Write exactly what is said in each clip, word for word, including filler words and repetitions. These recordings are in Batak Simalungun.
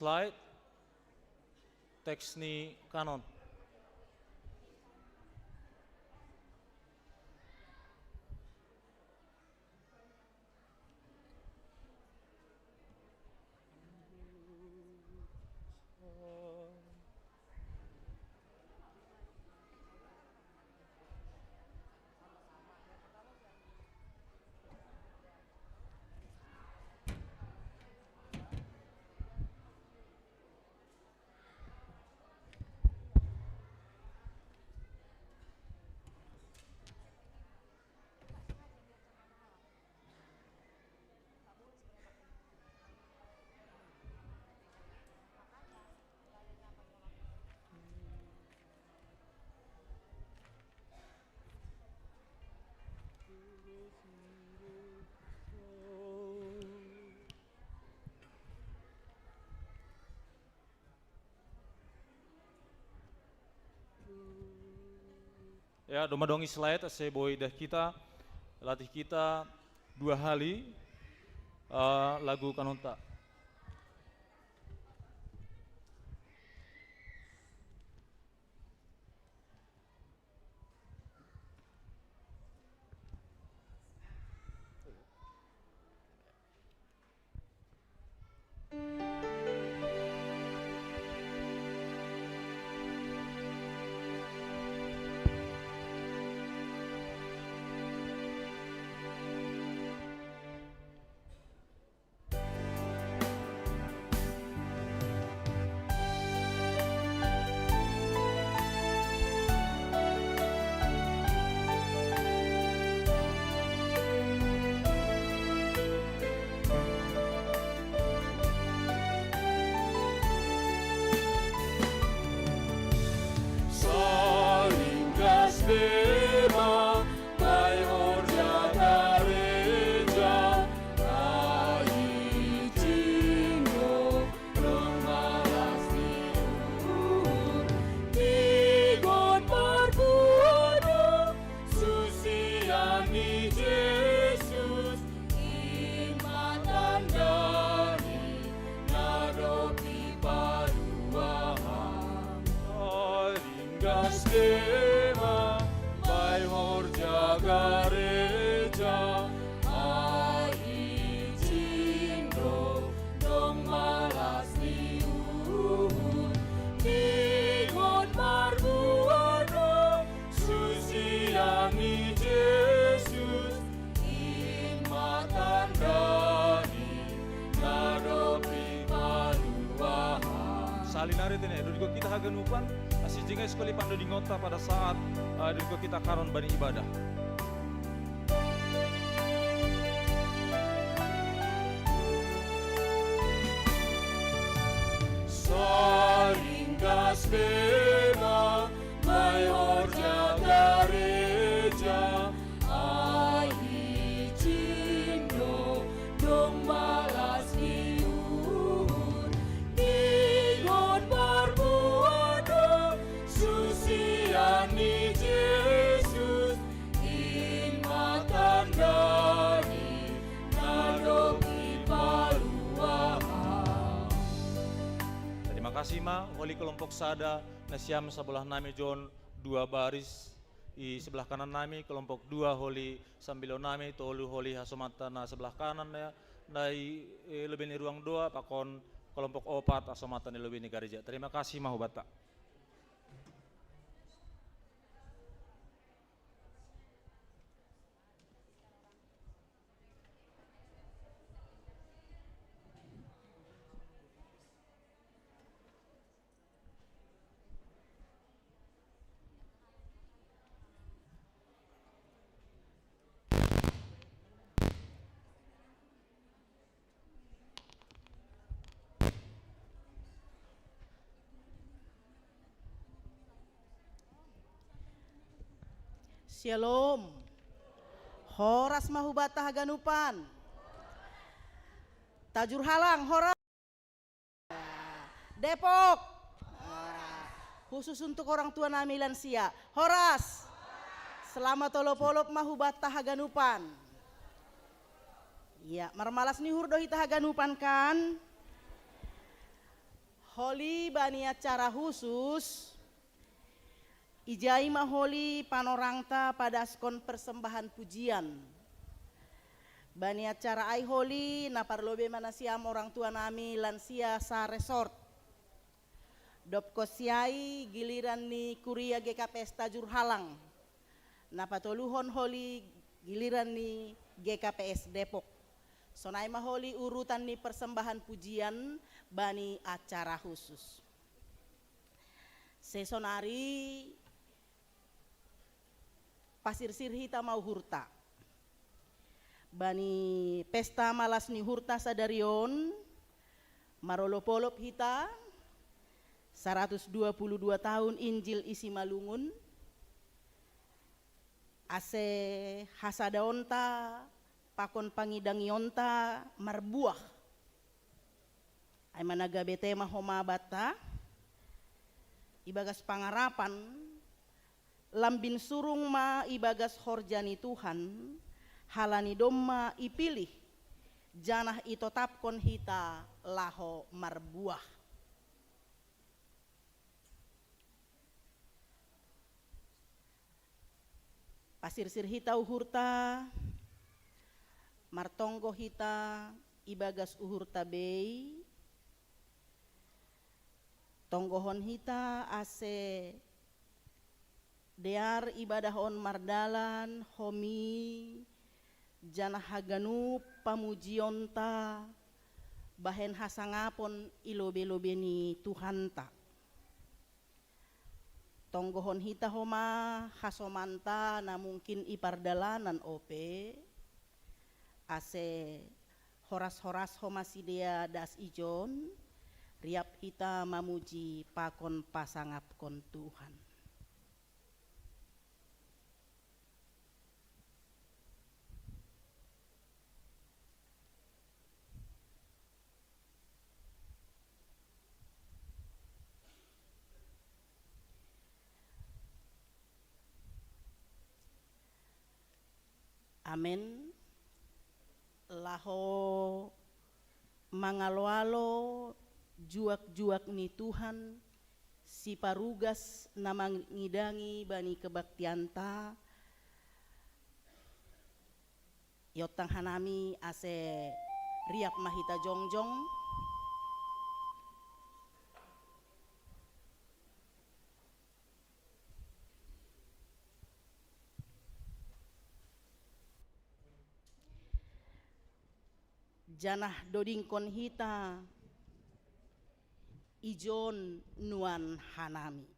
Slide, teks ni kanon. Ya, domma dong i slide ase boi dah kita, latih kita dua hali, eh, lagu kanonta. Salinggas dema, bai horja gareja, ai cinno, dong malas ni uhur, ni Gott marbuono, susian ni Jesus, in ma tandani, na dob i paluahon. Salinggas dema, bai horja gareja, ai cinno, dong malas ni uhur, ni Gott marbuono, susian ni Jesus, in ma tandani, na dob i paluahon. Sali nari tene, duduk kita haganupan, asi jingai sekali pando di ngota pada saat, eh, duduk kita karon bani ibadah. Salinggas dema, bai horja gareja, ai cinno, dong malas ni uhur, ni Gott marbuono, susian ni Jesus, in ma tandani, na dob i paluahon. Terima kasih ma, holi kelompok sada, na siam sabolah nami John dua baris, i sebelah kanan nami, kelompok dua holi sambilon nami, tolu holi hasomanta na sebelah kanan ya, na i, eh, lobei ni ruang doa, pakon kelompok opat hasomanta ni lobei ni gareja. Terima kasih ma hubanta. Syalom. Horas ma hubanta haganupan. Tajur Halang, horas. Depok. Horas. Khusus untuk orang tua nami lansia. Horas. Selamat olop-olop ma hubanta haganupan. Ya, marmalas ni uhur do hita haganupan kan? Holi bani acara khusus, ijai ma holi panorangta padaskon persembahan pujian. Bani acara ai holi na parlobei ma nasiam orang tua nami lansia sa resort. Dob kosiai giliran ni kuria G K P S Tajur Halang. Na patoluhon holi giliran ni G K P S Depok. Sonai ma holi urutan ni persembahan pujian bani acara khusus. Sesonari pasirsir hita ma uhurta. Bani pesta malas ni uhurta sadari on, marolop-olop hita, saratus dua puluh dua tahun Injil i Simalungun, ase hasadaonta pakon pangidangionta marbuah. Ai managabete ma homa banta, ibagas pangarapan, lambin surung ma ibagas horja ni Tuhan, halani domma ipilih, janah itotapkon hita laho marbuah. Pasirsir hita uhurta, martonggo hita ibagas uhurta bei, tonggohon hita ase dear ibadah on mardalan, homi, janah haganup pamujionta bahen hasangapon i lobei-lobei ni Tuhanta. Tonggohon hita homa hasomanta na mungkin i pardalanan ope, ase horas-horas homa sidea das ijon, riap hita mamuji pakon pasangapkon Tuhan. Amen. Laho mangalo-alo juak-juak ni Tuhan, siparugas na mangidangi bani kebaktianta, iontang hanami ase riap ma hita jongjong. Janah dodingkon hita ijon nuan hanami.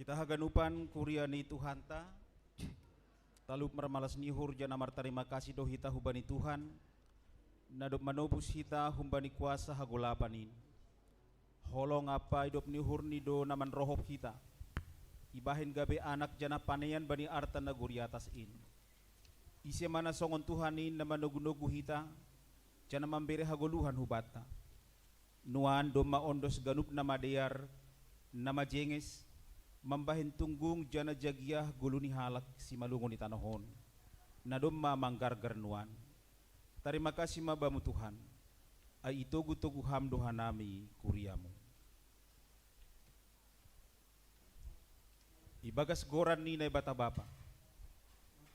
Tahaganupan kuria ni Tuhanta, talup marmalas ni uhur janah martarima kasih do hita hubani Tuhan, na dob manobus hita humbani kuasa hagolapan in. Holong ampa idop ni uhurni do na manrohop hita, ibahen gabe anak janah panean bani arta nagori atas in. Ise ma na songon Tuhan in na manogu-nogu hita, janah mambere hagoluhan hubanta. Nuan domma ondos ganup na madear, na majenges, mambahen tunggung janah jagiah golu ni halak simalungun i tanoh on, na domma manggargar nuan. Tarima kasih ma Bamu Tuhan, ai itogu-togu Ham do hanami kuriaMu. Ibagas goran ni Naibata Bapa,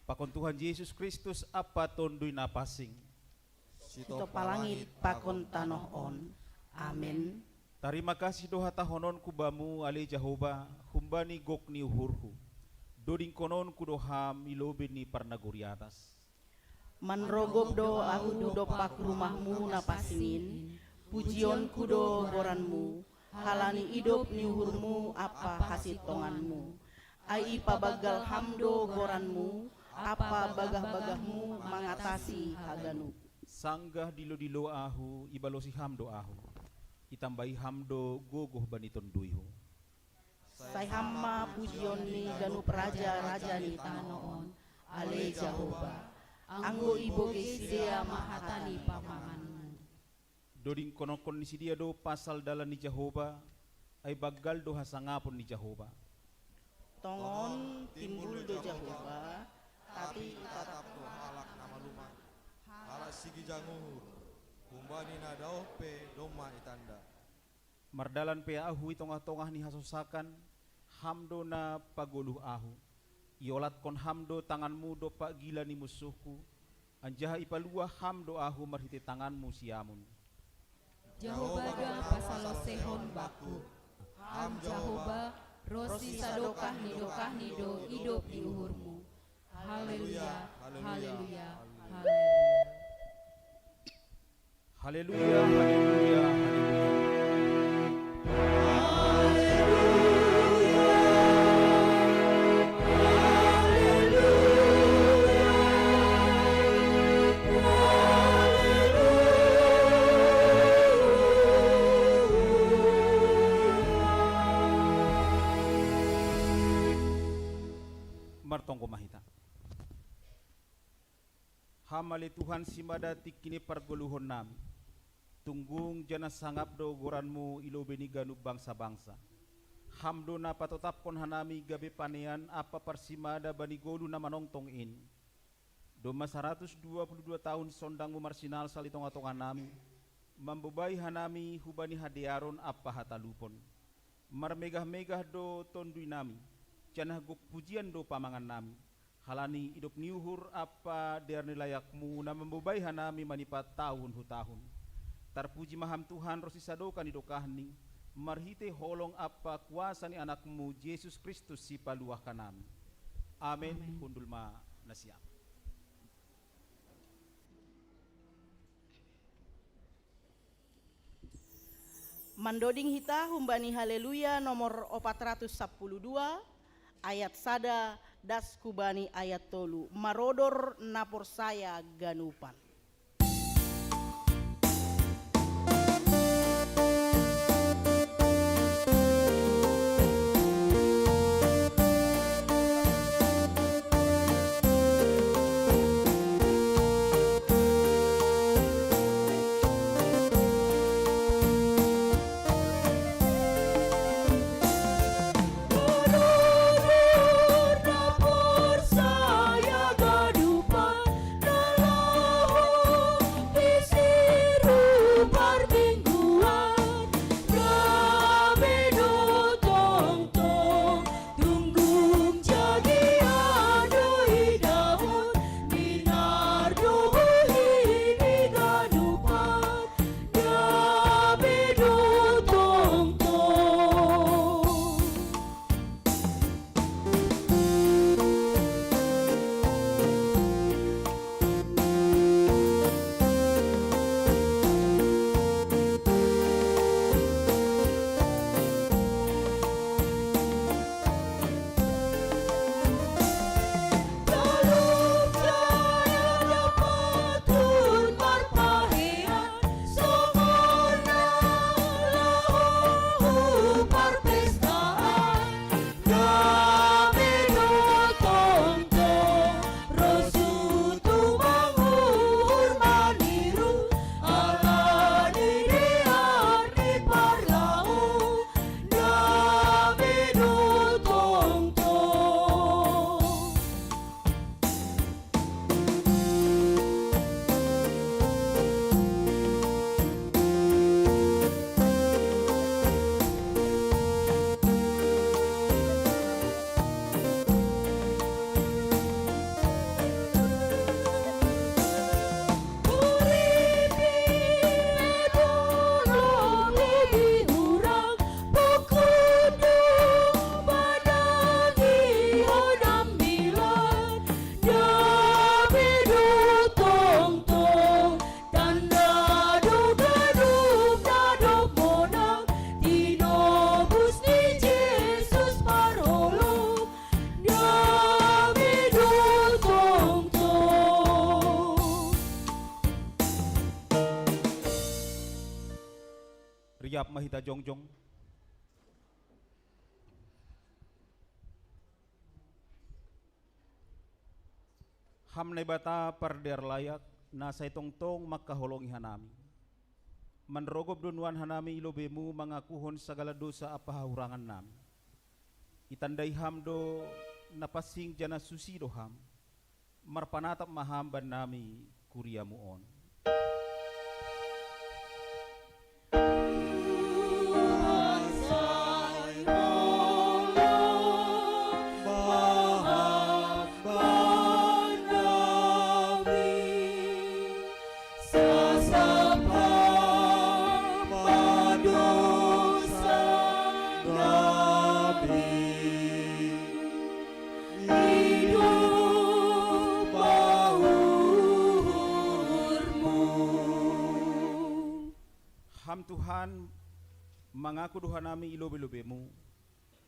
pakon Tuhan Jesus Kristus ampa Tonduy Napansing, Sitopa langit pakon tanoh on. Amen. Tarima kasih do hatahononku Bamu ale Jahowa, humbani gok ni uhurhu. Dodingkononku do Ham i lobei ni parnagori atas. Manrogop do ahu dompak rumahMu na pansing in, pujionku do goranMu, halani idop ni uhurMu ampa hasintonganMu. Ai ipabanggal Ham do goranMu, ampa bagah-bagahMu mangatasi haganup. Sanggah dilo-dilo ahu, ibalosi Ham do ahu, itambai Ham do gogoh bani tonduyhu. Sai Ham ma pujion ni ganup raja-raja ni tanoh on, ale Jahowa, anggo ibogei sidea ma hata ni pamanganMu. Dodingkononkon ni sidea do pasal dalan ni Jahowa, ai banggal do hasangapon ni Jahowa. Tongon timbul do Jahowa, tapi itatap do halak na maluman. Halak sigijang uhur, humbani na daoh pe domma itanda. Mardalan pe ahu i tongah-tongah ni hasosakan, Ham do na pagoluh ahu. Iolatkon Ham do tanganMu dompak gila ni munsuhku, anjaha ipaluah Ham do ahu marhitei tanganMu siamun. Jahowa do na pasalosehon bakku. Ham Jahowa, ronsi sadokah ni dokahni do idop ni uhurMu. Haleluya, haleluya, haleluya. Haleluya, haleluya, haleluya. Martonggo ma hita. Ham ale Tuhan simada tingki ni pargoluhonnami. Tunggung janah sangap do goranMu i lobei ni ganup bangsa-bangsa. Ham do na patotapkon hanami gabe panean ampa parsimada bani golu na manongtong in. Domma saratus dua puluh dua taon sondangMu marsinalsal i tongah-tongahnami, mambobai hanami hubani hadearon ampa hatalupon. Marmegah-megah do tonduynami, janah gok pujian do pamangannami. Halani idop ni uhur ampa dear ni layakMu na mambobai hanami manipat tahun hu tahun. Tarpuji ma Ham Tuhan ronsi sadokah ni dokahni, marhitei holong ampa kuasa ni AnakMu Jesus Kristus Sipaluah hanami. Amen. Amen. Hundul ma nasiam. Mandoding hita humbani Haleluya nomor opat ratus sapuluh dua, ayat sada das hubani ayat tolu, marodor na porsaya ganupan. Kita jongjong. Ham Naibata pardear layak, na sai tongtong mangkaholongi hanami. Manrogop do nuan hanami i lobeimu mangakuhon sagala dosa ampa hahurangan nami. Itandai ham do na pansing janah suci do ham. Marpanatap ma ham bannami kuriamu on. Ham Tuhan, mangaku do hanami i lobei-lobeimu,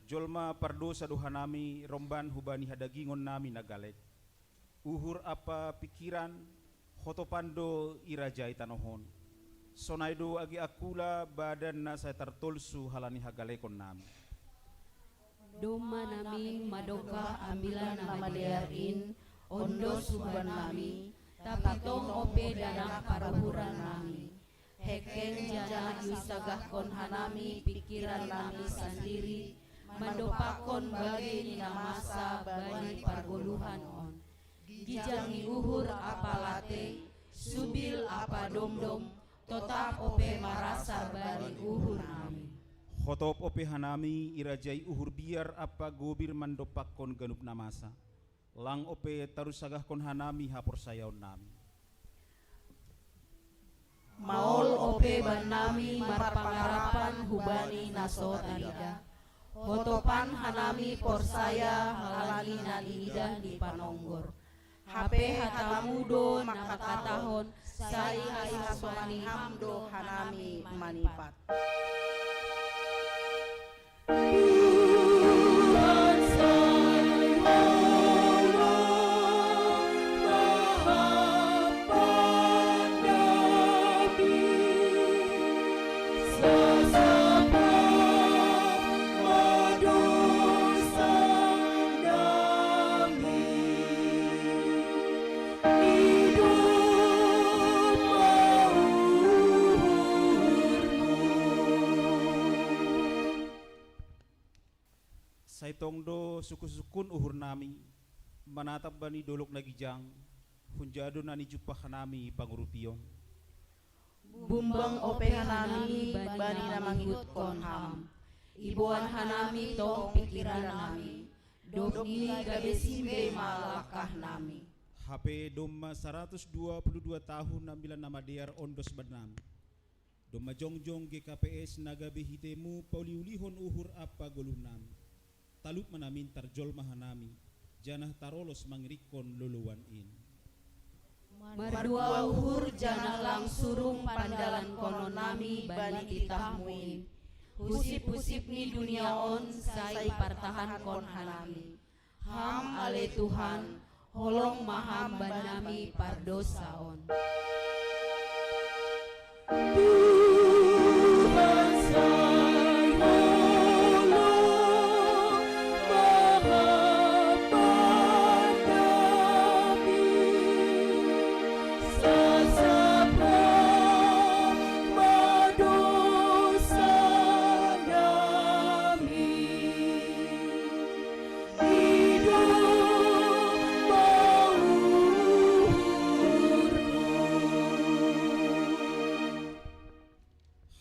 jolma pardosa do hanami romban hubani hadagingon nami na galek. Uhur ampa pingkiran, hotopan do irajai tanoh on. Sonai do age angkula badan na sai tartolsu halani hagalekon nami. Domma namin madokah Ambilan Namadear in, ondos hubannami, tapi tong ope danak paruhuran nami. Hengkeng janah iusagahkon hanami pingkiran nami sandiri, mandompakkon bagei ni na masa bani pargoluhan on. Gijang ni uhur ampa latei, subil ampa domdom, totap ope marasa bani uhur nami. Hotop ope hanami irajai uhur biar ampa gobir mandompakkon ganup na masa. Lang ope tarussagahkon hanami haporsayaon nami. Maol ope bannami marpangarapan hubani na so tarida. Hotopan hanami porsaya halani na niidah ni panonggor. Hape hatamu do mangkatahon, sai ihasomani ham do hanami manipat. Sai tong do sungkun-sungkun uhur nami, manatap bani dolok na gijang, hunja do na nijumpah hanami pangurupion. Bumbang ope hanami bani na mangihuthon ham. Iboan hanami tong pingkiran nami, dob ni gabe simbei ma langkah nami. Hape domma saratus dua puluh dua tahun Ambilan Namadear ondos bannami. Domma jongjong G K P S na gabe hitemu pauliulihon uhur ampa goluh nami. Talup ma namin tarjolma hanami, janah tarolos mangirikkon lolouan in. Mardua uhur janah lang surung pandalankonon nami bani titahmu in. Husip-husip ni dunia on sai partahankon hanami. Ham ale Tuhan, holong ma ham bannami pardosa on.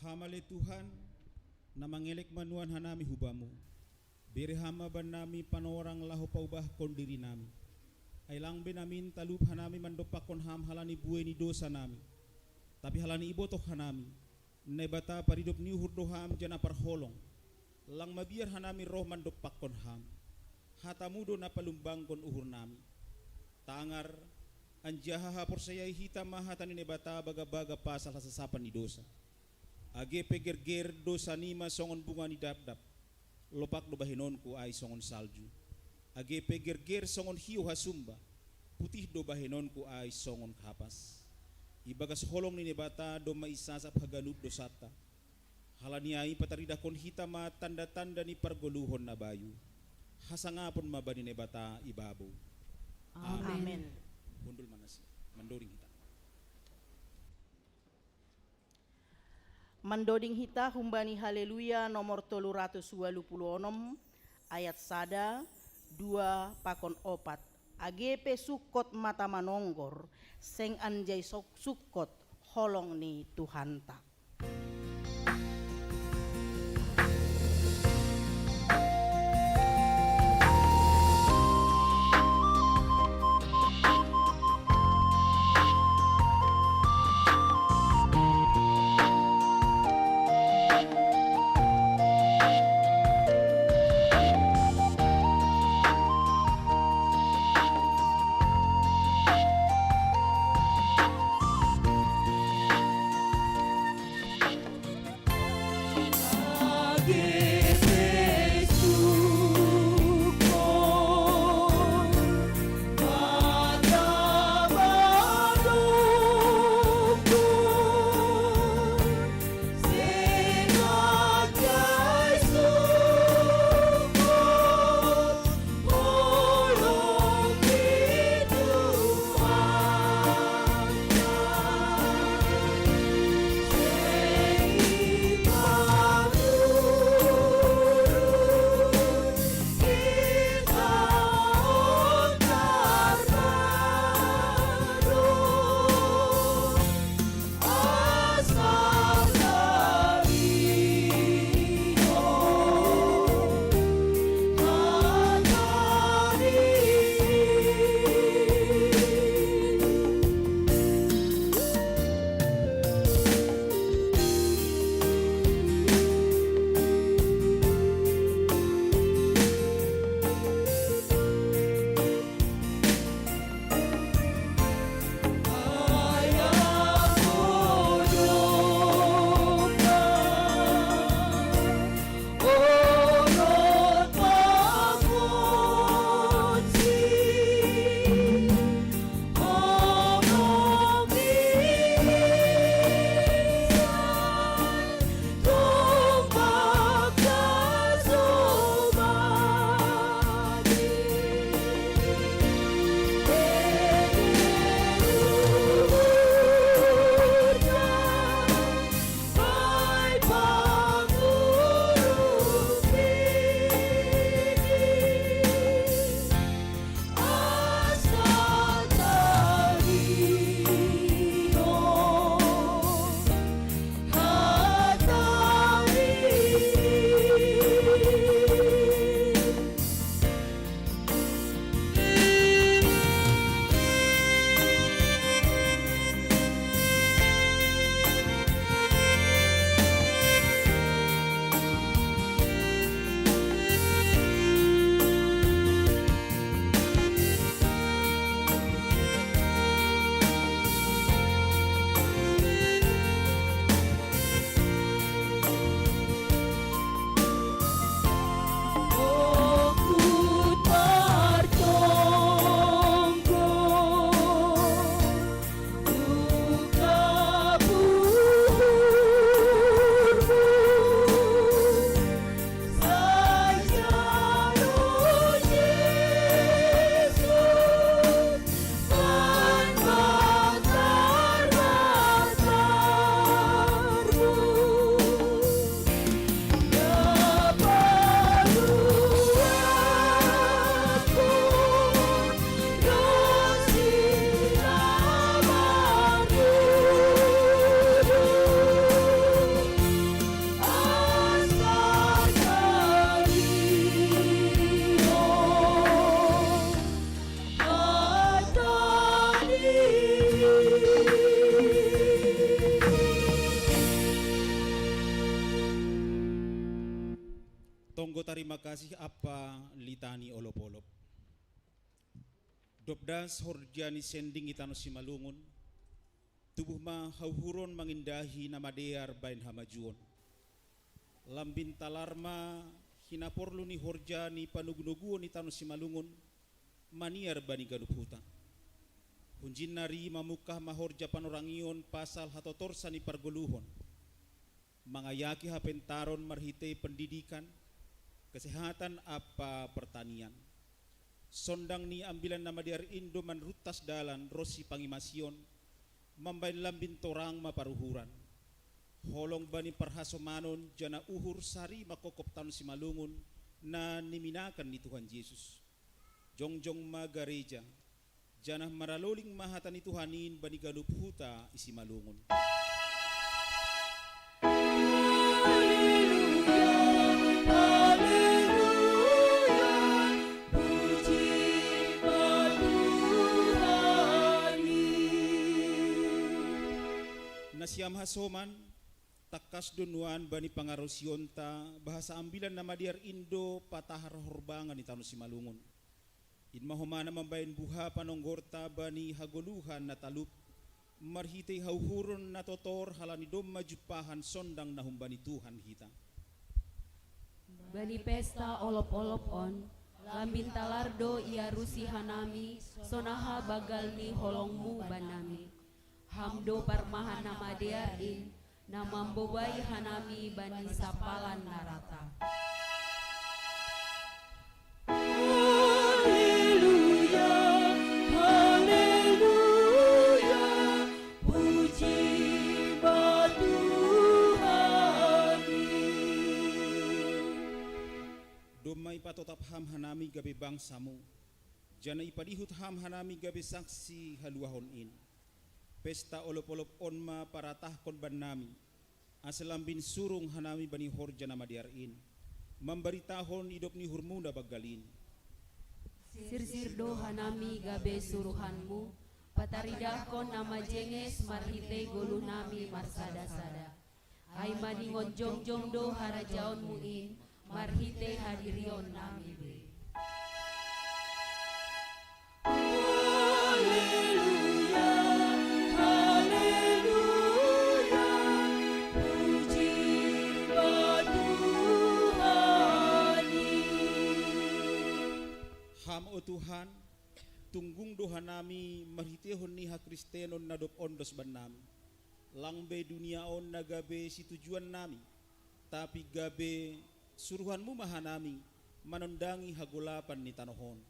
Ham ale Tuhan, na mangelek ma nuan hanami hu Bamu. Bere Ham ma bannami panorang laho paubahkon dirinami. Ai lang be namin talup hanami mandompakkon Ham halani buei ni dosanami, tapi halani ibotoh hanami, Naibata paridop ni uhur do Ham janah parholong. Lang mabiar hanami roh mandompakkon Ham. HataMu do na palumbangkon uhurnami. Tangar, anjaha haporsayai hita ma hata ni Naibata bagabaga pasal hasasapan ni dosa. Age pe gerger dosanima songon bunga ni dapdap, lopak do bahenonku ai songon salju. Age pe gerger songon hiou hasumba, putih do bahenonku ai songon kapas. Ibagas holong ni Naibata domma isasap haganup dosanta. Halani ai pataridahkon hita ma tanda-tanda ni pargoluhon na bayu. Hasangapon ma bani Naibata i babou. Amen. Amen. Hundul ma nasida. Mandoding hita. Mandoding hita humbani Haleluya nomor tolu ratus walu puluh onom, ayat sada, dua, pakon opat. Age pe sungkot mata manonggor, seng anjai sok-, sungkot holong ni Tuhanta. Tonggo tarima kasih Apa litani olop-olop. Dob das horja ni sending i tano Simalungun, tubuh ma hauhuron mangindahi na madear baen hamajuon. Lambin talar ma hinaporlu ni horja ni panogunoguon i tano Simalungun, maniar bani ganup huta. Hunjin nari mamungkah ma horja panorangion pasal hatotorsa ni pargoluhon. Mangayaki hapentaron marhitei pendidikan, kesehatan ampa pertanian. Sondang ni Ambilan Namadear in do manruntas dalan ronsi pangimasion, mambahen lambin torang ma paruhuran. Holong bani parhasomanon janah uhur sari manghophop tano Simalungun na niminakan ni Tuhan Jesus. Jongjong ma gareja, janah maraloling ma hata ni Tuhan in bani ganup huta i Simalungun. Haleluya, haleluya, puji ma Tuhan i. Nasiam hasoman, tangkas do nuan bani pangarusionta, bahasa Ambilan Namadear in do patahar horbangan ni tano Simalungun. In ma homa na mambahen buha panonggorta bani hagoluhan na talup, marhitei hauhuron na totor halani domma jumpahan sondang na humbani Tuhan hita. Bani pesta olop-olop on, lambin talar do iarusi hanami, sonaha banggal ni holongmu bannami. Ham do parmahan na madear in, na mambobai hanami bani sampalan na rata. Haleluya, haleluya, puji ma Tuhan i. Domma ipatotap ham hanami gabe bangsamu, janah ipadihut ham hanami gabe saksi haluahon in. Pesta olop-olop on ma paratahkon bannami, ase lambin surung hanami bani horja na madear in, mambaritahon idop ni uhurmu na banggal in. Sirsir do hanami gabe suruhanmu, pataridahkon na majenges marhitei goluhnami marsada-sada. Ai maningon jongjong do harajaonmu in, marhitei hadirionnami be. Haleluya, haleluya, puji ma Tuhan i. Ham, o Tuhan, tunggung do hanami marhiteihon ni hakristenon na dob ondos bannami. Lang be dunia on na gabe situjuannami, tapi gabe suruhanmu ma hanami manondangi hagolapan ni tanoh on.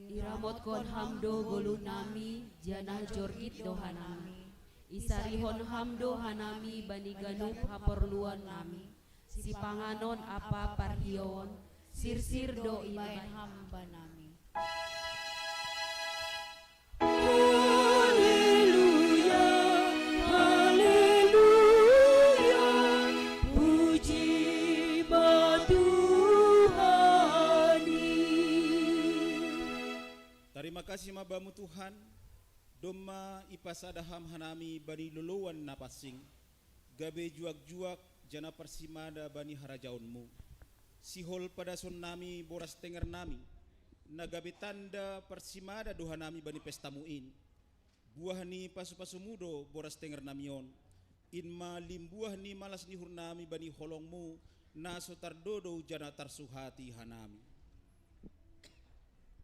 Iramotkon ham do goluhnami, janah jorgit do hanami. Isarihon ham do hanami bani ganup haporluannami, sipanganon ampa parhiouon, sirsir do ibahen ham bannami. Haleluya, haleluya, puji ma Tuhan i. Tarima kasih ma Bamu Tuhan, domma ipasada ham hanami bani loloan na pansing, gabe juak-juak janah parsimada bani harajaonmu. Sihol padasonnami boras tengernami, na gabe tanda parsimada do hanami bani pestamu in. Buah ni pasu-pasumu do boras tengernami on, in ma limbuah ni malas ni uhurnami bani holongmu, na so tardodou janah tarsuhati hanami.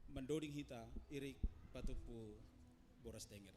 Mandoding hita, Irik, patumpu boras tenger.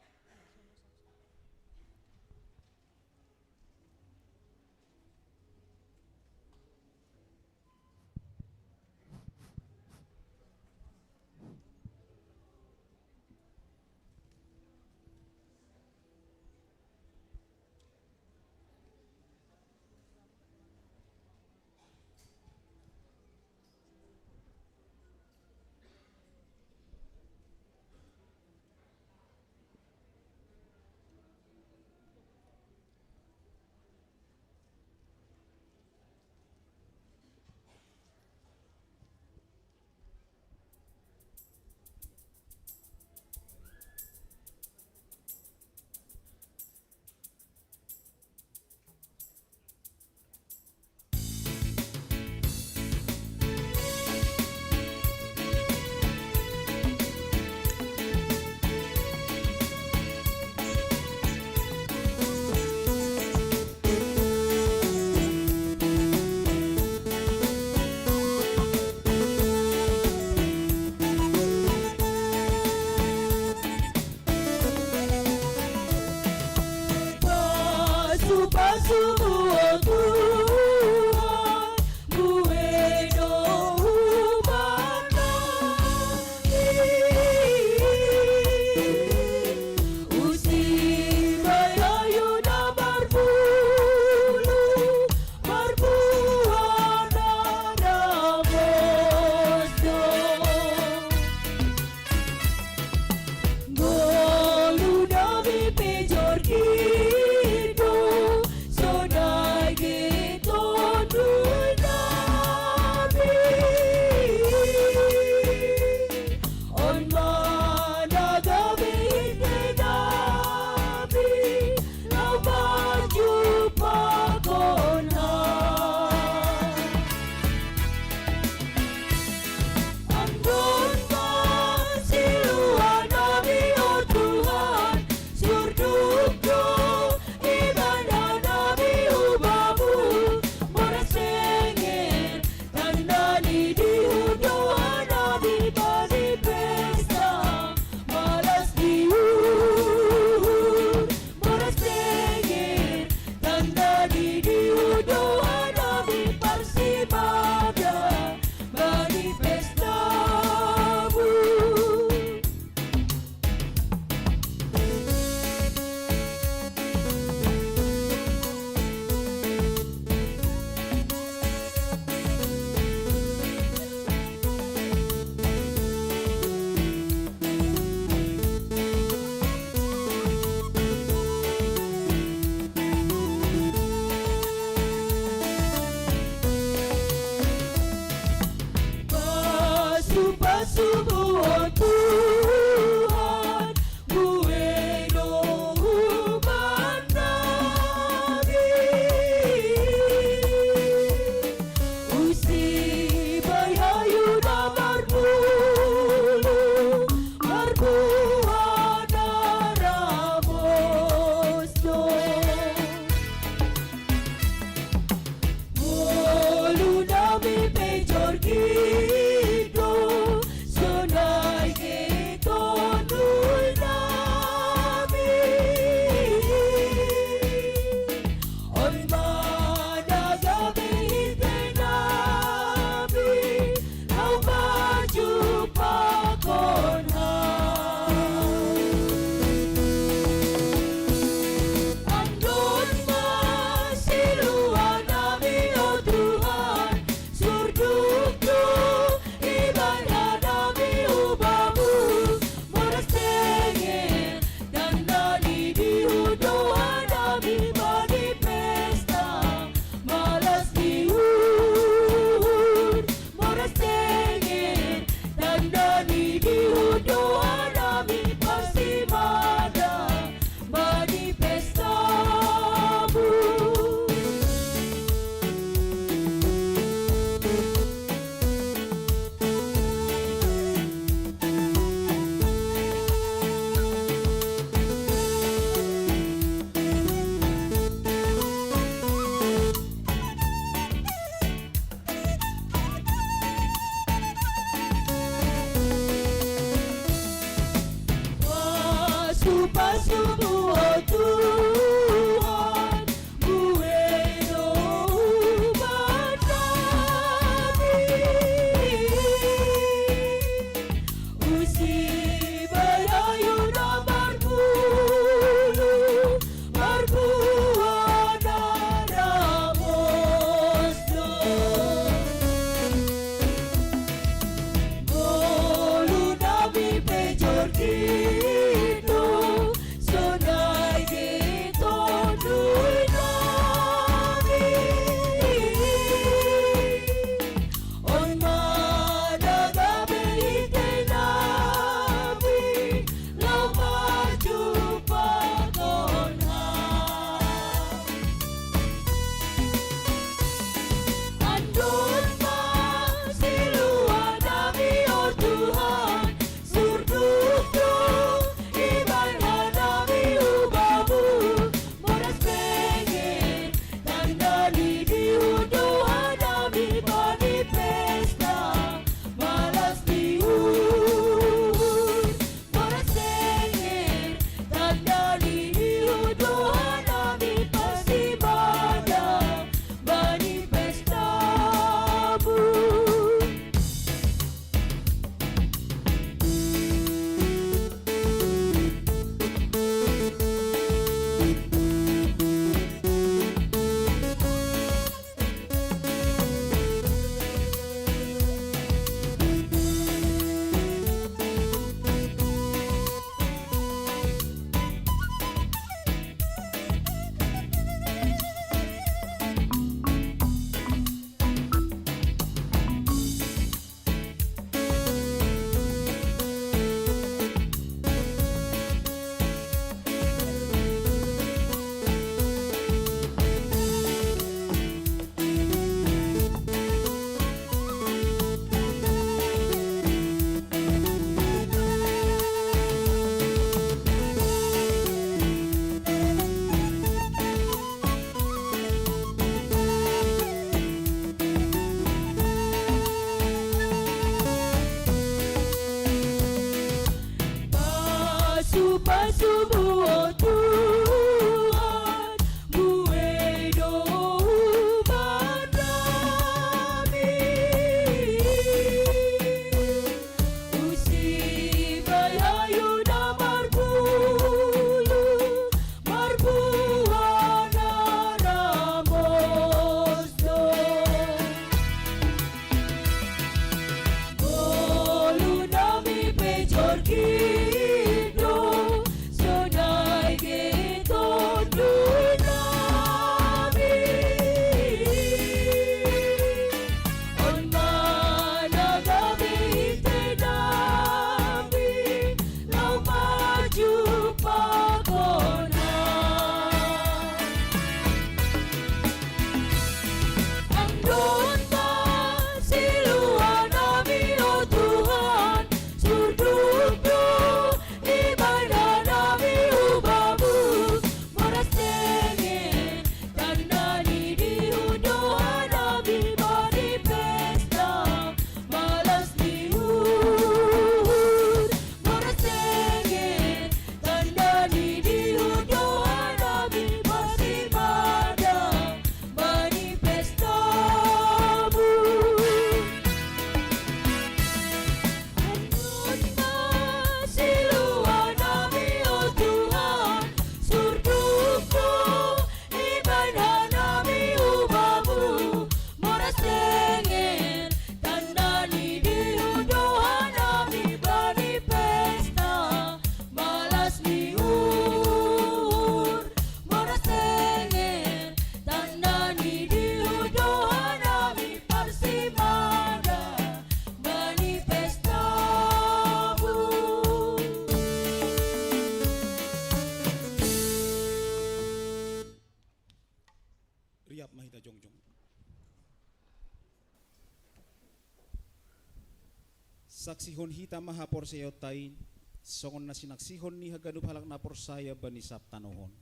Saksihon hita ma haporsayaonta i, songon na sinaksihon ni haganup halak na porsaya bani sab tanoh on.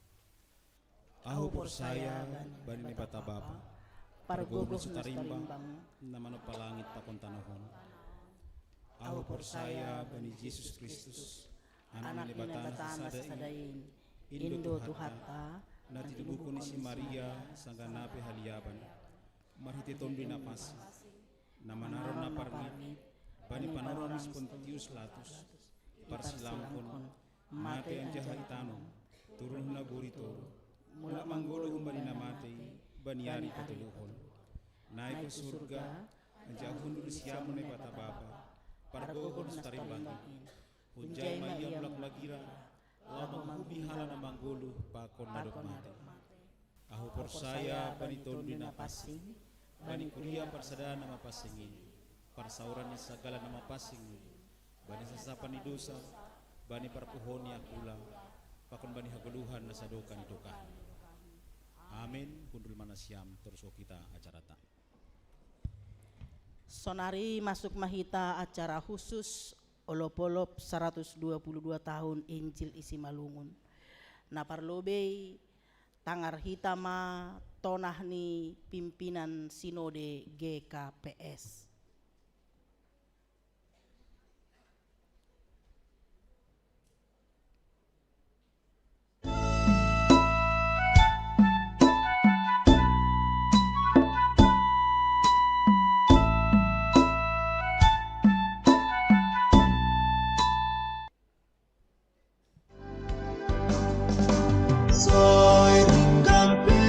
Ahu porsaya bani Naibata Bapa, pargogoh na sitarimbang, na manompa langit pakon tanoh on. Ahu porsaya bani Jesus Kristus, Anak ni Naibata na sasada i, Indo Tuhanta, na tinubuhon ni si Maria sanggah na pe haliaban, marhite Tonduy Napansing, na manaron na parngit bani panorang ni si Pontius Pilatus, parsilangkon, mate anjaha itanom, turun hu nagori toruh, mulak manggoluh humbani na mate i bani ari patoluhon. Naik hu surga, anjaha hundul siamun Naibata Bapa, pargogoh na sitarimbang i. Hunjai ma ia mulak magira, laho manguhupi halak na manggoluh pakon na dob mate. Ahu porsaya bani Tonduy Napansing, bani kuria parsadaan na mapansing i, parsaoran ni sagala na mapansing i, bani sasapan ni dosa, bani parpuhoon ni angkula, pakon bani hagoluhan na sadokah ni dokahni. Amen. Hundul ma nasiam, torus hita acaranta. Sonari masuk ma hita acara khusus olop-olop saratus dua puluh dua tahun Injil i Simalungun. Na parlobei, tangar hita ma tonah ni pimpinan Sinode G K P S. Sai ringgas pe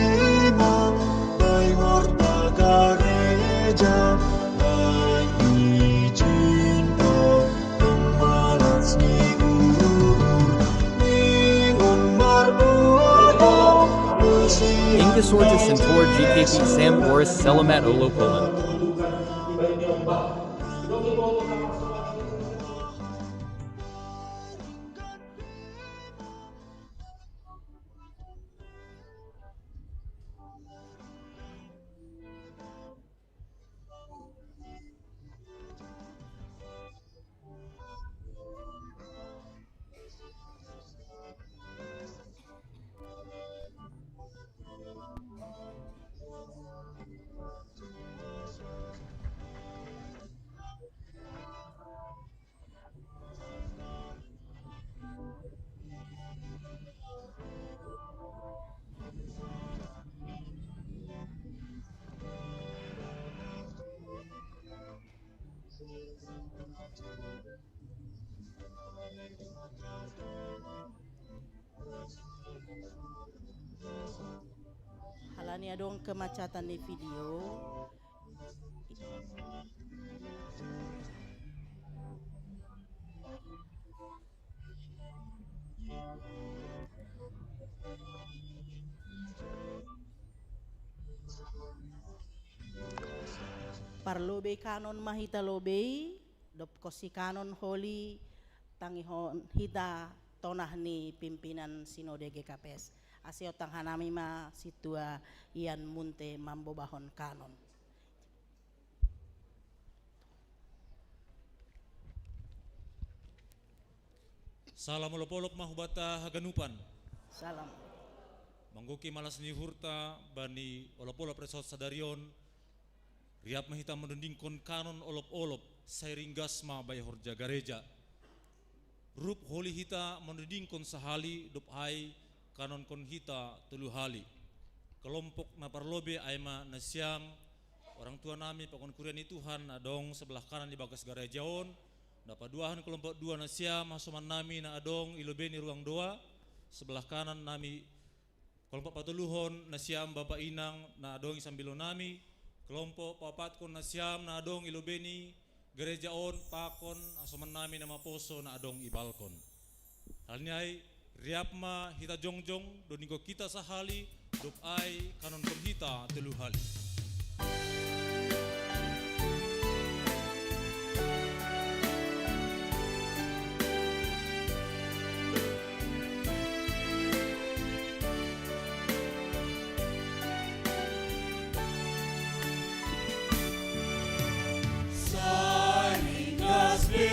ma, bai horta gareja, bai ijin pemalas ni uhur, ningon marbodo. Inggih sortes Sintor G K P S M Boris Selamat Olopolon. Halani adong kemacatan ni video. Parlobei kanon ma hita lobei, dob konsi kanon holi tangihon hita tonah ni pimpinan Sinode G K P S. Asi ontang hanami ma sintua Ian Munte mambobahon kanon. Salam olopolop ma hubanta haganupan. Salam. Manggohi malas ni uhurta bani olopolop resort sadari on, riap ma hita mandodingkon kanon olopolop, sai ringgas ma bai horja gareja. Rup holi hita mandodingkon sahali, dob ai kanonkon hita tolu hali. Kelompok na parlobei ai ma nasiam, orang tua nami pakon kuria ni Tuhan na adong sebelah kanan di bagas gareja on, na paduahon kelompok dua nasiam, hasoman nami na adong i lobei ni ruang doa, sebelah kanan nami. Kelompok patoluhon nasiam bapa inang na adong i sambilon nami, kelompok paopatkon nasiam na adong i lobei ni gareja on pakon hasoman nami na maposo na adong i balkon. Halani ai, riap ma hita jongjong, dodingkon hita sahali, dob ai kanonkon hita tolu hali. Sai ringgas be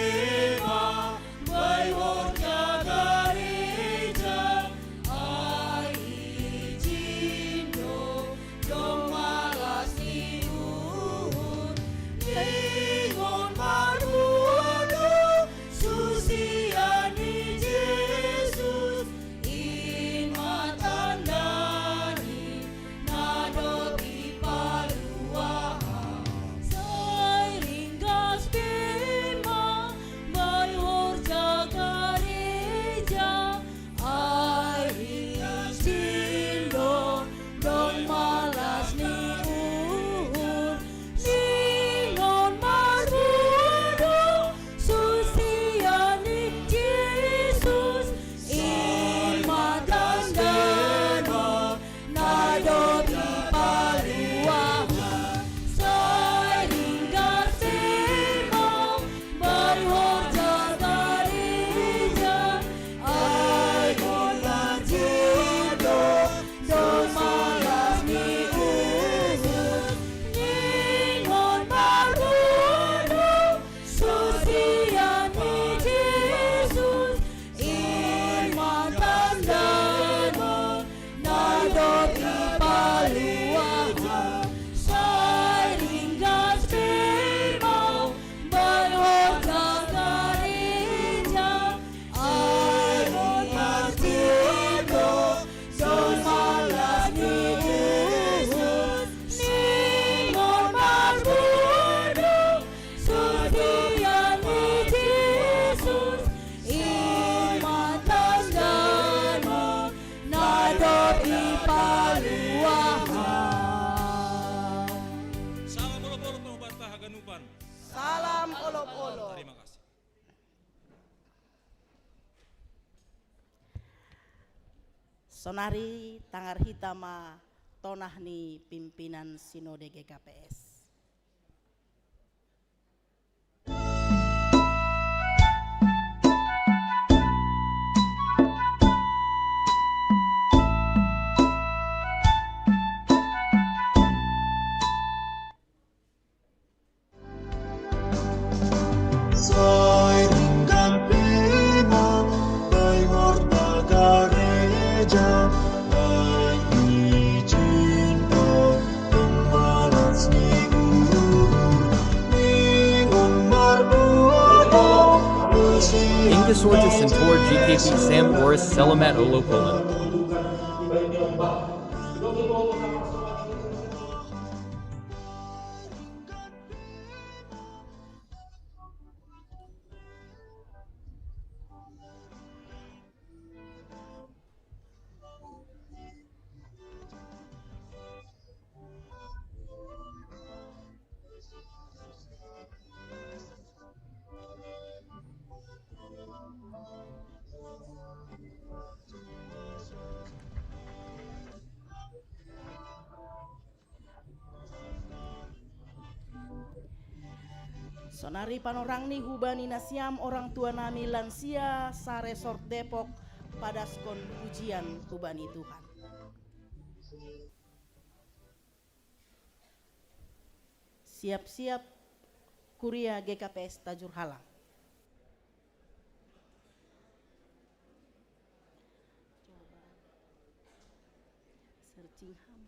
Salam olop-olop. Terima kasih. Sonari tangar hita ma tonah ni pimpinan Sinode G K P S. Ingesorte Centaur G K P Sam Oris Selamat Olo Poland. Sonari panorang ni hubani nasiam orang tua nami lansia sa-Resort Depok, padaskon pujian hubani Tuhan. Siap-siap, Kuria G K P S Tajur Halang. Coba searching ham.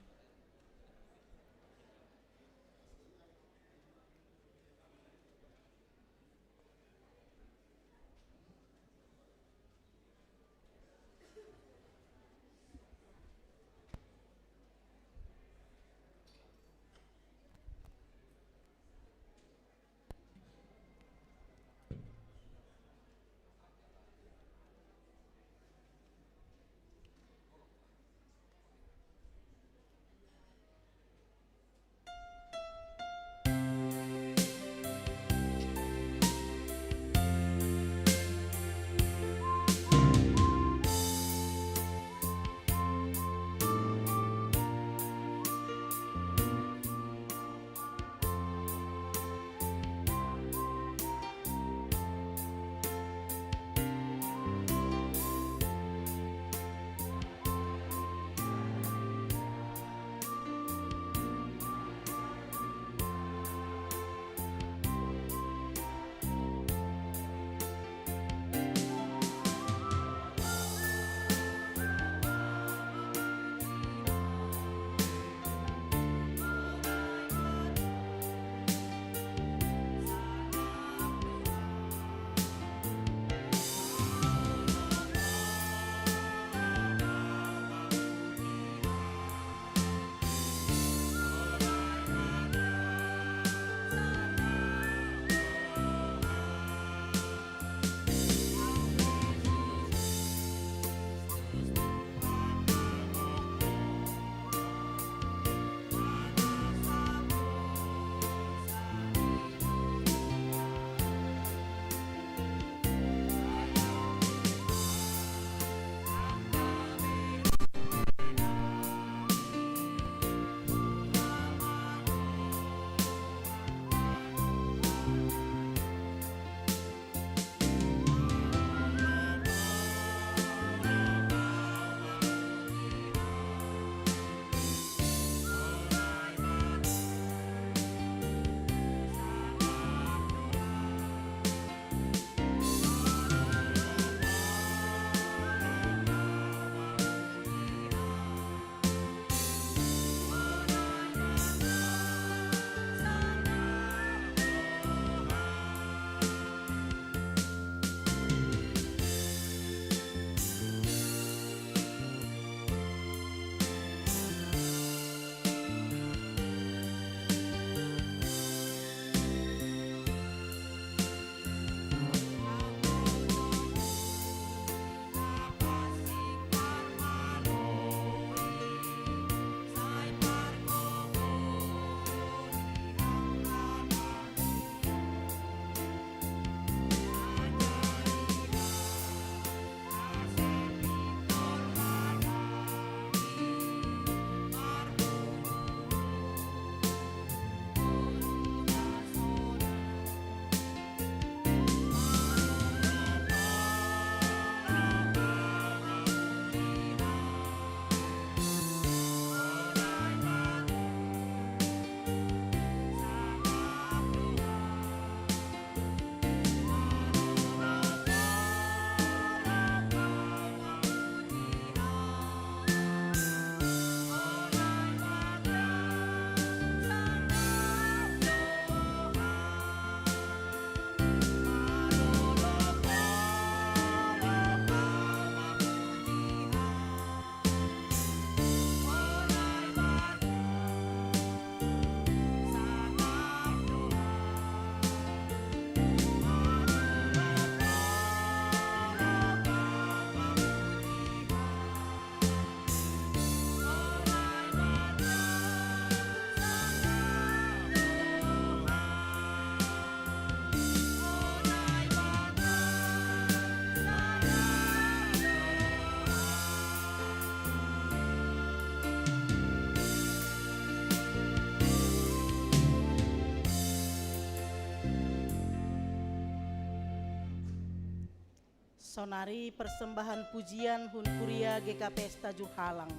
Sonari persembahan pujian hun kuria G K P S Tajur Halang.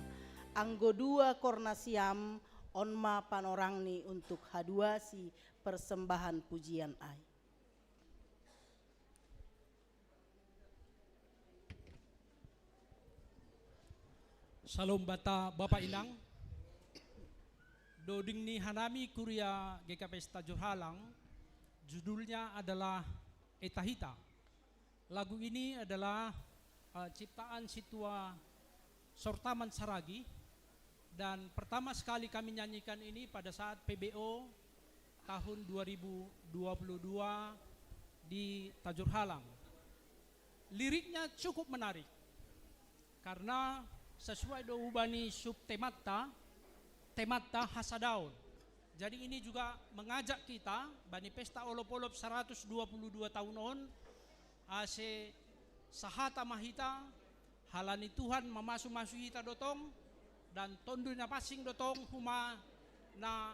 Anggo dua kornasiam on ma panorangni untuk haduasi persembahan pujian ai. Shalom banta Bapa Inang. Doding ni hanami kuria G K P S Tajur Halang, judulnya adalah Eta Hita. Lagu ini adalah, eh, ciptaan Situa Sortaman Saragi, dan pertama sekali kami nyanyikan ini pada saat P B O tahun dua ribu dua puluh dua di Tajur Halang. Liriknya cukup menarik karena sesuai do hubani subtematta, tematta hasadaon. Jadi ini juga mengajak kita bani pesta olop-olop seratus dua puluh dua tahun on, ase sahata ma hita, halani Tuhan mamasu-masu hita do tong, dan Tonduy Napansing do tong homa na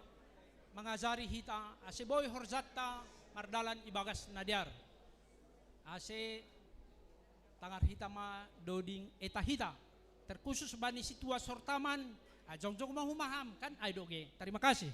mangajari hita ase boi horjanta mardalan ibagas na dear. Ase tangar hita ma doding Eta Hita, terkhusus bani Situa Sortaman. Ah, jongjong ma humaham kan ai doge. Terima kasih.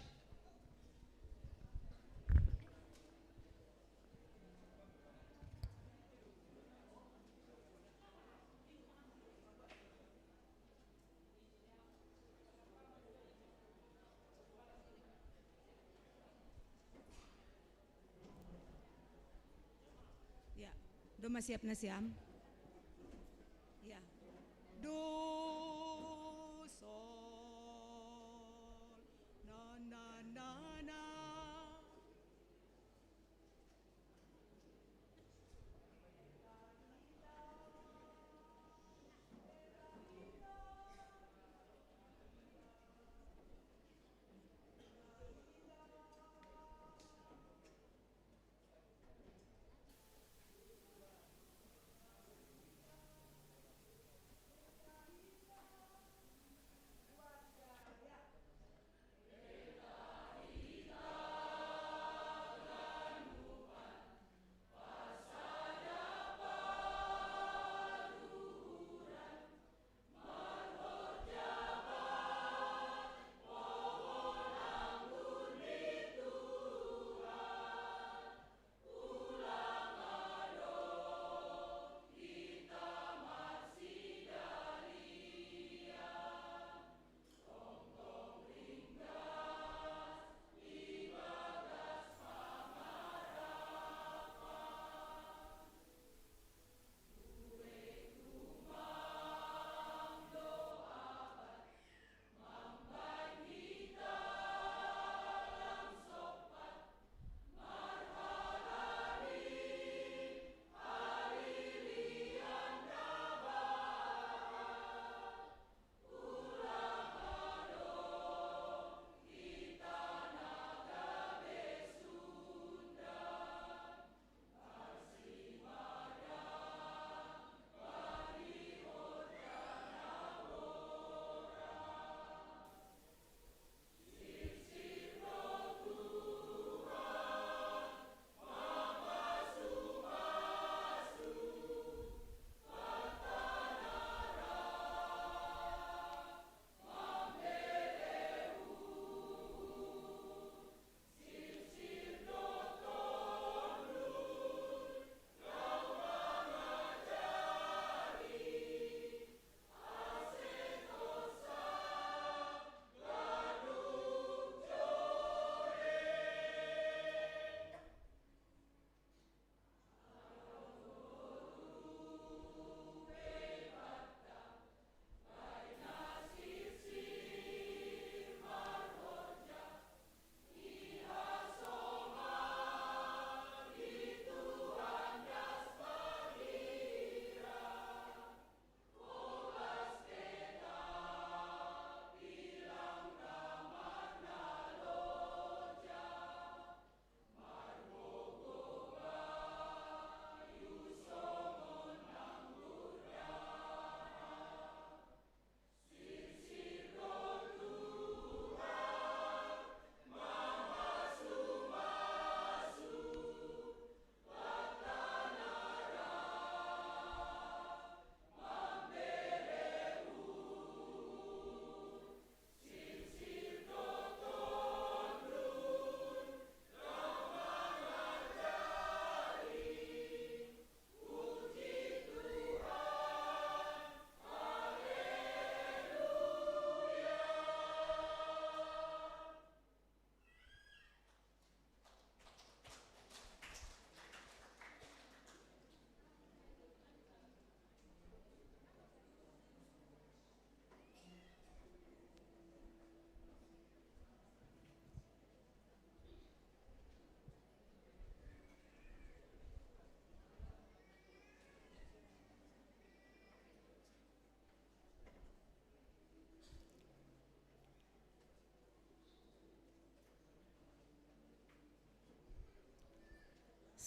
Ya, do ma siap nasiam? Ya. Do, sol, na, na, na, na.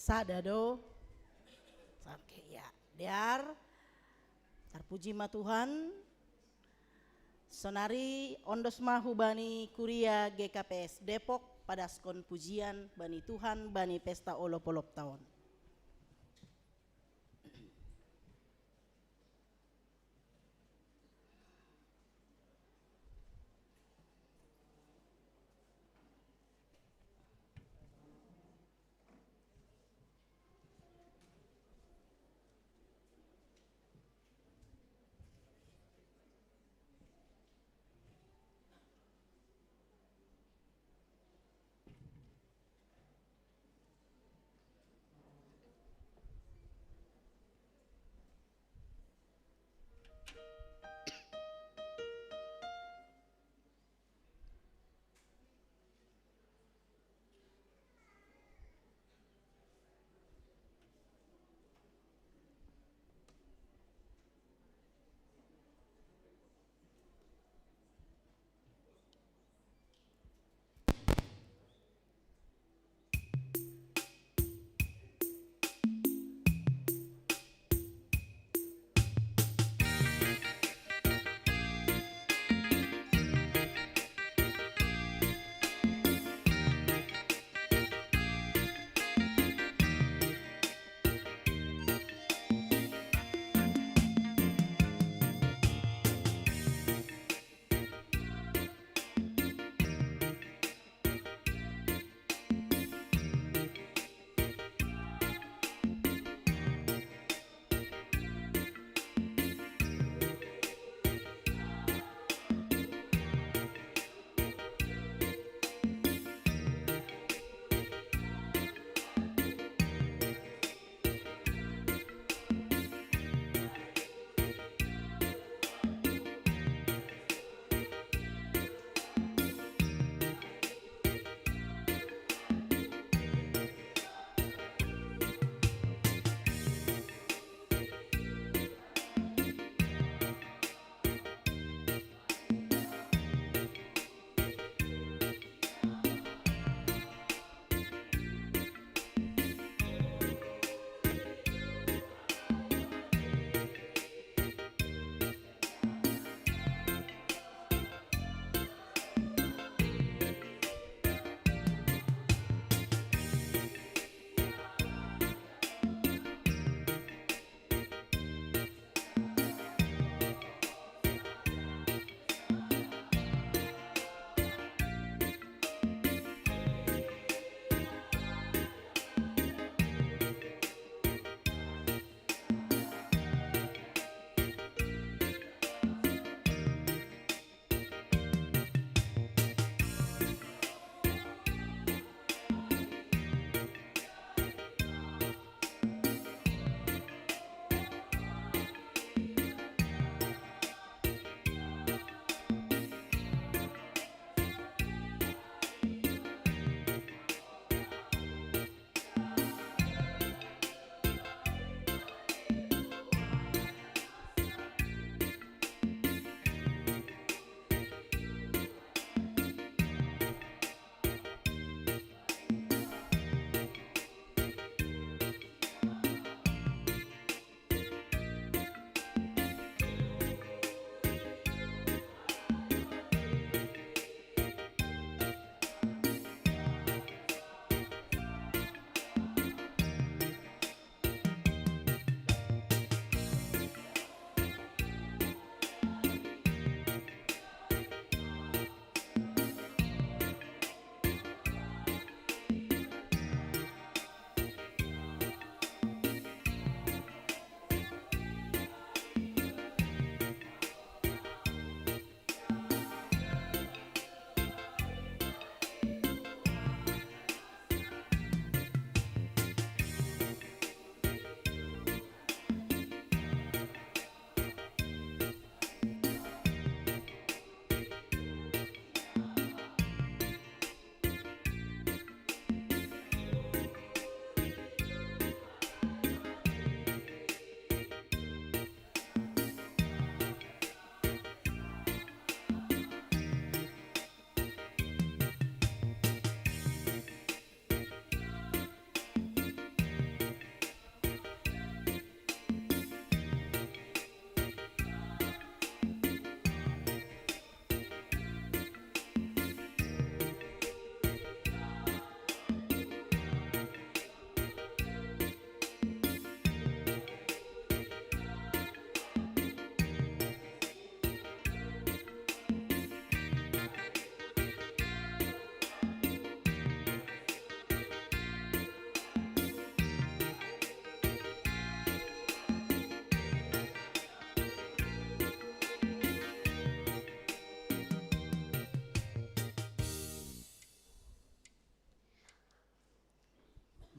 Sada do. Oke, ya. Dear, tarpuji ma Tuhan. Sonari ondos ma hubani Kuria G K P S Depok padaskon pujian bani Tuhan bani pesta olop-olop taon.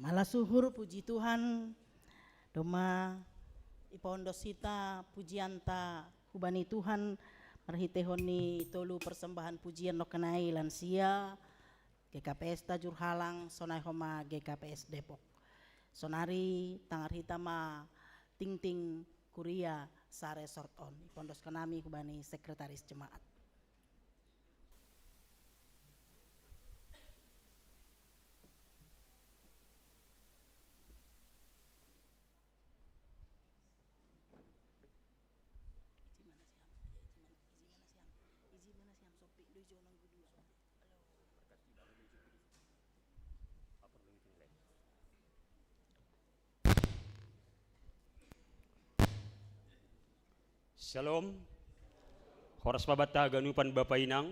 Ala suhur, puji Tuhan, domma ipaondos hita pujianta hubani Tuhan marhitehon ni tolu persembahan pujian nongkanai, lansia, G K P S Tajur Halang, sonai homa G K P S Depok. Sonari tangar hita ma tingting kuria saresort on. Ipaondos hanami hubani sekretaris jemaat. Shalom. Horas ma banta haganupan bapa inang.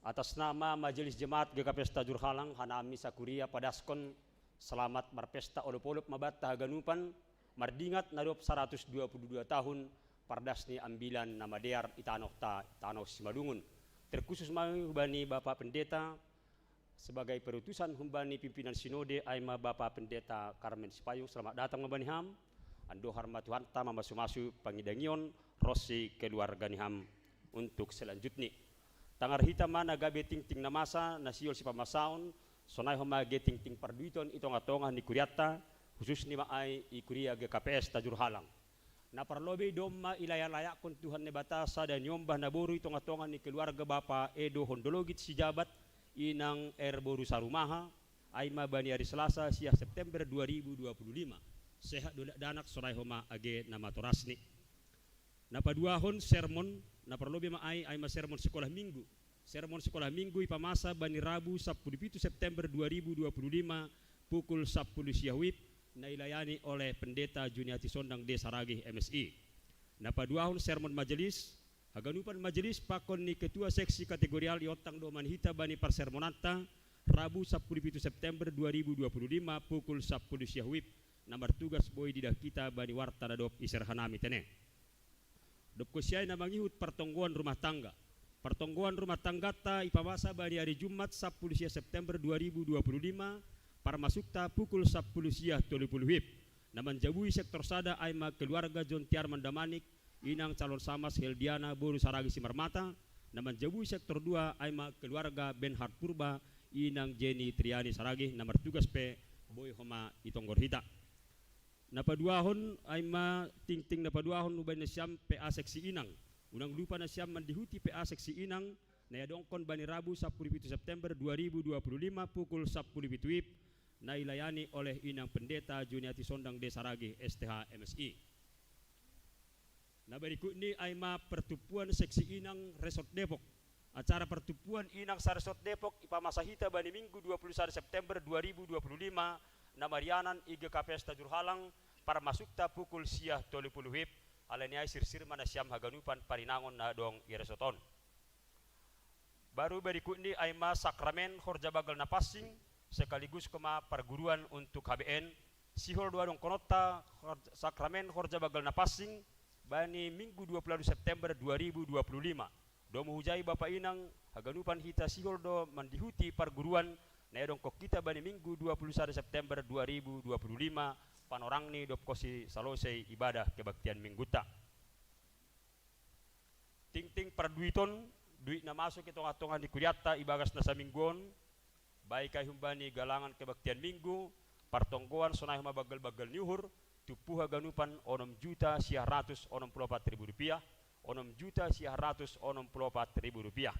Atas nama Majelis Jemaat G K P S Tajur Halang, hanami sakuria padaskon selamat marpesta olop-olop ma banta haganupan, mardingat na dob saratus dua puluh dua tahun pardas ni ambilan na madear i tanohta, tanoh Simalungun. Terkhusus ma hubani Bapa Pendeta, sebagai perutusan humbani pimpinan sinode, ai ma Bapa Pendeta Karmen Sipayung, selamat datang ma bani ham. Andohar ma Tuhanta mamasu-masu pangidangion ronsi keluarga ni ham untuk selanjutni. Tangar hita ma na gabe tingting na masa na sihol sipamasaon, sonai homa age tingting parduiton i tonga-tonga ni kurianta, khususni ma ai i kuria G K P S Tajur Halang. Na parlobei domma ilaya-layakkon Tuhan Naibata sada niombah na boru i tonga-tonga ni keluarga Bapa Edo Hondologit Sijabat, inang R boru Sarumaha, ai ma bani ari Selasa siah September dua ribu dua puluh lima. Sehat do dakdanak, sonai homa age na matorasni. Na paduahon sermon, na parlobei ma ai, ai ma sermon sekolah minggu. Sermon sekolah minggu ipamasa bani Rabu sampulu pitu September dua ribu dua puluh lima pukul sampulu siah wib, na ilayani oleh Pendeta Juniati Sondang D Saragih M Si. Na paduahon sermon majelis, haganupan majelis pakon ni ketua seksi kategorial iontang do man hita bani parsermonanta, Rabu sampulu pitu September dua ribu dua puluh lima pukul sampulu siah wib, na martugas boi didah hita bani warta na dob iser hanami tene. Dob konsi ai na mangihut partonggoan rumah tangga. Partonggoan rumah tangganta ipamasa bani ari Jumat sampulu siah September dua ribu dua puluh lima, parmasukta pukul sampulu siah tolu puluh wib. Na manjabui sektor sada ai ma keluarga John Tiar Mandamanik, inang calon samas Heldiana boru Saragih Simarmata, na manjabui sektor dua ai ma keluarga Benhard Purba, inang Jenny Triani Saragih, na martugas pe boi homa itonggor hita. Na paduahon ai ma tingting na paduahon hubani nasiam P A seksi inang. Unang lupa nasiam mandihuti P A seksi inang, na iadongkon bani Rabu sampulu pitu September dua ribu dua puluh lima pukul sampulu pitu wib, na ilayani oleh inang Pendeta Juniati Sondang D Saragih S T H M Si. Na berikutni ai ma pertumpuan seksi inang Resort Depok. Acara pertumpuan inang sa-Resort Depok ipamasa hita bani Minggu dua puluh sada September dua ribu dua puluh lima, na marianan i G K P S Tajur Halang, parmasukta pukul siah tolu puluh wib. Alani ai sirsir ma nasiam haganupan parinangon na adong i resort on. Baru berikutni ai ma sakramen horja banggal na pansing, sekaligus homa parguruan untuk H B N. Sihol do adongkononta hor-, sakramen horja banggal na pansing bani Minggu dua puluh walu September dua ribu dua puluh lima. Domu hujai Bapa Inang, haganupan hita sihol do mandihuti parguruan na iadongkon hita bani Minggu dua puluh sada September dua ribu dua puluh lima, panorangni dob konsi salosei ibadah kebaktian Minggunta. Tingting parduiton, duit na masuk i tongah-tongah ni kurianta ibagas na saminggu on, baik ai humbani galangan kebaktian Minggu, partonggoan sonai homa banggal-banggal ni uhur, tumpu haganupan onom juta siah ratus onom puluh opat ribu rupiah, onom juta siah ratus onom puluh opat ribu rupiah.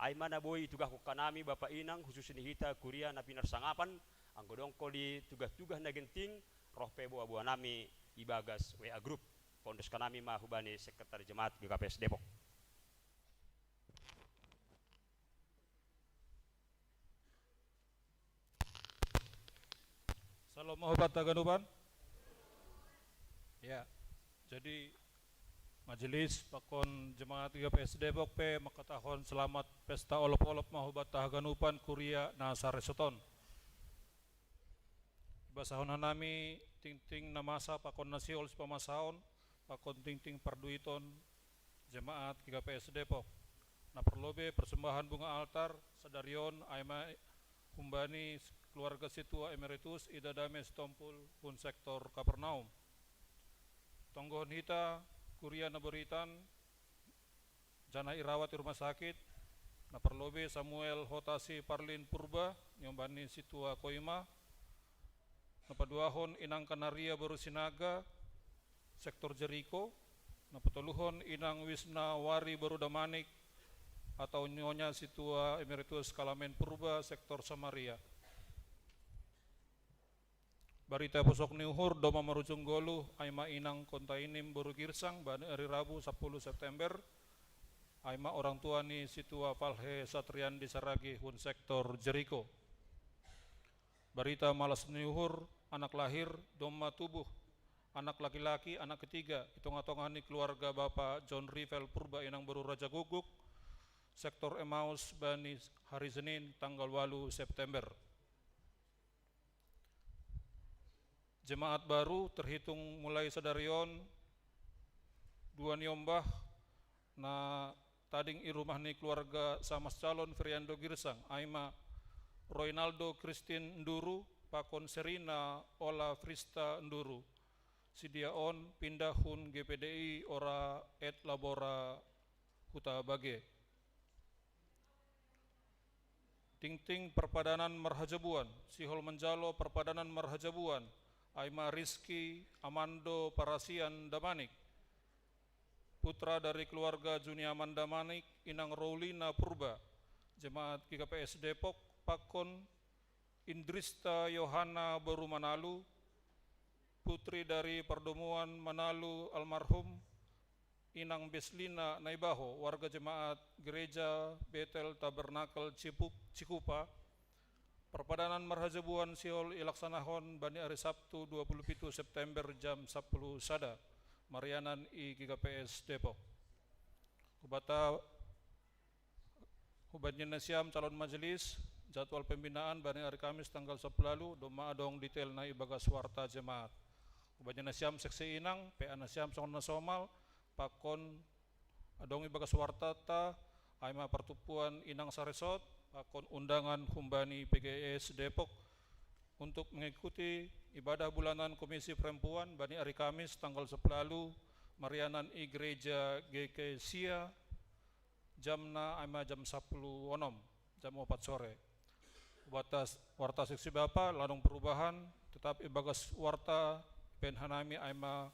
Ai ma na boi itugahkon hanami Bapa Inang, khusus ni hita kuria na pinarsangapan, anggo adong ho di tugah-tugah na genting, roh pe boa-boanami ibagas W A Group. Paondos hanami ma hubani Sekretaris Jemaat G K P S Depok. Salom ma hubanta haganupan. Ya, jadi majelis pakon jemaat G K P S Depok pe mangkatahon selamat pesta olop-olop ma hubanta haganupan kuria na sa-Resort on. Ibasahon hanami tingting na masa pakon na sihol sipamasaon, pakon tingting parduiton jemaat G K P S Depok. Na parlobei persembahan bunga altar sadari on ai ma humbani keluarga situa emeritus Ida Dame Sitompul hun sektor Kapernaum. Tonggohon hita kuria na boritan, janah irawat i rumah sakit, na parlobei Samuel Hotasi Parlin Purba, niombah ni situa Koima, na paduahon inang Kanaria boru Sinaga, sektor Jeriko, na patoluhon inang Wisna Wari boru Damanik, atau nyonya situa emeritus Kalamen Purba, sektor Samaria. Barita posok ni uhur domma marujung goluh, ai ma inang Kontainim boru Girsang, bani ari Rabu sapuluh September, ai ma orang tua ni situa Falhe Satriandi Saragi hun sektor Jeriko. Barita malas ni uhur, anak lahir, domma tubuh, anak laki-laki, anak ketiga, i tongah-tongah ni keluarga Bapa John Rivel Purba inang boru Raja Guguk, sektor Emmaus bani hari Senin tanggal walu September. Jemaat baru terhitung mulai sadari on, dua niombah, na tading i rumah ni keluarga Samas Calon Feriando Girsang, ai ma Roinaldo Christine Nduru, pakon Serina Ola Frista Nduru. Sidia on pindah hun G P D I Ora et Labora Huta Bage. Tingting perpadanan marhajabuan, sihol manjalo perpadanan marhajabuan, ai ma Rizky Amando Parasian Damanik, putra dari keluarga Juniaman Damanik, inang Roulina Purba, jemaat G K P S Depok, pakon Indrista Yohana boru Manalu, putri dari perdomuan Manalu almarhum, inang Beslina Naibaho, warga jemaat Gereja Betel Tabernakel Cipuk, Cikupa. Perpadanan marhajabuan sihol ilaksanahon bani ari Sabtu dua puluh pitu September jam sapuluh sada, marianan i G K P S Depok. Hubata Hubahen nasiam calon majelis, jadwal pembinaan bani ari Kamis tanggal sapuluh walu, domma adong detailna ibagas warta jemaat. Hubahen nasiam seksi inang, P A nasiam songon na somal, pakon adong ibagas wartanta, ai ma partumpuan inang saresort, pakon undangan humbani P G S Depok, untuk mengikuti ibadah bulanan Komisi Perempuan bani ari Kamis tanggal sapuluh walu, marianan i Gereja G K Sia, jamna ai ma jam sapuluh onom, jam opat sore. Warta, warta seksi Bapa, ladong perubahan, tetap ibagas warta ibahen hanami ai ma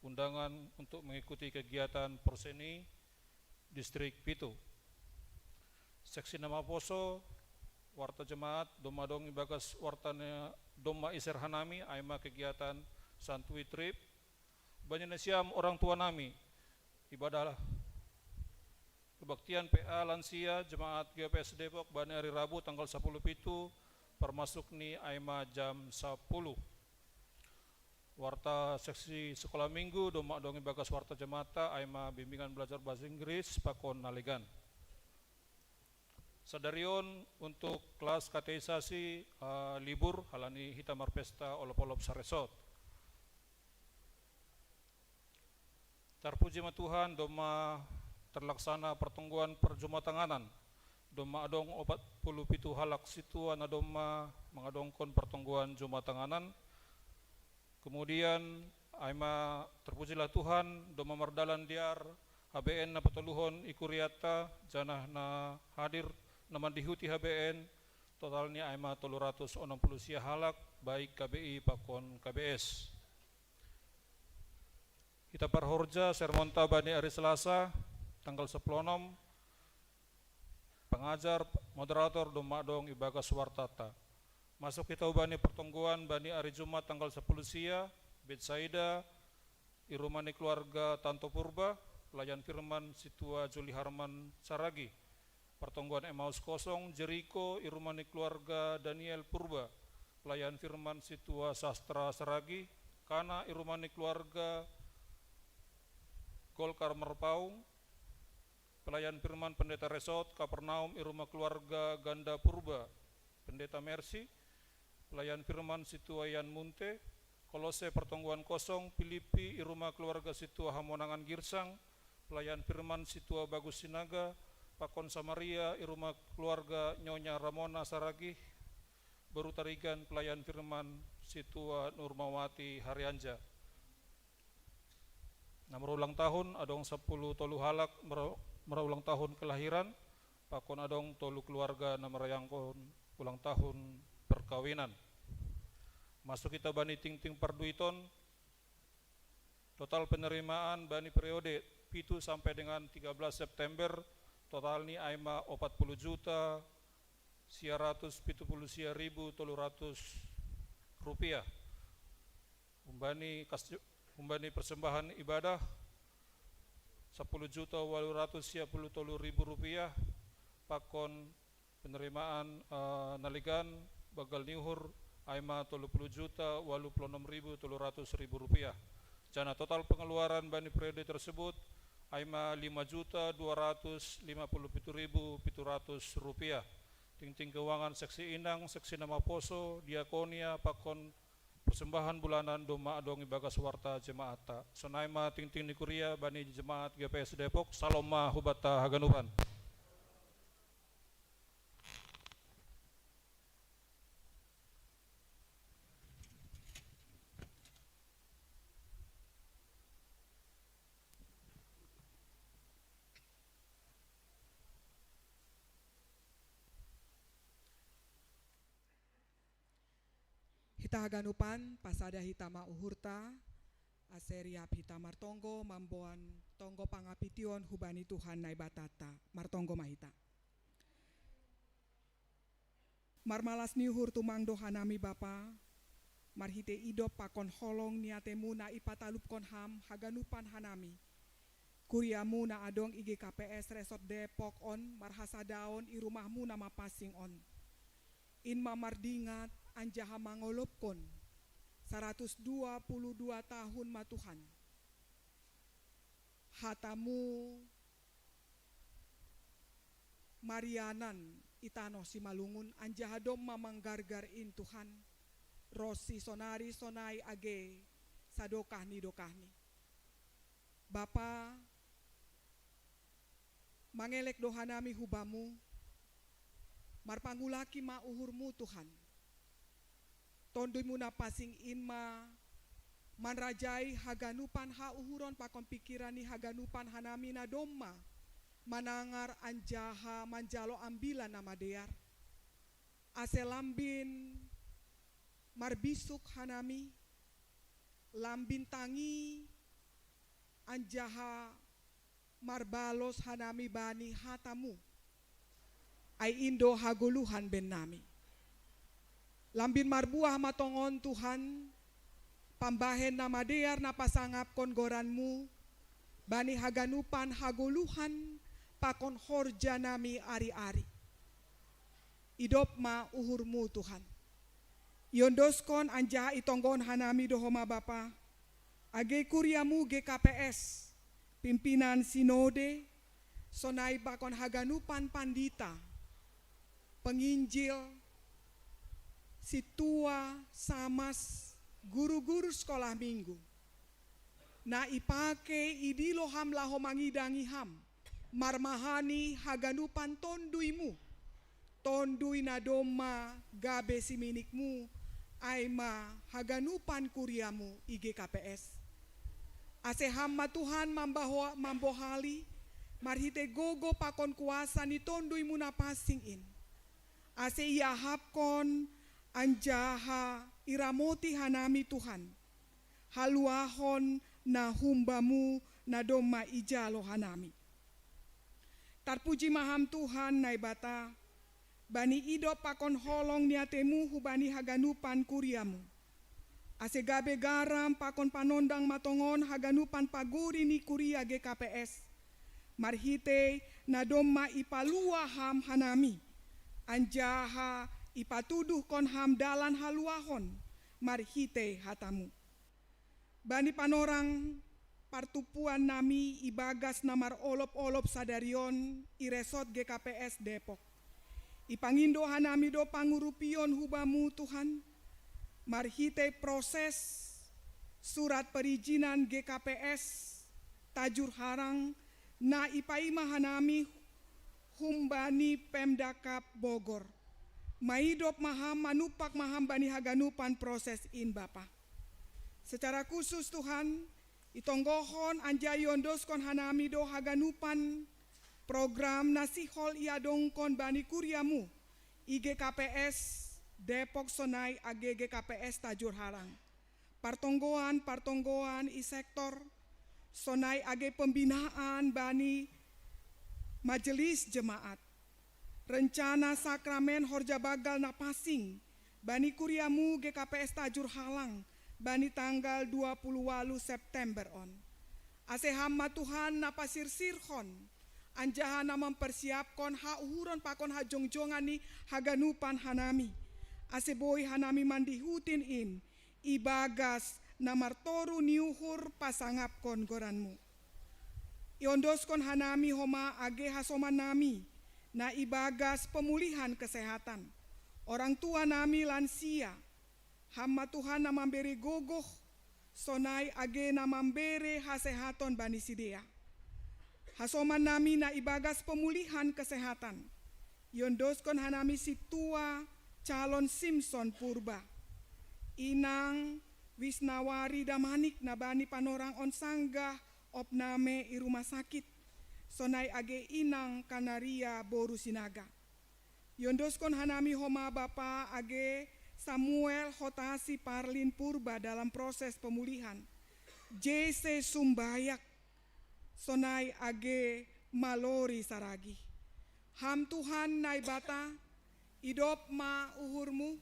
undangan untuk mengikuti kegiatan porseni distrik pitu. Seksi na maposo, warta jemaat, domma adong ibagas warta na domma iser hanami, ai ma kegiatan santuy trip. Hubahen nasiam orang tua nami, ibadah kebaktian P A lansia jemaat G P S Depok bani ari Rabu tanggal sapuluh pitu, parmasuk ni ai ma jam sapuluh. Warta seksi sekolah minggu, domma adong ibagas warta jemaatta, ai ma bimbingan belajar bahasa Inggris, pakon na legan. Sadari on untuk kelas kateisasi, eh, libur, halani hita marpesta olop-olop saresort. Tarpuji ma Tuhan, domma terlaksana pertonggoan parjumatanganan. Domma adong opat puluh pitu halak sintua na domma mangadongkon pertonggoan jumatanganan. Kemudian, ai ma terpujilah Tuhan, domma mardalan dear H B N na patoluhon i kuriatta, janah na hadir na mandihuti H B N, totalni ai ma tolu ratus onom puluh sia halak, baik K B I pakon K B S. Hita parhorja, sermonta bani ari Selasa, tanggal sapuluh onom, pangajar, moderator, domma adong ibagas wartanta. Masuk hita hubani pertonggoan bani ari Jumat tanggal sapuluh sia, Betsaida, i rumah ni keluarga Tanto Purba, pelayan firman sintua Juli Harman Saragi. Pertonggoan Emmaus Kosong, Jeriko, i rumah ni keluarga Daniel Purba, pelayan firman sintua Sastra Saragi. Kana, i rumah ni keluarga Golkar Merpaung, pelayan firman Pendeta Resort, Kapernaum, i rumah keluarga Ganda Purba, Pendeta Mercy, pelayan firman sintua Yan Munte. Kolose, pertonggoan Kosong, Pilipi, i rumah keluarga sintua Hamonangan Girsang, pelayan firman sintua Bagus Sinaga, pakon Samaria, i rumah keluarga Nyonya Ramona Saragih, Guru Tarigan Pelayan Firman Situa Nurmawati Harianja. Na marulang tahun adong sapuluh tolu halak, marulang tahun kelahiran, pakon adong tolu keluarga na marayangkon ulang tahun perkawinan. Masuk kita bani tingting parduiton. Total penerimaan bani periode pitu sampai dengan tiga belas September, total ni ai ma opat puluh juta sia ratus pitu puluh sia ribu tolu ratus rupiah. Umbani kas-, umbani persembahan ibadah sapuluh juta walu ratus sia puluh tolu ribu rupiah, pakon penerimaan, eh, nalegan bagal ni uhur ai ma tolu puluh juta walu puluh enam ribu tolu ratus ribu rupiah. Jana total pengeluaran bani periode tersebut ai ma lima juta dua ratus lima puluh pitu ribu pitu ratus rupiah. Tingting keuangan seksi inang, seksi na maposo, diakonia, pakon persembahan bulanan domma adong ibagas warta jemaatta. Sonai ma tingting ni kuria bani jemaat G P S Depok, salom ma hubanta haganupan. Hita haganupan, pasada hita ma uhurta, ase riap hita martonggo mamboan tonggo pangapition hubani Tuhan Naibatatta. Martonggo ma hita. Marmalas ni uhur tumang do hanami Bapa, marhitei idop pakon holong ni atemu na ipatalupkon Ham haganupan hanami. Kuriamu na adong i G K P S Resort Depok on marhasadaon i rumahmu na mapansing on. In ma mardingat anjaha mangolopkon, saratus dua puluh dua tahun ma Tuhan. Hatamu marianan i tanoh Simalungun anjaha domma manggargar in Tuhan, ronsi sonari sonai age sadokah ni dokahni. Bapa, mangelek do hanami hu Bamu, marpangulaki ma uhurmu Tuhan. TonduyMu na pansing in ma manrajai haganupan hauhuron pakon pingkiran ni haganupan hanami na domma manangar anjaha manjalo Ambilan Namadear. Ase lambin marbisuk hanami, lambin tangi anjaha marbalos hanami bani hataMu. Ai in do hagoluhan bennami. Lambin marbuah ma tongon Tuhan, pambahen na madear na pasangapkon goranMu, bani haganupan hagoluhan pakon horjanami ari-ari. Idop ma uhurMu Tuhan. Iondoskon anjaha itonggohon hanami do homa Bapa, age kuriaMu G K P S, pimpinan sinode, sonai pakon haganupan pandita, penginjil, sintua, samas, guru-guru sekolah minggu. Na ipake idilo Ham laho mangidangi Ham, marmahani haganupan TonduyMu, Tonduy na domma gabe siminikMu, ai ma haganupan kuriaMu i G K P S. Ase Ham ma Tuhan mambaho-, mambohali, marhitei gogo pakon kuasa ni TonduyMu na pansing in. Ase iahapkon anjaha iramoti hanami Tuhan, haluahon na hum-Bamu na domma ijalo hanami. Tarpuji ma Ham Tuhan Naibata, bani idop pakon holong ni ateMu hubani haganupan kuriaMu. Ase gabe garam pakon panondang ma tongon haganupan paguri ni kuria G K P S, marhitei na domma ipaluah Ham hanami, anjaha ipatuduhkon Ham dalan haluahon marhitei hataMu. Bani panorang partumpuannami ibagas na marolop-olop sadari on i Resort G K P S Depok. Ipangindo hanami do pangurupion hu-Bamu Tuhan, marhitei proses surat perizinan G K P S Tajur Harang na ipaima hanami humbani Pemdakab Bogor. Maidop maham, manupak maham bani haganupan proses in Bapa. Secara khusus Tuhan, itonggohon anjai ondoskon hanami do haganupan program na sihol iadongkon bani kuriamu i G K P S Depok sonai age G K P S Tajur Halang. Partonggoan-partonggoan i sektor, sonai age pembinaan bani majelis jemaat. Rencana sakramen horja bagal na pasing bani kuriamu G K P S Tajur Halang bani tanggal dua puluh walu September on. Ase ham ma Tuhan na pasirsirhon, anjaha na mampersiapkon hauhuron pakon hajongjongan ni haganupan hanami. Ase boi hanami mandihutin in, ibagas na martoru ni uhur pasangapkon goranmu. Iondoskon hanami homa age hasoman nami, na ibagas pemulihan kesehatan. Orang tua nami lansia, ham ma Tuhan na mambere gogoh, sonai age na mambere hasehaton bani sidea. Hasoman nami na ibagas pemulihan kesehatan. Iondoskon hanami sintua calon Simson Purba. Inang Wisnawari Damanik na bani panorang on sanggah opname i rumah sakit. Sonai age inang Kanaria boru Sinaga. Iondoskon hanami homa Bapa age Samuel Hotasi Parlin Purba dalam proses pemulihan. J C Sumbayak, sonai age Malori Saragih. Ham Tuhan Naibata, idop ma uhurmu,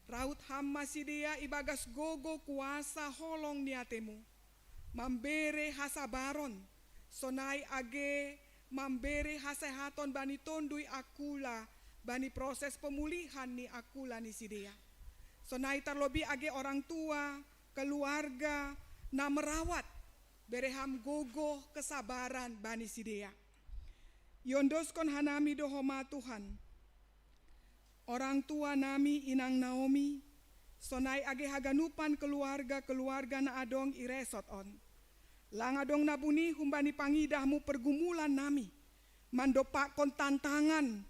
raut ham ma sidea ibagas gogo kuasa holong ni atemu. Mambere hasabaron, sonai age mambere hasehaton bani tondui akula, bani proses pemulihan ni akula ni sidea. Sonai tarlobih age orang tua, keluarga, na merawat, bere ham gogoh kesabaran bani sidea. Iondoskon hanami do homa Tuhan. Orang tua nami inang Naomi, sonai age haganupan keluarga-keluarga na adong i resort on. Lang adong na buni humbani pangidahmu pergumulan nami, mandopakkon tantangan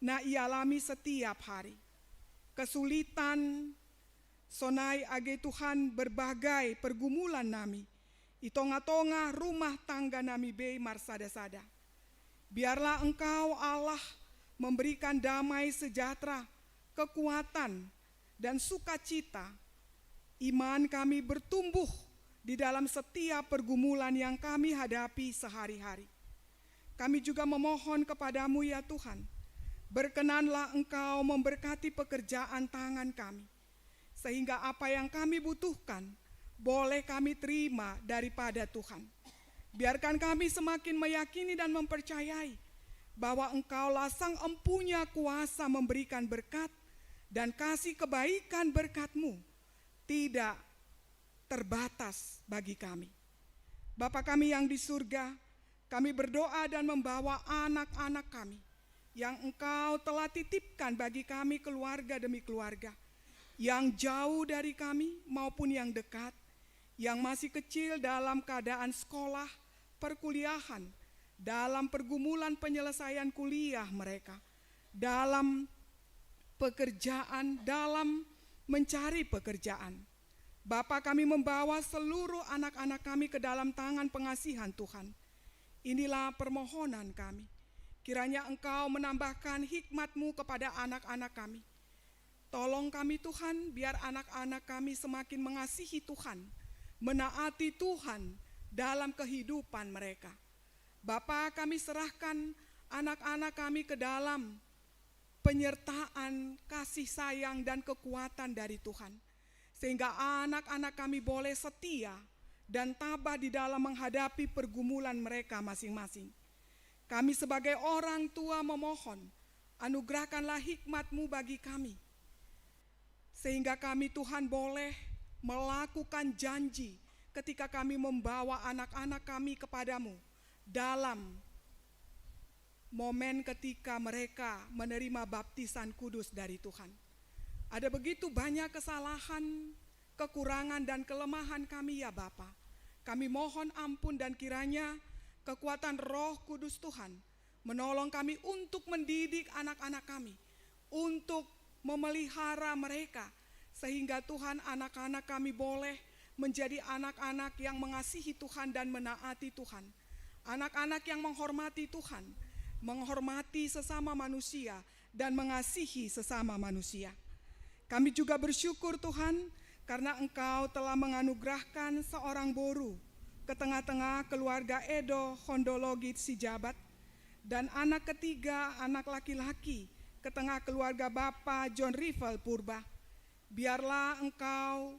na ialami setiap hari. Kesulitan, sonai age Tuhan berbagai pergumulan nami, i tongah-tongah rumah tangga nami bei marsada-sada. Biarlah Engkau Allah memberikan damai sejahtera, kekuatan, dan sukacita. Iman kami bertumbuh di dalam setiap pergumulan yang kami hadapi sehari-hari. Kami juga memohon kepada-Mu ya Tuhan, berkenanlah Engkau memberkati pekerjaan tangan kami, sehingga apa yang kami butuhkan boleh kami terima daripada Tuhan. Biarkan kami semakin meyakini dan mempercayai bahwa Engkaulah Sang Empunya kuasa memberikan berkat, dan kasih kebaikan berkat-Mu tidak terbatas bagi kami. Bapa kami yang di surga, kami berdoa dan membawa anak-anak kami yang Engkau telah titipkan bagi kami keluarga demi keluarga, yang jauh dari kami maupun yang dekat, yang masih kecil dalam keadaan sekolah, perkuliahan, dalam pergumulan penyelesaian kuliah mereka, dalam pekerjaan, dalam mencari pekerjaan. Bapa, kami membawa seluruh anak-anak kami ke dalam tangan pengasihan Tuhan. Inilah permohonan kami. Kiranya Engkau menambahkan hikmat-Mu kepada anak-anak kami. Tolong kami Tuhan, biar anak-anak kami semakin mengasihi Tuhan, menaati Tuhan dalam kehidupan mereka. Bapa, kami serahkan anak-anak kami ke dalam penyertaan, kasih sayang, dan kekuatan dari Tuhan, sehingga anak-anak kami boleh setia dan tabah di dalam menghadapi pergumulan mereka masing-masing. Kami sebagai orang tua memohon, anugerahkanlah hikmat-Mu bagi kami, sehingga kami, Tuhan, boleh melakukan janji ketika kami membawa anak-anak kami kepada-Mu dalam momen ketika mereka menerima baptisan kudus dari Tuhan. Ada begitu banyak kesalahan, kekurangan, dan kelemahan kami, ya Bapa. Kami mohon ampun, dan kiranya kekuatan Roh Kudus Tuhan menolong kami untuk mendidik anak-anak kami, untuk memelihara mereka, sehingga Tuhan, anak-anak kami boleh menjadi anak-anak yang mengasihi Tuhan dan menaati Tuhan. Anak-anak yang menghormati Tuhan, menghormati sesama manusia, dan mengasihi sesama manusia. Kami juga bersyukur, Tuhan, karena Engkau telah menganugerahkan seorang boru ke tengah-tengah keluarga Edo Hondologit Sijabat, dan anak ketiga, anak laki-laki, ke tengah keluarga Bapa John Rivel Purba. Biarlah Engkau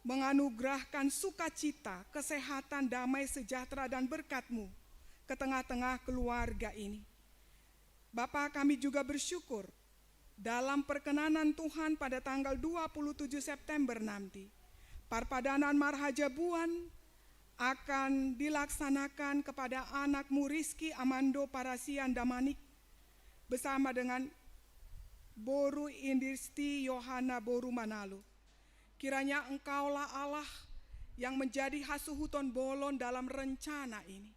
menganugerahkan sukacita, kesehatan, damai sejahtera, dan berkat-Mu ke tengah-tengah keluarga ini. Bapa, kami juga bersyukur dalam perkenanan Tuhan pada tanggal dua puluh tujuh September nanti, parpadanan Marhajabuan akan dilaksanakan kepada anak-Mu Rizky Amando Parasian Damanik bersama dengan Boru Indisti Yohana Boru Manalu. Kiranya Engkaulah Allah yang menjadi hasuhuton bolon dalam rencana ini.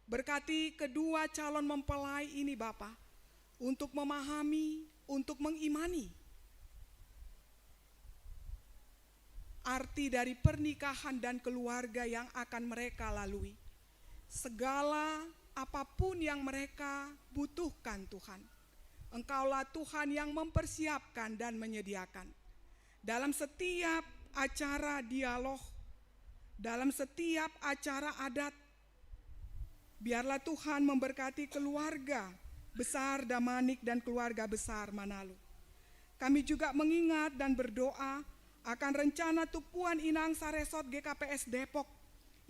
Berkati kedua calon mempelai ini, Bapa, untuk memahami, untuk mengimani arti dari pernikahan dan keluarga yang akan mereka lalui. Segala apapun yang mereka butuhkan, Tuhan, Engkaulah Tuhan yang mempersiapkan dan menyediakan. Dalam setiap acara dialog, dalam setiap acara adat, biarlah Tuhan memberkati keluarga besar Damanik dan keluarga besar Manalu. Kami juga mengingat dan berdoa akan rencana Tupuan Inang Saresot G K P S Depok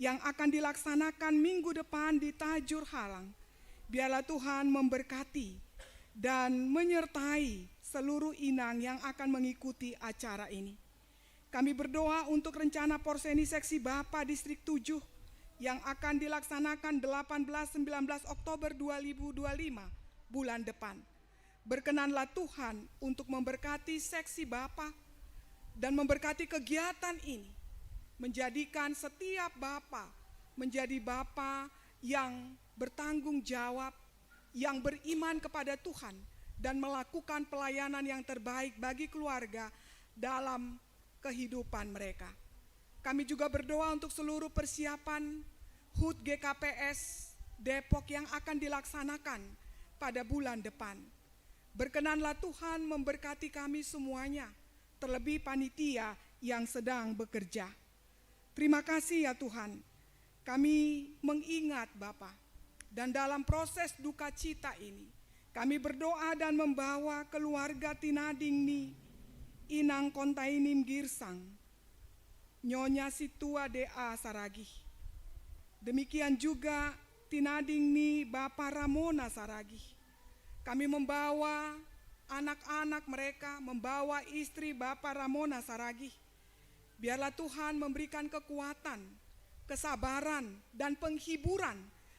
yang akan dilaksanakan minggu depan di Tajur Halang. Biarlah Tuhan memberkati dan menyertai seluruh inang yang akan mengikuti acara ini. Kami berdoa untuk rencana porseni seksi Bapa Distrik tujuh yang akan dilaksanakan delapan belas sembilan belas Oktober dua ribu dua puluh lima, bulan depan. Berkenanlah Tuhan untuk memberkati seksi Bapa dan memberkati kegiatan ini, menjadikan setiap Bapa menjadi Bapa yang bertanggung jawab, yang beriman kepada Tuhan, dan melakukan pelayanan yang terbaik bagi keluarga dalam kehidupan mereka. Kami juga berdoa untuk seluruh persiapan HUT G K P S Depok yang akan dilaksanakan pada bulan depan. Berkenanlah Tuhan memberkati kami semuanya, terlebih panitia yang sedang bekerja. Terima kasih ya Tuhan, kami mengingat Bapa. Dan dalam proses duka cita ini, kami berdoa dan membawa keluarga Tinading ni Inang Kontainim Girsang, Nyonya Situa D A Saragih. Demikian juga Tinading ni Bapa Ramona Saragih. Kami membawa anak-anak mereka, membawa istri Bapa Ramona Saragih. Biarlah Tuhan memberikan kekuatan, kesabaran, dan penghiburan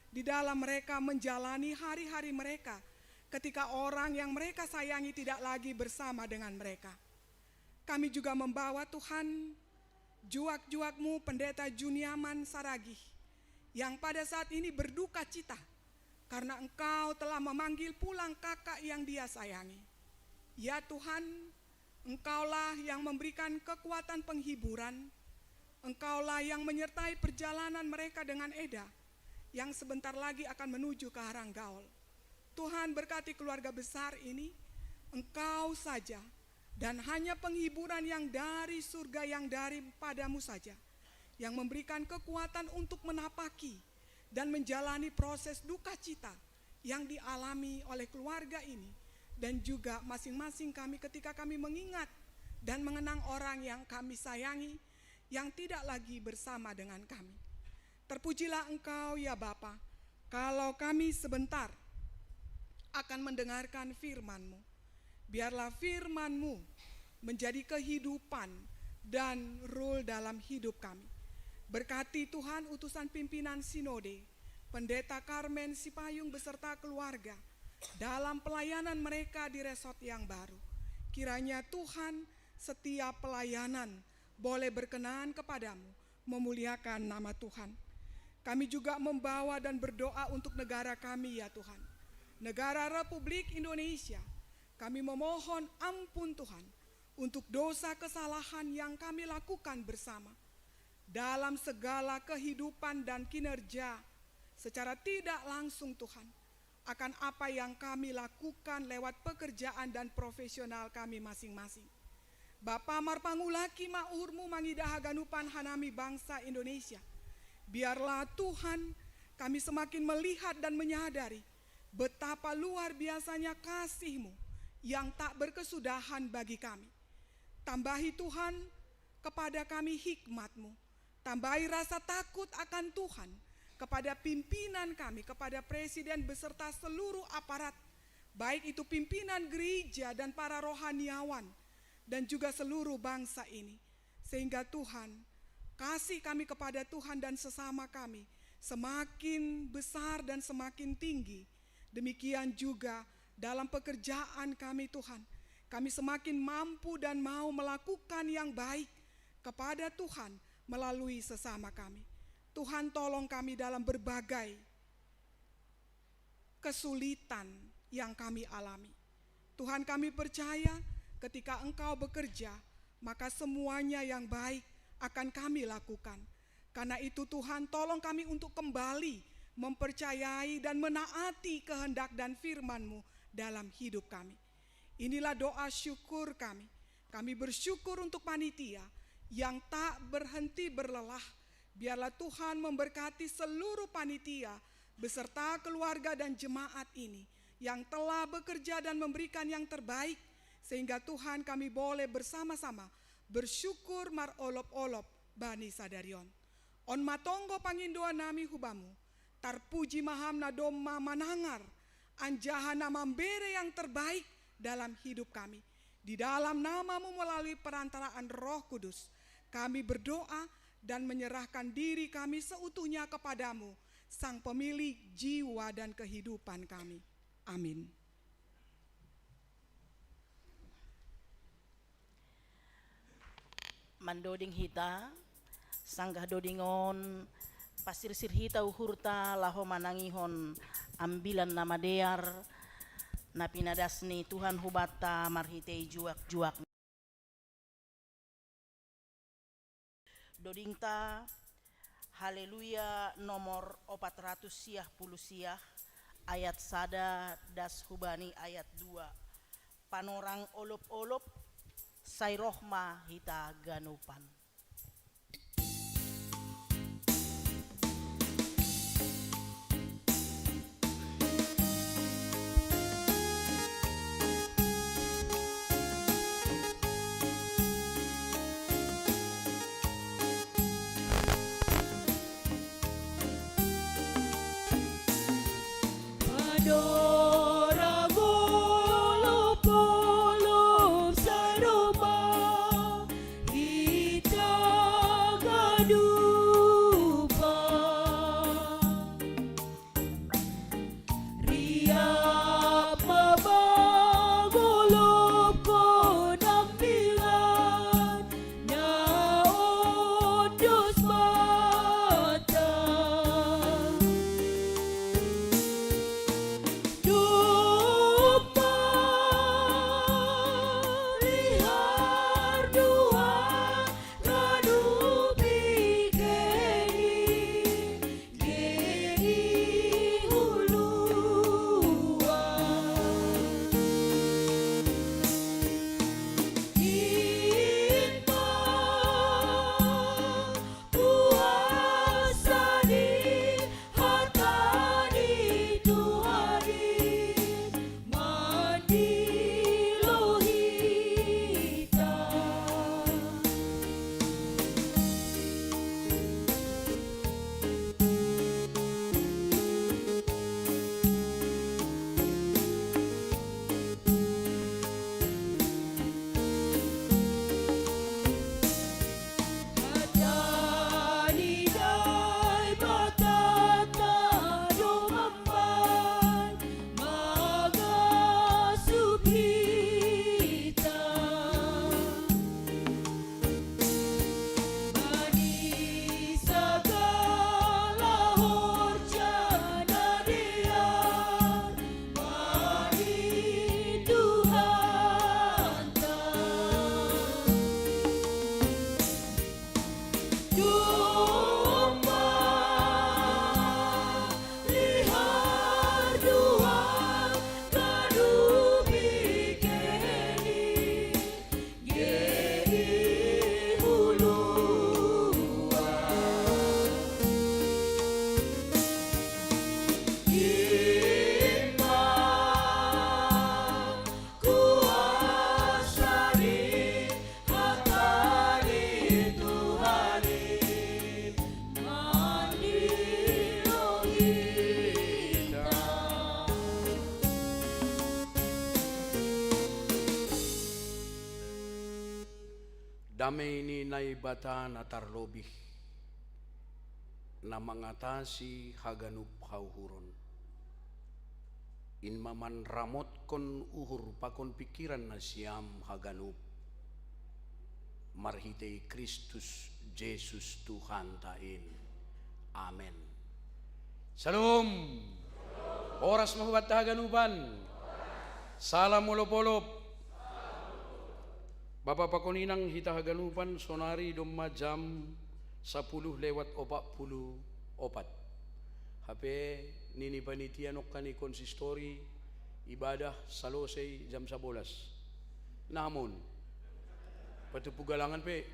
di dalam mereka menjalani hari-hari mereka ketika orang yang mereka sayangi tidak lagi bersama dengan mereka. Kami juga membawa Tuhan juak-juakmu Pendeta Juniaman Saragih yang pada saat ini berduka cita karena Engkau telah memanggil pulang kakak yang dia sayangi. Ya Tuhan, Engkaulah yang memberikan kekuatan penghiburan. Engkaulah yang menyertai perjalanan mereka dengan Eda yang sebentar lagi akan menuju ke Haranggaol. Tuhan, berkati keluarga besar ini. Engkau saja, dan hanya penghiburan yang dari surga, yang dari padamu saja, yang memberikan kekuatan untuk menapaki dan menjalani proses duka cita yang dialami oleh keluarga ini dan juga masing-masing kami ketika kami mengingat dan mengenang orang yang kami sayangi yang tidak lagi bersama dengan kami. Terpujilah Engkau, ya Bapa, kalau kami sebentar akan mendengarkan firman-Mu. Biarlah firman-Mu menjadi kehidupan dan rule dalam hidup kami. Berkati Tuhan utusan pimpinan sinode, Pendeta Karmen Sipayung beserta keluarga dalam pelayanan mereka di resort yang baru. Kiranya Tuhan, setiap pelayanan boleh berkenan kepada-Mu, memuliakan nama Tuhan. Kami juga membawa dan berdoa untuk negara kami, ya Tuhan. Negara Republik Indonesia, Kami memohon ampun Tuhan untuk dosa kesalahan yang kami lakukan bersama dalam segala kehidupan dan kinerja secara tidak langsung Tuhan akan apa yang kami lakukan lewat pekerjaan dan profesional kami masing-masing. Bapa marpangulaki ma uhurmu mangidah haganupan hanami bangsa Indonesia. Biarlah Tuhan kami semakin melihat dan menyadari betapa luar biasanya kasih-Mu yang tak berkesudahan bagi kami. Tambahi Tuhan kepada kami hikmat-Mu. Tambahi rasa takut akan Tuhan kepada pimpinan kami, kepada Presiden beserta seluruh aparat, baik itu pimpinan gereja dan para rohaniawan, dan juga seluruh bangsa ini. Sehingga Tuhan, kasih kami kepada Tuhan dan sesama kami semakin besar dan semakin tinggi. Demikian juga dalam pekerjaan kami, Tuhan. Kami semakin mampu dan mau melakukan yang baik kepada Tuhan melalui sesama kami. Tuhan, tolong kami dalam berbagai kesulitan yang kami alami. Tuhan, kami percaya ketika Engkau bekerja, maka semuanya yang baik akan kami lakukan. Karena itu Tuhan, tolong kami untuk kembali mempercayai dan menaati kehendak dan firman-Mu dalam hidup kami. Inilah doa syukur kami. Kami bersyukur untuk panitia yang tak berhenti berlelah. Biarlah Tuhan memberkati seluruh panitia beserta keluarga dan jemaat ini yang telah bekerja dan memberikan yang terbaik, sehingga Tuhan, kami boleh bersama-sama bersyukur marolop-olop bani sadari on. On ma tonggo pangindoan nami hu Bamu, tarpuji ma Ham na domma manangar, anjaha na mambere yang terbaik dalam hidup kami. Di dalam nama-Mu melalui perantaraan Roh Kudus, kami berdoa dan menyerahkan diri kami seutuhnya kepada-Mu, Sang Pemilik jiwa dan kehidupan kami. Amin. Mandoding hita, sanggah doding on, pasirsir hita uhurta laho manangihon ambilan na madear, na pinadas ni Tuhan hubanta marhitei juak-juak. Dodingta, Haleluya nomor opat ratus siah puluh siah, ayat sada das hubani ayat dua. Panorang olop-olop, sai roh ma hita ganupan. Damei ni Naibata na tarlobih, na mangatasi haganup hauhuron, in ma manramotkon uhur pakon pingkiran nasiam haganup, marhitei Kristus Jesus Tuhanta in. Amen. Syalom. Horas ma hubanta haganupan. Salam olopolop. Bapa pakon inang, hita haganupan, sonari domma jam sapuluh lewat opat puluh opat. Hape nini panitia nongkan i konsistori, ibadah salosei jam sabolas. Namun patumpu galangan pe.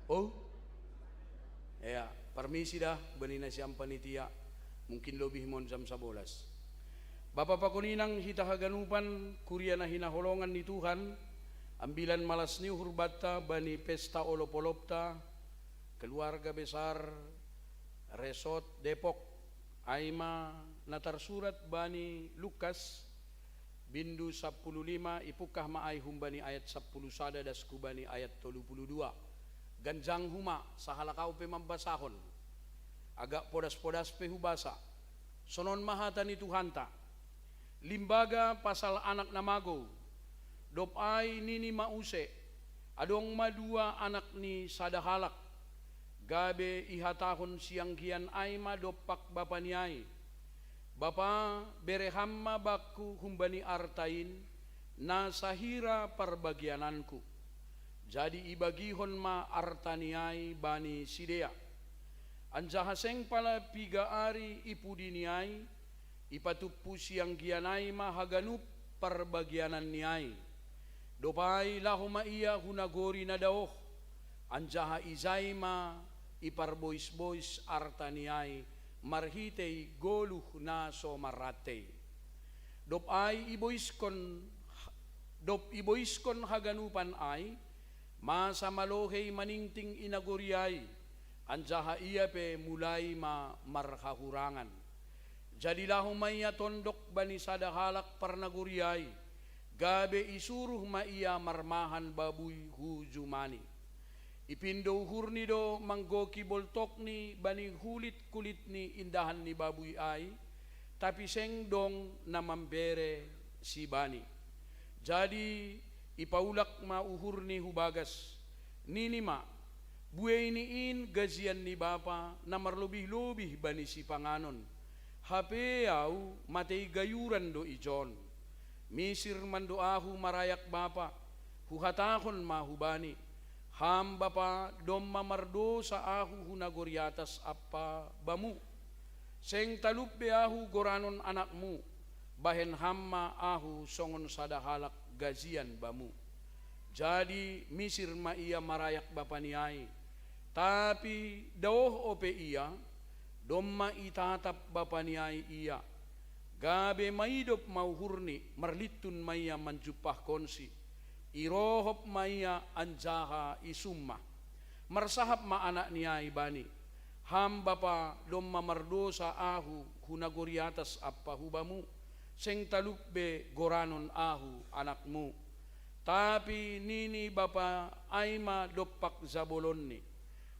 Oh? Ea, parmisi da, bani nasiam panitia, mungkin lobih mon jam sabolas. Bapa pakon inang, hita haganupan, kuria na hinaholongan ni Tuhan, ambilan malas ni uhur banta bani pesta olopolopta, keluarga besar Resort Depok, ai ma na tarsurat bani Lukas, bindu sapuluh lima, ipungkah ma ai humbani ayat sapuluh sada das hubani ayat tolu puluh dua. Ganjang huma, sahalak au pe mambasahon. Agak podas-podas pe hubasa. Sonon ma hata ni Tuhanta. Limbaga pasal anak na magou. Dob ai nini ma use, adong ma dua anak ni sada halak. Gabe ihatahon sianggian ai ma dompak bapani ai, Bapa, bere ham ma bakku humbani arta in, na sahira parbagiananku. Jadi ibagihon ma artani ai bani sidea. Anjaha seng pala piga ari i pudini ai, ipatumpu sianggian ai ma haganup parbagiananni ai. Dob ai laho ma ia hu nagori na daoh, anjaha ijai ma iparboisbois artani ai marhitei goluh na so marrantei. Dob ai iboiskon, dob iboiskon haganupan ai, masa ma lohei maningting i nagori ai, anjaha ia pe mulai ma marhahurangan. Jadi laho ma ia tondok bani sada halak parnagori ai, gabe isuruh ma ia marmahan babui hu jumani. Ipindo uhurni do manggoki boltokni bani hulit-kulit ni indahan ni babui ai, tapi seng dong na mambere sibani. Jadi ipaulak ma uhurni hu bagas, nini ma, bueini in gajian ni Bapa na marlobih-lobih bani sipanganon. Hape au matei gayuran do ijon. Misir mando ahu marayak bapa, huhatahon ma hubani, ham bapa, domma mardosa ahu hu nagori atas ampa bamu. Seng talup be ahu goranon anakmu, bahen ham ma ahu songon sada halak gajian bamu. Jadi misir ma ia marayak bapani ai. Tapi daoh ope ia, domma itatap bapani ai ia. Gabe maidop ma uhurni, marlintun ma ia manjumpahkonsi. Irohop ma ia anjaha isumma. Marsahap ma anakni ai bani, ham bapa, domma mardosa ahu hu nagori atas ampa hu bamu. Seng talup be goranon ahu anakmu. Tapi nini bapa ai ma dompak jabolonni,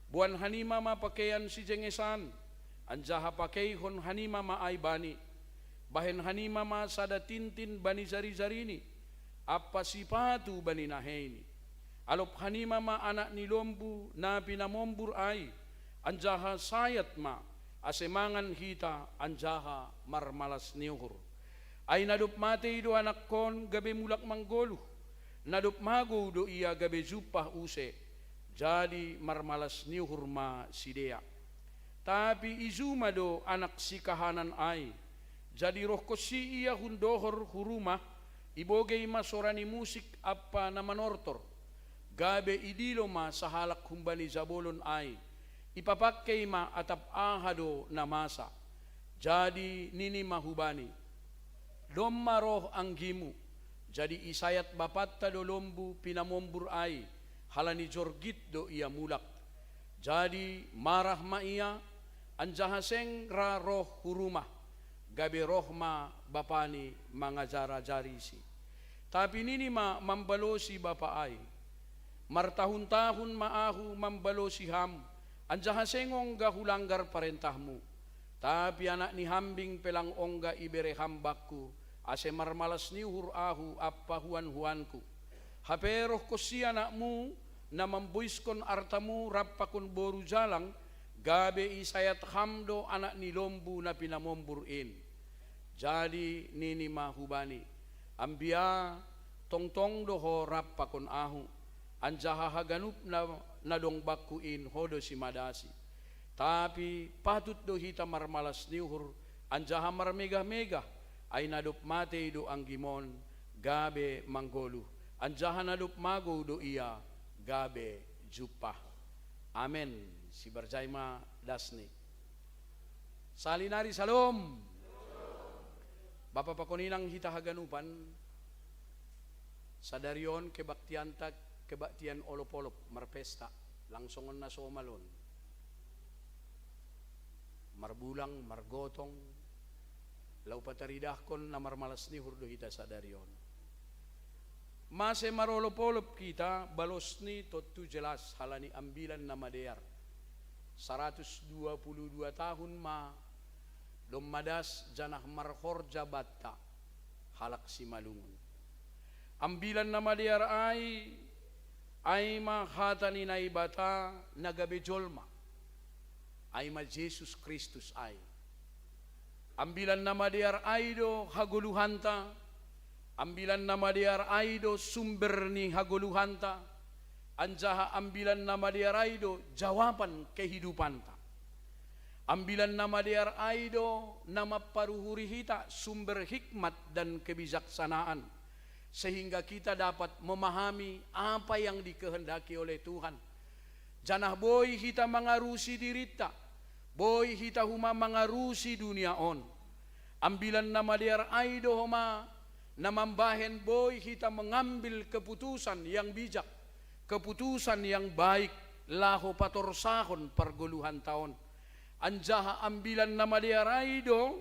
boan hanima ma pakeian sijengesan, anjaha pakeihon hanima ma ai bani. Bahen hanima ma sada tintin bani jari-jarini, ampa sipatu bani naheini. Alop hanima ma anak ni lombu na pinamombur ai, anjaha sayat ma, ase mangan hita anjaha marmalas ni uhur. Ai na dob matei do anakkon gabe mulak manggoluh, na dob magou do ia gabe jumpah use, jadi marmalas ni uhur ma sidea. Tapi ijuma do anak sikahanan ai, jadi rohkonsi ia hun dohor hu rumah, ibogei ma sora ni musik ampa na manortor. Gabe idilo ma sahalak humbani jabolon ai, ipapangkei ma atap aha do na masa. Jadi nini ma hubani, domma roh anggimu. Jadi isayat bapanta do lombu pinamombur ai, halani jorgit do ia mulak. Jadi marah ma ia, anjaha seng ra roh hu rumah, gabe roh ma bapani mangajarajarisi. Tapi nini ma mambalosi bapa ai, Martahun-tahun ma ahu mambalosi ham, anjaha seng ongga hulanggar parentahmu. Tapi anak ni hambing pe lang ongga ibere ham bakku, ase marmalas ni uhur ahu ampa huan-huanku. Hape rohkon si anakmu, na mamboiskon artamu rap pakon boru jalang, gabe isayat ham do anak ni lombu na pinamombur in. Jadi nini ma hubani, Ambia, tongtong do ho rap pakon ahu, anjaha haganup na, na dong bakku in ho do simadasi. Tapi patut do hita marmalas ni uhur, anjaha marmegah-megah, ai na dob matei do anggimon, gabe manggoluh, anjaha na dob magou do ia, gabe jumpah. Amen. Sibarjai ma dasni. Salinari salom. Bapa pakon inang hita haganupan, sadari on kebaktianta kebaktian olop-olop, marpesta, lang songon na somal on. Marbulang, margotong, laho pataridahkon na marmalas ni uhur do hita sadari on. Mase marolop-olop hita, balosni tontu jelas halani Ambilan Namadear. Saratus dua puluh dua tahun ma domma das janah marhorja banta halak Simalungun. Ambilan Namadear ai, ai ma hata ni Naibata na gabe jolma, ai ma Jesus Kristus ai. Ambilan Namadear ai do hagoluhanta, Ambilan Namadear ai do sumber ni hagoluhanta, anjaha Ambilan Namadear ai do jawaban kehidupanta. Ambilan Namadear ai do na mamparuhuri hita sumber hikmat dan kebijaksanaan, sehingga kita dapat memahami apa yang dikehendaki oleh Tuhan. Janah boi hita mangarusi dirinta, boi hita homa mangarusi dunia on. Ambilan Namadear ai do homa na mambahen boi hita mengambil keputusan yang bijak, keputusan yang baik, laho patorsahon pargoluhanta on. Anjaha Ambilan Namadear ai do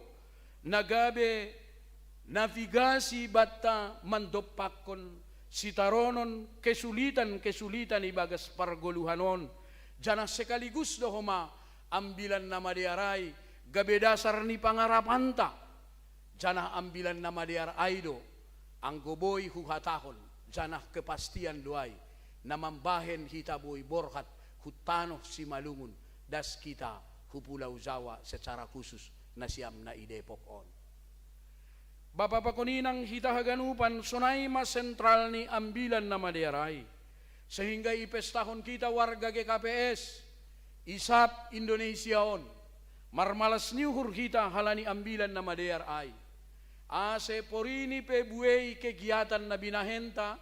na gabe navigasi banta mandompakkon sitaronon kesulitan-kesulitan ibagas pargoluhan on, janah sekaligus do homa Ambilan Namadear ai gabe dasar ni pangarapanta. Janah Ambilan Namadear ai do, anggo boi huhatahon, janah kepastian do ai, na mambahen hita boi borhat hu tanoh Simalungun, das hita hu Pulau Jawa secara khusus nasiam na i Depok on. Bapa pakon inang hita haganupan, sonai ma sentral ni Ambilan Namadear ai, sehingga ipestahon hita warga G K P S, isab Indonesia on. Marmalas ni uhur hita halani Ambilan Namadear ai. Ase porini pe buei kegiatan na binahenta,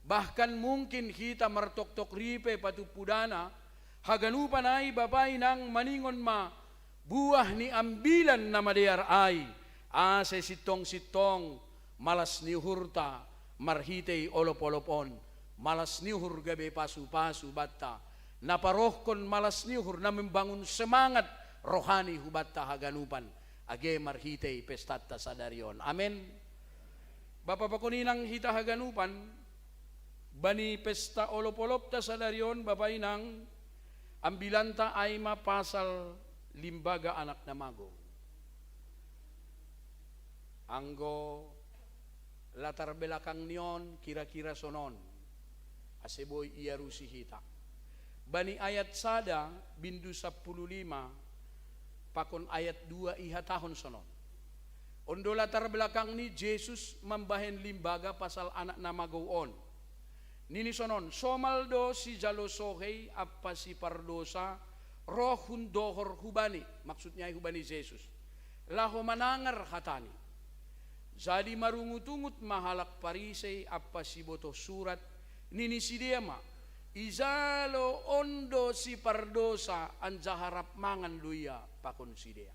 bahkan mungkin hita martoktok ripe patumpu dana, haganupan ai bapa inang maningon ma buah ni Ambilan Namadear ai, ase sintong-sintong malas ni uhurta marhitei olop-olop on, malas ni uhur gabe pasu-pasu banta, na parohkon malas ni uhur na membangun semangat rohani hubanta haganupan, age marhitei pestanta sadari on. Amen. Bapa pakon inang hita haganupan, bani pesta olop-olopta sadari on, bapa inang, ambilanta ai ma pasal Limbaga Anak na Magou. Anggo latar belakang ni on kira-kira sonon, ase boi iarusi hita. Bani ayat sada bindu sampulu lima pakon ayat dua ihatahon sonon. On do latar belakang ni Jesus mambahen limbaga pasal Anak na Magou on. Nini sonon, somal do sijalo sohei ampa sipardosa roh hun dohor hubani, maksudnya ai hubani Jesus, laho manangar hatani. Jadi marungut-ungut ma halak Parisei ampa sibotoh surat, nini sidea ma, ijalo on do sipardosa anjaha rap mangan do ia pakon sidea.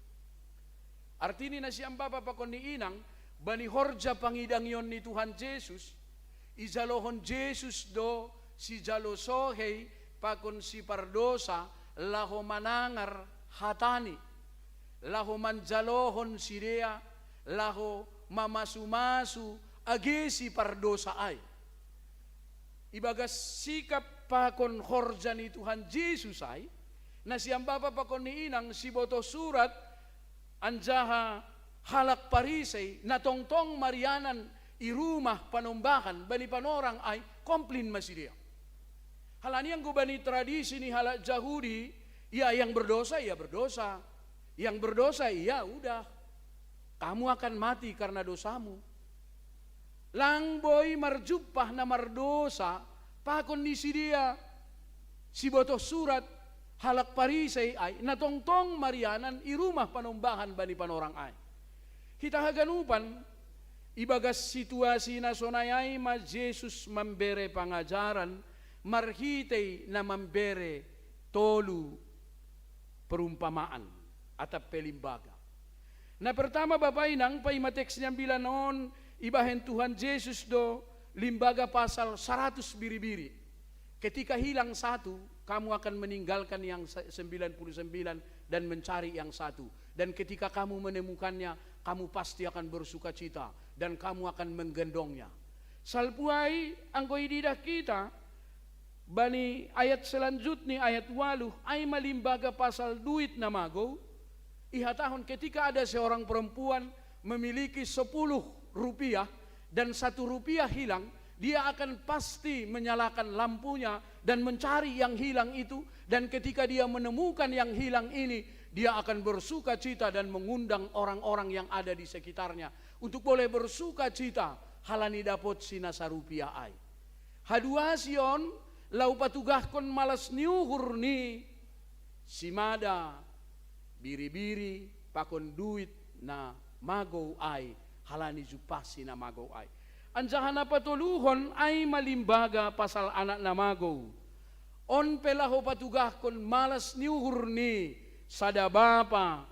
Artini nasiam bapa pakon ni inang, bani horja pangidangion ni Tuhan Jesus, ijalohon Jesus do sijalo sohei pakon sipardosa laho manangar hatani, laho manjalohon sidea, laho mamasu-masu age sipardosa ai. Ibagas sikap pakon horja ni Tuhan Jesus ai, na sian bapa pakon ni inang sibotoh surat, anjaha halak Parisei na tongtong marianan i rumah panombahan bani panorang ai, komplain ma sidea. Halani anggo bani tradisi ni halak Jahudi, ia yang berdosa, ia berdosa. Yang berdosa, ia udah. Kamu akan mati karena dosamu. Lang boi marjumpah na mardosa pakon ni sidea sibotoh surat halak Parisei ai, na tongtong marianan i rumah panombahan bani panorang ai. Hita haganupan, ibagas situasi na sonai ai ma Jesus mambere pangajaran marhitei na mambere tolu perumpamaan atap pe limbaga. Na pertama, bapa inang, paima teks ni ambilan on, ibahen Tuhan Jesus do limbaga pasal saratus biri-biri. Ketika hilang satu, kamu akan meninggalkan yang se-, sembilan puluh sembilan dan mencari yang satu. Dan ketika kamu menemukannya, kamu pasti akan bersukacita dan kamu akan menggendongnya. Salpu ai, anggo ididah hita, bani ayat selanjutni, ayat waluh, ai ma limbaga pasal duit na magou, ihatahon ketika ada seorang perempuan memiliki sepuluh rupiah dan satu rupiah hilang, dia akan pasti menyalakan lampunya dan mencari yang hilang itu, dan ketika dia menemukan yang hilang ini, dia akan bersukacita dan mengundang orang-orang yang ada di sekitarnya untuk boleh bersukacita halani dapotsi na sarupiah ai. Haduasi on laho patugahkon malas ni uhur ni simada biri-biri pakon duit na magou ai, halani jumpahsi na magou ai. Anjaha na patoluhon ai ma limbaga pasal anak na magou. On pe laho patugahkon malas ni uhur ni sada bapa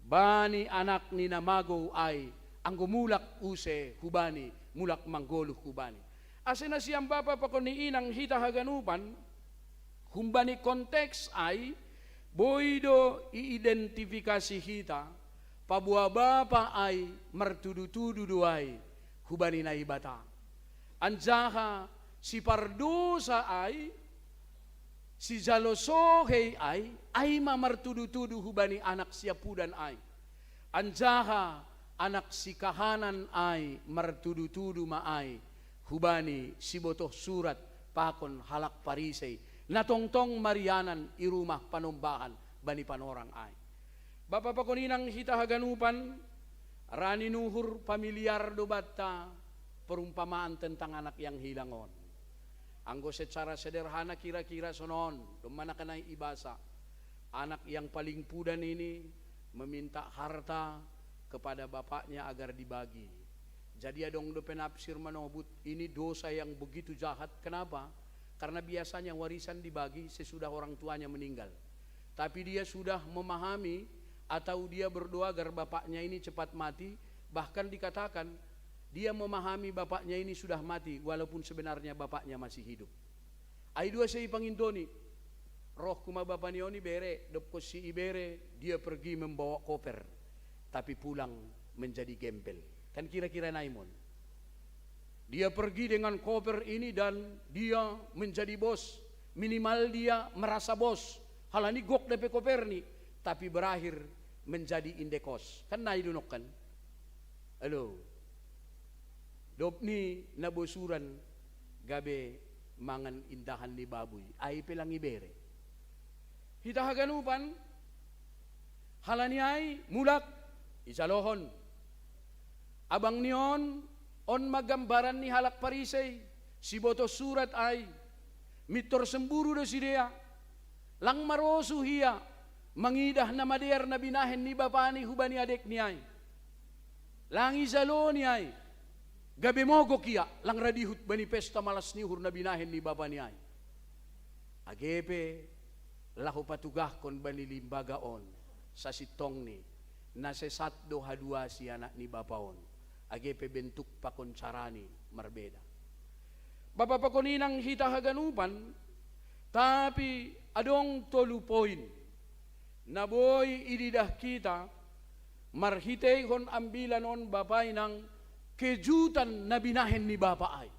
bani anakni na magou ai, anggo mulak use hubani, mulak manggoluh hubani. Ase na sian bapa pakon ni inang hita haganupan, humbani konteks ai, boi do iidentifikasi hita, paboa bapa ai martudu-tudu do ai hubani Naibata. Anjaha sipardosa ai, sijalo sohei ai, ai ma martudu-tudu hubani anak siampudan ai. Anjaha anak sikahanan ai martudu-tudu ma ai hubani sibotoh surat pakon halak Parisei, na tongtong marianan i rumah panombahan bani panorang ai. Bapa pakon inang hita haganupan, rani nuhur pamiliar do banta perumpamaan tentang anak yang hilang on. Anggo secara sederhana kira-kira sonon, domma na kanai ibasa. Anak yang paling pudan ini meminta harta kepada bapaknya agar dibagi. Jadi adong do penafsir manobut, ini dosa yang begitu jahat. Kenapa? Karena biasanya warisan dibagi sesudah orang tuanya meninggal. Tapi dia sudah memahami, atau dia berdoa agar bapaknya ini cepat mati. Bahkan dikatakan, dia memahami bapaknya ini sudah mati, walaupun sebenarnya bapaknya masih hidup. Ai dua se i pangindoni. Roh huma bapa ni on ibere, dob konsi ibere, dia pergi membawa koper, tapi pulang menjadi gembel. Kan kira-kira nai mon. Dia pergi dengan koper ini dan dia menjadi bos. Minimal dia merasa bos. Halani gok dope koperni, tapi berakhir menjadi indekos. Kan nai do nongkan. Alo. Dob ni na bosuran gabe mangan indahan ni babuy, ai pe lang ibere. Hita haganupan, halani ai mulak ijalohon. Abang ni on, on ma gambaran ni halak Parisei, sibotoh surat ai. Mintor semburu do sidea. Lang marosuh ia mangidah na madear na binahen ni bapani hubani adekni ai. Lang ijaloni ai. Gabe mogok ia, lang ra dihut bani pesta malas ni uhur na binahen ni bapani ai. Age pe laho patugahkon bani limbaga on, sasintongni, na sesat do haduasi anak ni bapa on, age pe bentuk pakon carani marbeda. Bapa pakon inang hita haganupan, tapi adong tolu poin na boi ididah hita marhiteihon ambilan on, bapa inang, kejutan na binahen ni bapa ai.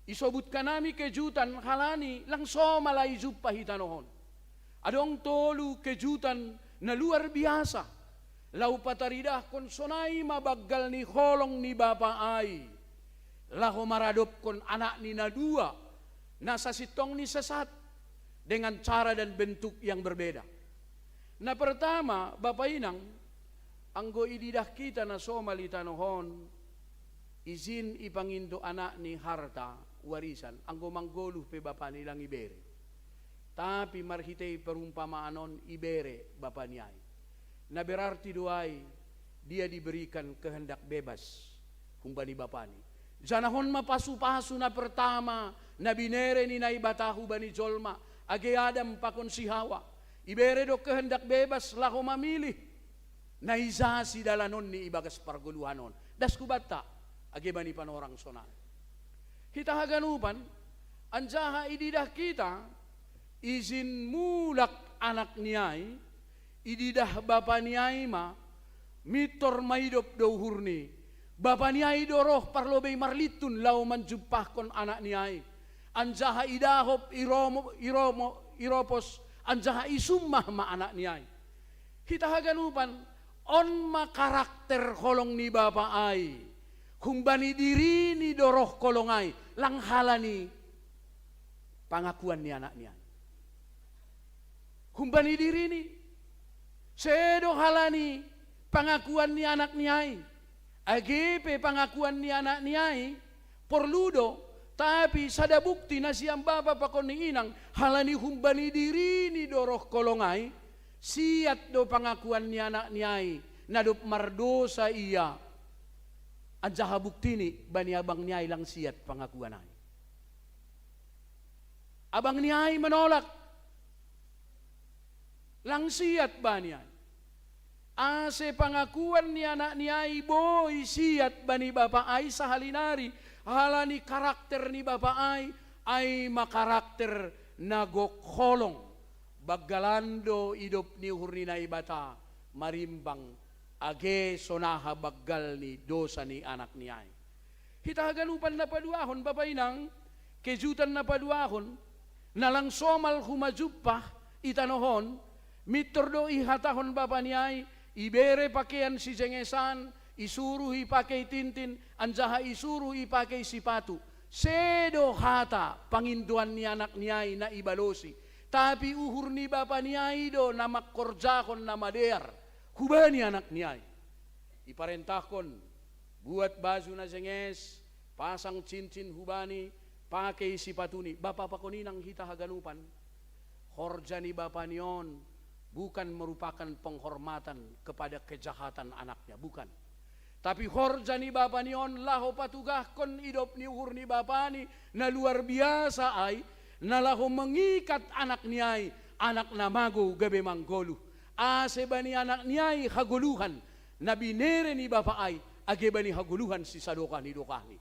Isobut hanami kejutan halani lang somal i jumpah i tanoh on. Adong tolu kejutan na luar biasa laho pataridahkon sonai ma banggal ni holong ni bapa ai laho maradophon anakni na dua na sasintongni sesat dengan cara dan bentuk yang berbeda. Na pertama, bapa inang, anggo ididah hita na somal i tanoh on, ijin ipangindo anakni harta warisan, anggo manggoluh pe bapani lang ibere. Tapi marhitei perumpamaan on ibere bapani ai. Na berarti do ai dia diberikan kehendak bebas humbani bapani. Janah on ma pasupasu na pertama na binere ni Naibata hubani jolma, age Adam pakon si Hawa. Ibere do kehendak bebas laho mamilih na ija sidalanonni ibagas pargoluhan on. Das hubanta, age bani panorang sonai. Hita haganupan, anjaha ididah hita, ijin mulak anakni ai, ididah bapani ai ma, mintor maidop do uhurni. Bapani ai do roh parlobei marlintun laho manjumpahkon anakni ai. Anjaha idahop, iromo, iromo, iropos, anjaha isummah ma anakni ai. Hita haganupan, on ma karakter holong ni bapa ai. Humbani dirini do roh holong ai, lang halani pangakuan ni anakni ai. Humbani dirini, sedo halani pangakuan ni anakni ai. Age pe pangakuan ni anakni ai porlu do, tapi sada bukti nasiam bapa pakon ni inang, halani humbani dirini do roh holong ai, siat do pangakuan ni anakni ai, na dob mardosa ia. Anjaha buktini bani abangni ai lang siat pangakuan ai. Abangni ai manolak. Lang siat bani ai. Ase pangakuan ni anakni ai boi siat bani bapa ai sahalinari, halani karakter ni bapa ai, ai ma karakter na gok holong. Banggalan do idop ni uhur ni Naibata marimbang age sonaha banggal ni dosa ni anakni ai. Hita haganupan na paduahon, bapa inang, kejutan na paduahon, na lang somal homa jumpah i tanoh on, mintor do ihatahon bapani ai, ibere pakean sijengesan, isuruh ipakei tintin, anjaha isuruh ipakei sipatu. Sedo hata pangindoan ni anakni ai na ibalosi, tapi uhur ni bapani ai do na mangkorjahon na madear hubani anakni ai. Iparentahkon, buat baju na jenges, pasang cincin hubani, pakei sipatuni. Bapa pakon inang, hita haganupan, horja ni bapani on bukan merupakan penghormatan kepada kejahatan anaknya, bukan. Tapi horja ni bapani on laho patugahkon idop ni uhur ni bapani na luar biasa ai, na laho mengikat anakni ai, anak na mago gabe manggoluh. Ase bani anakni ai hagoluhan na binere ni bapa ai, age bani hagoluhan sisadokah ni dokahni.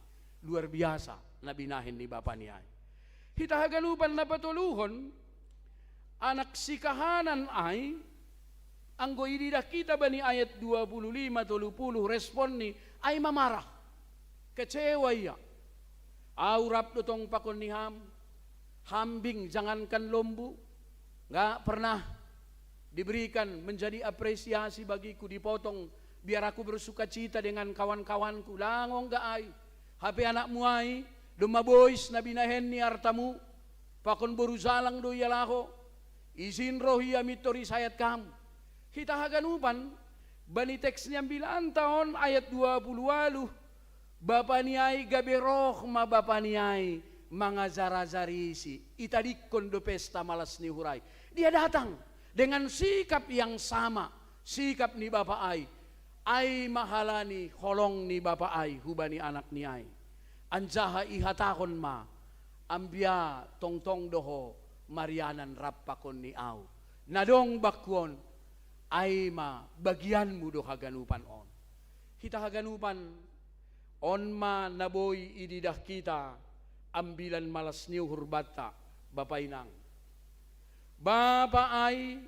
Luar biasa na binahen ni bapani ai. Hita haganupan, na patoluhon, anak sikahanan ai, anggo ididah hita bani ayat dua puluh lima, tolu puluh, responni ai ma marah. Kecewa ia. Au rap do tong pakon ni ham, hambing jangankan lombu, nggak pernah diberikan menjadi apresiasi bagiku, dipotong biar aku bersukacita dengan kawan-kawanku. Lang ongga ai. Hape anakmu ai domma bois na binahen ni artamu, pakon boru jalang do ia laho. Ijin roh ia mintor isayat ham. Hita haganupan, bani teks ni ambilanta on ayat dua puluh ualuh, bapani ai gabe roh ma bapani ai mangajar-ajari isi. Itadingkon do pesta malas ni uhur ai. Dia datang dengan sikap yang sama, sikap ni bapa ai. Ai ma halani holong ni bapa ai hubani anakni ai. Anjaha ihatahon ma, ambia tongtong do ho marianan rap pakon ni au. Na dong bangku on, ai ma bagianmu do haganupan on. Hita haganupan, on ma na boi ididah hita ambilan malas ni uhur banta, bapa inang. Bapa ai,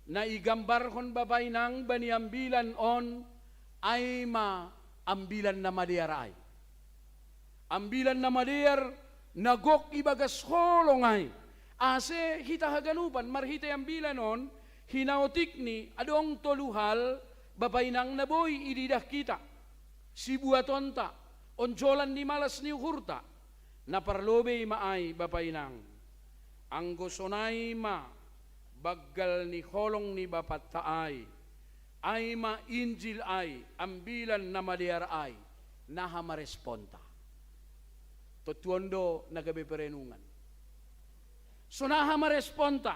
na igambarhon bapa inang bani ambilan on, ai ma ambilan na madear ai. Ambilan na madear Na gok ibagas holong ai. Ase hita haganupan marhitei ambilan on, hinaotikni adong tolu hal, Bapa Inang, na boi ididah hita. Sibuatonta, onjolan ni malas ni uhurta. Na parlobei ma ai, Bapa Inang. Anggo sonai ma banggal ni holong ni Bapanta ai, ai ma Injil ai, ambilan na madear ai, naha ma responta. Tontuon do na gabe perenungan. Sonaha ma responta?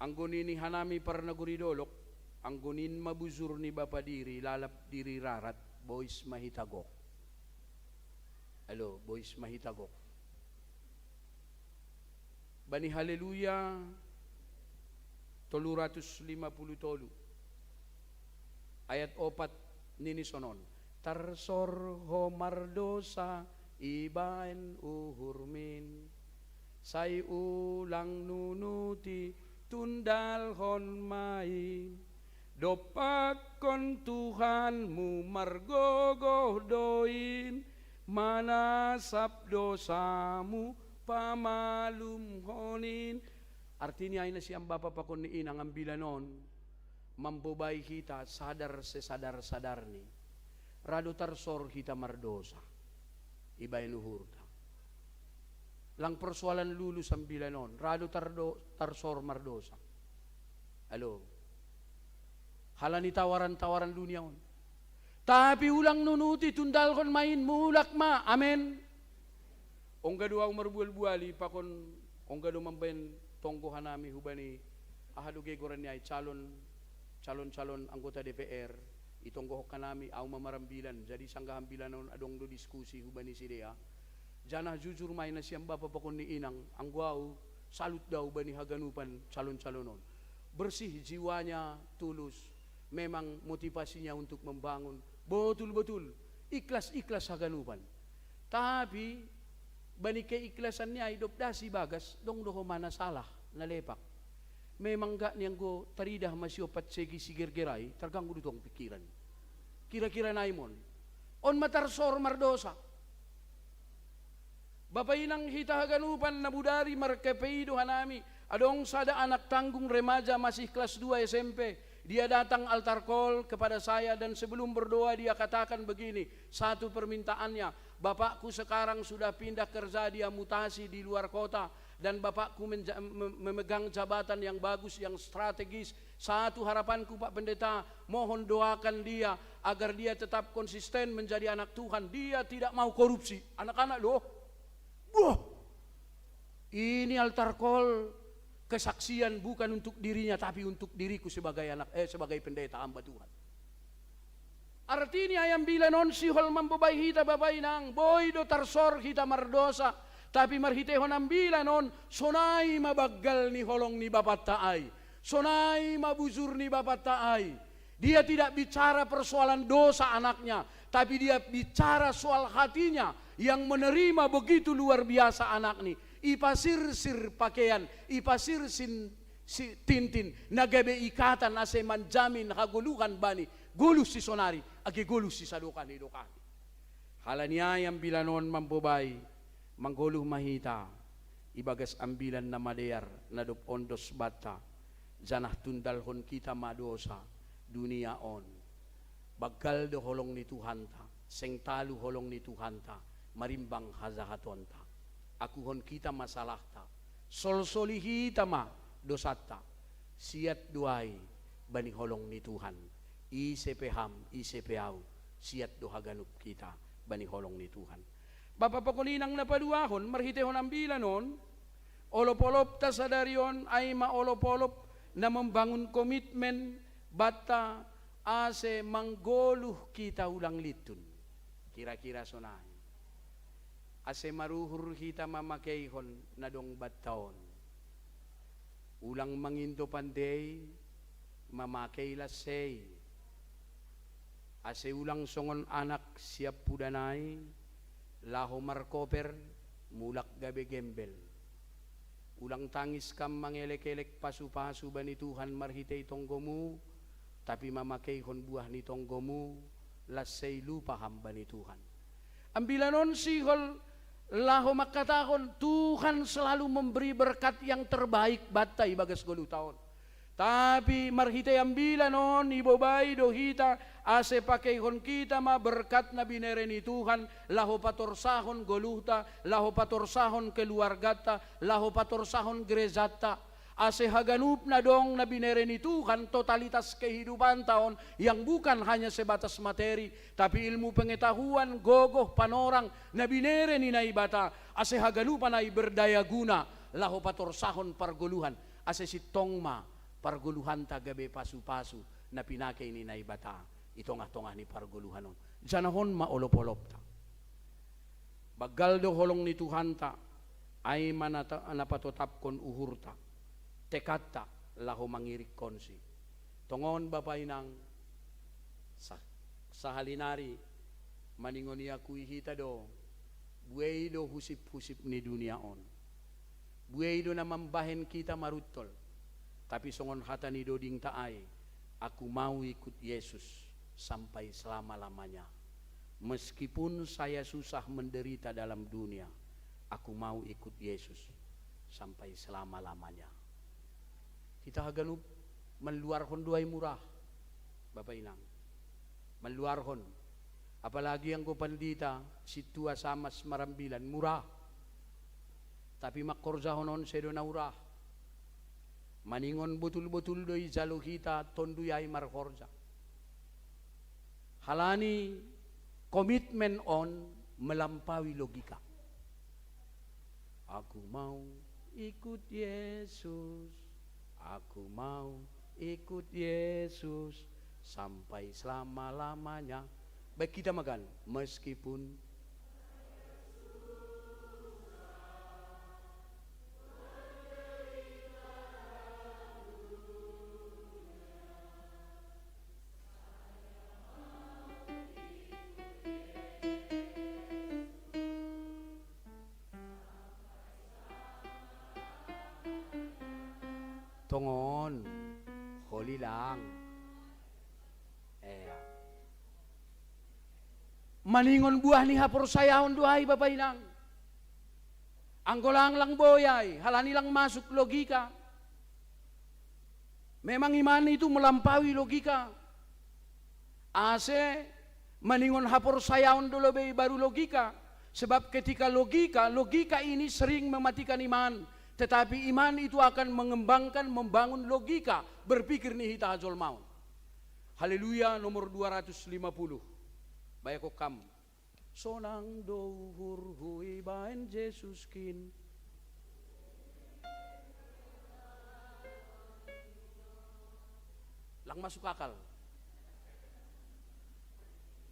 Anggo nini hanami parnagori dolok, anggo nin ma bujur ni bapa diri, lalap diri rarat, bois ma hita gok. Alo, bois ma hita gok. Bani Haleluya tolu ratus lima puluh tolu, ayat opat, nini sonon: Tarsor ho mardosa ibaen uhurmin, sai ulang nunuti, tundalhon ma i. Dompakkon Tuhanmu margogoh do in, manasap dosamu pamalumhon in. Artini ai nasiam bapa pakon ni inang, ambilan on mambobai hita sadar sesadar-sadarni. Ra do tarsor hita mardosa ibaen uhurta. Lang persoalan lulus ambilan on, ra do tardo-, tarsor mardosa. Alo. Halani tawaran-tawaran dunia on. Tapi ulang nunuti, tundalhon ma in, mulak ma. Amen. Ongga do ahu marbual-buali pakon, ongga do mambaen tonggo hanami hubani, aha do ge goran ni ai, calon, calon-calon anggota D P R, itonggohon hanami, ahu ma marambilan, jadi sanggah ambilan on adong do diskusi hubani sidea. Janah jujur ma i nasiam bapa pakon ni inang, anggo ahu, salut do ahu bani haganupan calon-calon on. Bersih jiwanya, tulus, memang motivasinya untuk membangun. Betul-betul, ikhlas-ikhlas haganupan. Tapi, bani keikhlasan ni ai dob das ibagas, dong do homa na salah, na lepak. Memang gak ni anggo taridah ma siompat segi sigerger ai, targanggu do tong pikiran. Kira-kira nai mon. On ma tarsor mardosa. Bapa inang hita haganupan, na budari markepeido hanami, adong sada anak tanggung remaja masih kelas dua S M P. Dia datang altar call kepada saya dan sebelum berdoa dia katakan begini, satu permintaannya, "Bapakku sekarang sudah pindah kerja, dia mutasi di luar kota, dan bapakku menja-, mem-, memegang jabatan yang bagus, yang strategis. Satu harapanku, Pak Pendeta, mohon doakan dia agar dia tetap konsisten menjadi anak Tuhan. Dia tidak mau korupsi." Anak-anak loh. Wah. Ini altar call kesaksian bukan untuk dirinya, tapi untuk diriku sebagai anak, eh, sebagai pendeta hamba Tuhan. Artini ai ambilan on sihol mambobai hita bapa inang, boi do tarsor hita mardosa, tapi marhiteihon ambilan on, sonai ma banggal ni holong ni bapanta ai, sonai ma bujur ni bapanta ai. Dia tidak bicara persoalan dosa anaknya, tapi dia bicara soal hatinya yang menerima begitu luar biasa anakni. Ipasirsir pakean, ipasirsir si tintin, na gabe ikatan ase manjamin hagoluhan bani, goluh sisonari, age goluh sisadokah ni dokahni. Halani ai ambilan on mambobai, manggoluh ma hita ibagas ambilan na madear, na dob ondos banta, janah tundalhon hita ma dosa dunia on. Banggal do holong ni Tuhanta, seng talu holong ni Tuhanta, marimbang hajahatonta. Akuhon hita ma salahta, solsoli hita ma dosanta, siat do ai bani holong ni Tuhan. Ise pe ham, ise pe ahu, siat do haganup hita bani holong ni Tuhan. Bapa pakon inang na paduahon, marhiteihon ambilan on, olop-olopta sadari on ai ma olop-olop na membangun komitmen banta ase manggoluh hita ulang lintun. Kira-kira sonai. Ase maruhur hita mamakeihon na dong banta on. Ulang mangindo pandei, mamakei lansei. Ase ulang songon anak siampudan ai, laho markoper, mulak gabe gembel. Ulang tangis kam mangelek-elek pasu-pasu bani Tuhan marhitei tonggomu, tapi mamakeihon buah ni tonggomu, lansei lupa ham bani Tuhan. Ambilan on sihol Laho mangkatahon, Tuhan selalu memberi berkat yang terbaik banta ibagas goluhta on. Tapi marhite ambilan on ibobai do hita, ase pakeihon hita ma berkat na binere ni Tuhan, laho patorsahon goluhta, laho patorsahon keluarganta, laho patorsahon gerejanta. Ase haganup na dong na binere ni Tuhan, totalitas kehidupanta on, yang bukan hanya sebatas materi, tapi ilmu pengetahuan, gogoh, panorang na binere ni Naibata, ase haganupan ai berdaya guna, laho patorsahon pargoluhan, ase sintong ma pargoluhanta gabe pasu-pasu na pinakei ni Naibata i tongah-tongah ni pargoluhan on. Janahon ma olop-olopta. Banggal do holong ni Tuhanta, ai ma na ta-, na patotapkon uhurta, tekadta, laho mangirikkonsi. Tongon bapa inang, sa-, sahali nari, maningon iakui hita do, buei do husip-husip ni dunia on. Buei do na mambahen hita maruntol. Tapi songon hata ni dodingta ai, "Aku mau ikut Yesus sampai selama-lamanya. Meskipun saya susah menderita dalam dunia, aku mau ikut Yesus sampai selama-lamanya." Hita haganup manluarhon do ai murah, bapa inang. Manluarhon. Apalagi anggo pandita, sintua samas marambilan, murah. Tapi mangkorjahon on sedo na urah. Maningon botul-botul do ijalo hita tonduy ai marhorja. Halani komitmen on melampaui logika. "Aku mau ikut Yesus, aku mau ikut Yesus sampai selama-lamanya." Baik, hita magan, meskipun Tongon, holi lang. Ea. Maningon buah ni haporsayaon do ai, bapa inang. Anggo lang, lang boi ai, halani lang masuk logika. Memang iman itu melampaui logika. Ase maningon haporsayaon do lobei baru logika. Sebab ketika logika, logika ini sering mematikan iman. Tetapi iman itu akan mengembangkan, membangun logika berpikir ni hita hajolmaon. Haleluya nomor dua ratus lima puluh. Baik, kam. Sonang do uhurhu ibaen Jesuskin. Lang masuk akal.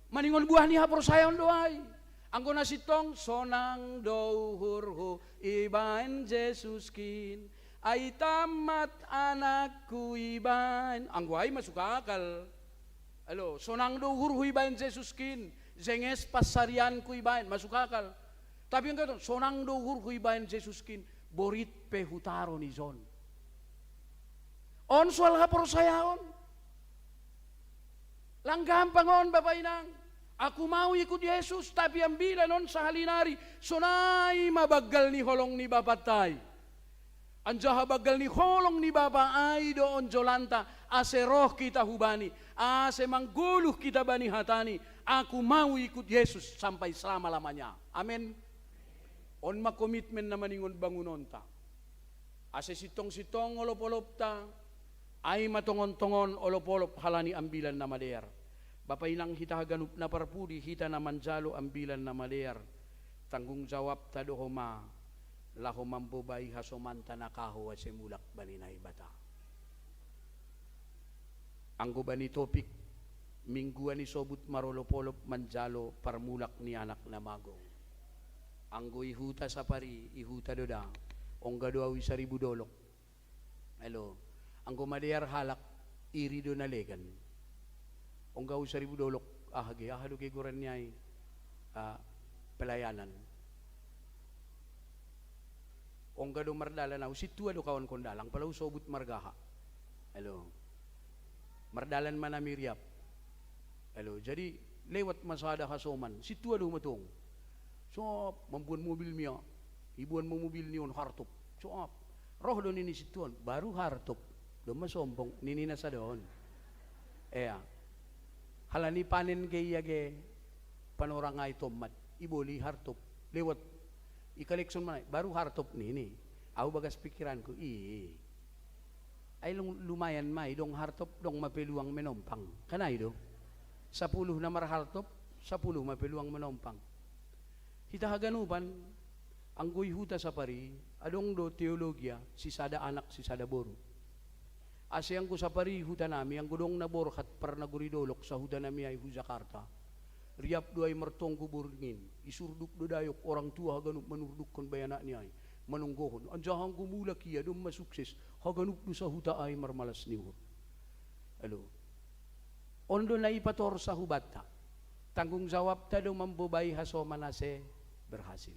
Maningon buah ni haporsayaon do ai. Anggo na sintong, sonang do uhurhu ibaen Jesuskin. Ai tamat anakku ibaen. Anggo ai masuk akal. Elo, sonang do uhurhu ibaen Jesuskin, jenges pansarianku ibaen, masuk akal. Tapi anggo ito, sonang do uhurhu ibaen Jesuskin, borit pe hutaro ni jon. On soal haporsayaon. Lang gampang on, bapa inang. Aku mau ikut Yesus, tapi ambilan on sahali nari, sonai ma banggal ni holong ni Bapanta i. Anjaha banggal ni holong ni Bapa ai do onjolanta, ase roh hita hu Bani, ase manggoluh hita bani hataNi, "Aku mau ikut Yesus sampai selama-lamanya." Amen. On ma komitmen na maningon bangunonta. Ase sintong-sintong olop-olopta, ai ma tongon-tongon olop-olop halani ambilan na madear. Bapa inang, hita haganup na parpudi, hita na manjalo ambilan na madear, tanggung jawabta do homa laho mambobai hasomanta na kaho ase mulak bani Naibata. Anggo bani topik mingguan i, sobut marolop-olop manjalo parmulak ni anak na mago. Anggo i huta sapari, i huta do da, ongga do au i saribu dolok. Elo, anggo madear halak, iri do na legan. Ongga au saribu dolok, aha ge, aha do ge goran ni ai, ah, pelayanan. Ongga do mardalan au, sintua do kaonkon dalan, pala husobut marga aha. Elo. Mardalan ma na miriap. Elo, jadi lewat ma sada hasoman, sintua do humatong. Sop, mamboan mobil mi ia. Iboan ma mobil ni on Hardtop. Sop. Roh do nini sintua on, baru Hardtop. Domma sombong, nini na sada on. Ea. Halani panen ge ia ge panorang ai tommat. Iboli Hardtop. Lewat. Ikalekson ma nai, baru Hardtop nini. Au bagas pikiranku. Ih. Ai lung-, lumayan ma i, dong Hardtop, dong ma peluang menompang. Kan ai do. Sapuluh na mar Hardtop, sapuluh ma peluang menompang. Hita haganupan, anggo i huta sapari, adong do teologia, sisada anak, sisada boru. Ase anggo sapari huta nami, anggo dong na borhat parnagori dolok, sahuta nami ai hu Jakarta. Riap do ai martonggo borngin, isurduk do dayok orang tua haganup manurdukkon bai anakni ai, manonggohon. Anjaha anggo mulak ia domma sukses, haganup do sahuta ai marmalas ni uhur. Alo. On do na ipatorsa hubanta. Tanggung jawabta do mambobai hasoman ase berhasil.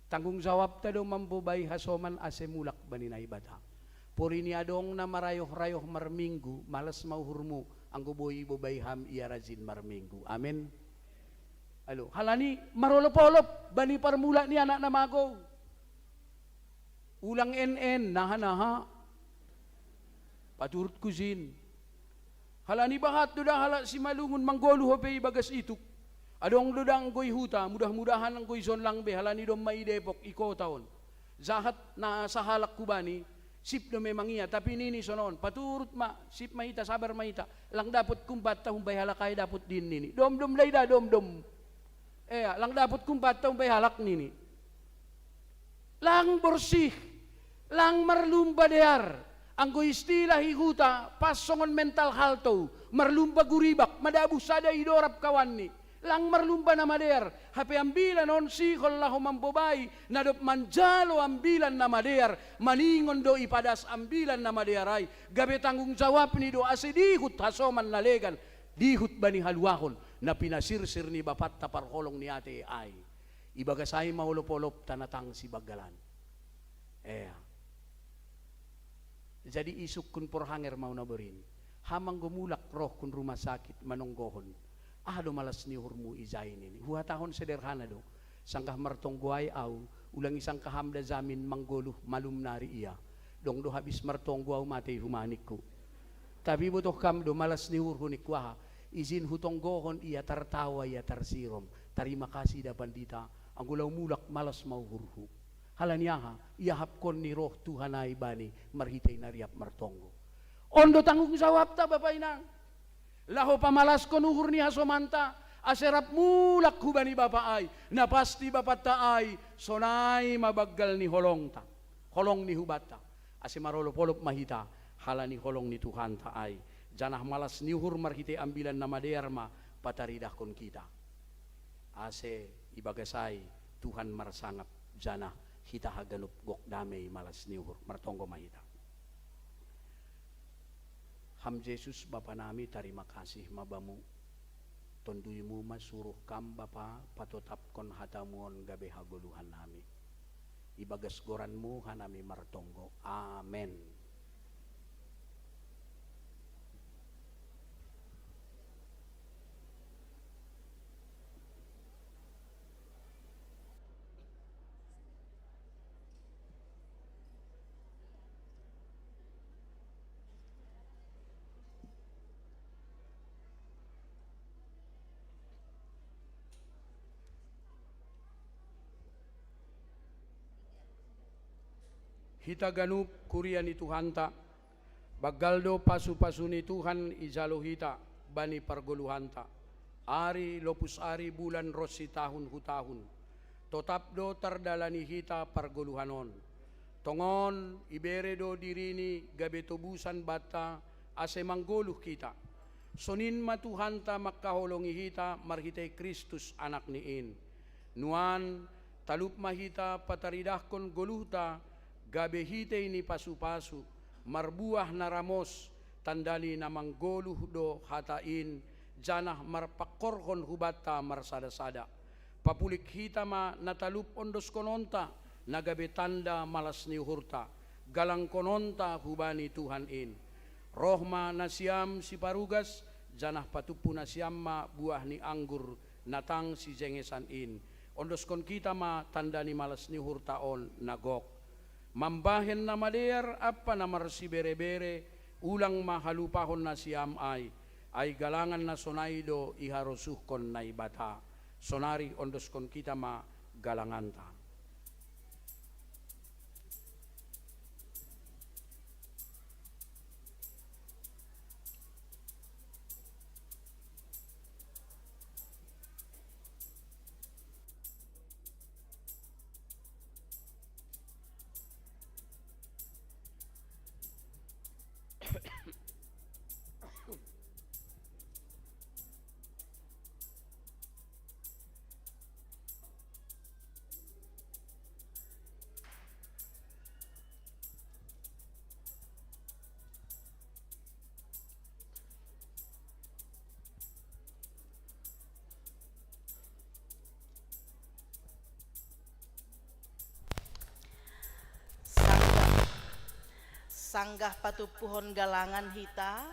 Tanggung jawabta do mambobai hasoman ase mulak bani Naibata. Porini adong na marayoh-rayoh marminggu, malas ma uhurmu, anggo boi ibobai ham ia rajin marminggu. Amen. Alo, halani marolop-olop bani parmula ni anak na magou. Ulang en-en, naha-naha. Paturut kujin. Halani bahat do da halak Simalungun manggoluh ope ibagas ituk. Adong do da anggo i huta, mudah-mudahan anggo i jon lang be, halani domma i Depok, i kota on. Jahat na sahalak hubani, sip do memang ia, tapi nini sonon, paturut ma, sip ma hita, sabar ma hita, lang dapot kumbanta umbai halak ai dapot din nini. Dom-dom da i da, dom-dom. Ea, lang dapot kumbanta umbai halak nini. Lang borsih, lang marlumba dear. Anggo istilah i huta, pas songon mental halto, marlumba guribak, madabuh sada i dorap kawanni. Lang marlumba na madear, hape ambilan on sihol laho mambobai, na dob manjalo ambilan na madear, maningon do ipadas ambilan na madear ai, gabe tanggung jawabni do ase dihut hasoman na legan, dihut bani haluahon, na pinasirsir ni bapanta parholong ni ate ai. Ibagas ai ma olop-olopta na tang sibanggalan. Ea. Jadi isungkun porhanger ma au naborin. Ham anggo mulak rohkun rumah sakit manonggohon. Aha do malas ni uhurmu ijai nini. Huhatahon sederhana do. Sanggah martonggo ai au, ulang isangka ham da jamin manggoluh malum nari ia. Dong do habis martonggo au mate i huma ningku. Tapi botoh kam do malas ni uhurhu ningku aha. Ijin hutonggohon ia tartawa ia tarsirom. Tarima kasih da pandita. Anggo laho mulak malas ma uhurhu. Halani aha? Iahapkon ni roh Tuhan ai bani marhitei na riap martonggo. On do tanggung jawabta bapa inang. Laho pamalaskon uhur ni hasomanta, ase rap mulak hubani bapa ai, na pasti bapanta ai, sonai ma banggal ni holongta, holong ni hubanta. Ase marolop-olop ma hita, halani holong ni Tuhanta ai. Janah malas ni uhur marhitei ambilan na madear ma pataridahkon kita. Ase ibagas ai Tuhan marsangap, janah hita haganup gok dame i malas ni uhur. Martonggo ma hita. Ham Jesus Bapa nami, tarima kasih ma Bamu. TonduiMu ma suruh Kam Bapa patotapkon hataMu on gabe hagoluhan nami. Ibagas goranMu hanami martonggo. Amen. Hita ganup kuria ni Tuhanta, banggal do pasu-pasu ni Tuhan ijalo hita bani pargoluhanta. Ari, lopus ari, bulan ronsi tahun hu tahun. Totap do tardalani hita pargoluhan on. Tongon ibere do diriNi gabe tobusan banta ase manggoluh hita. Sonin ma Tuhanta mangkaholongi hita marhitei Kristus AnakNi in. Nuan, talup ma hita pataridahkon goluhta gabe hitei ni pasu-pasu, marbuah na ramos, tanda ni na manggoluh do hata in, janah marpangkorhon hubanta marsada-sada. Papulik hita ma na talup ondoskononta, na gabe tanda malas ni uhurta, galangkononta hubani Tuhan in. Roh ma nasiam siparugas, janah patumpu nasiam ma buah ni anggur na tang sijengesan in. Ondoskon kita ma tanda ni malas ni uhurta on na gok. Mambahen na madear ampa na marsibere-bere, ulang ma halupahon nasiam ai, ai galangan na sonai do iharosuhkon Naibata. Sonari ondoskon kita ma galanganta. Sanggah, sanggah patumpuhon galangan hita,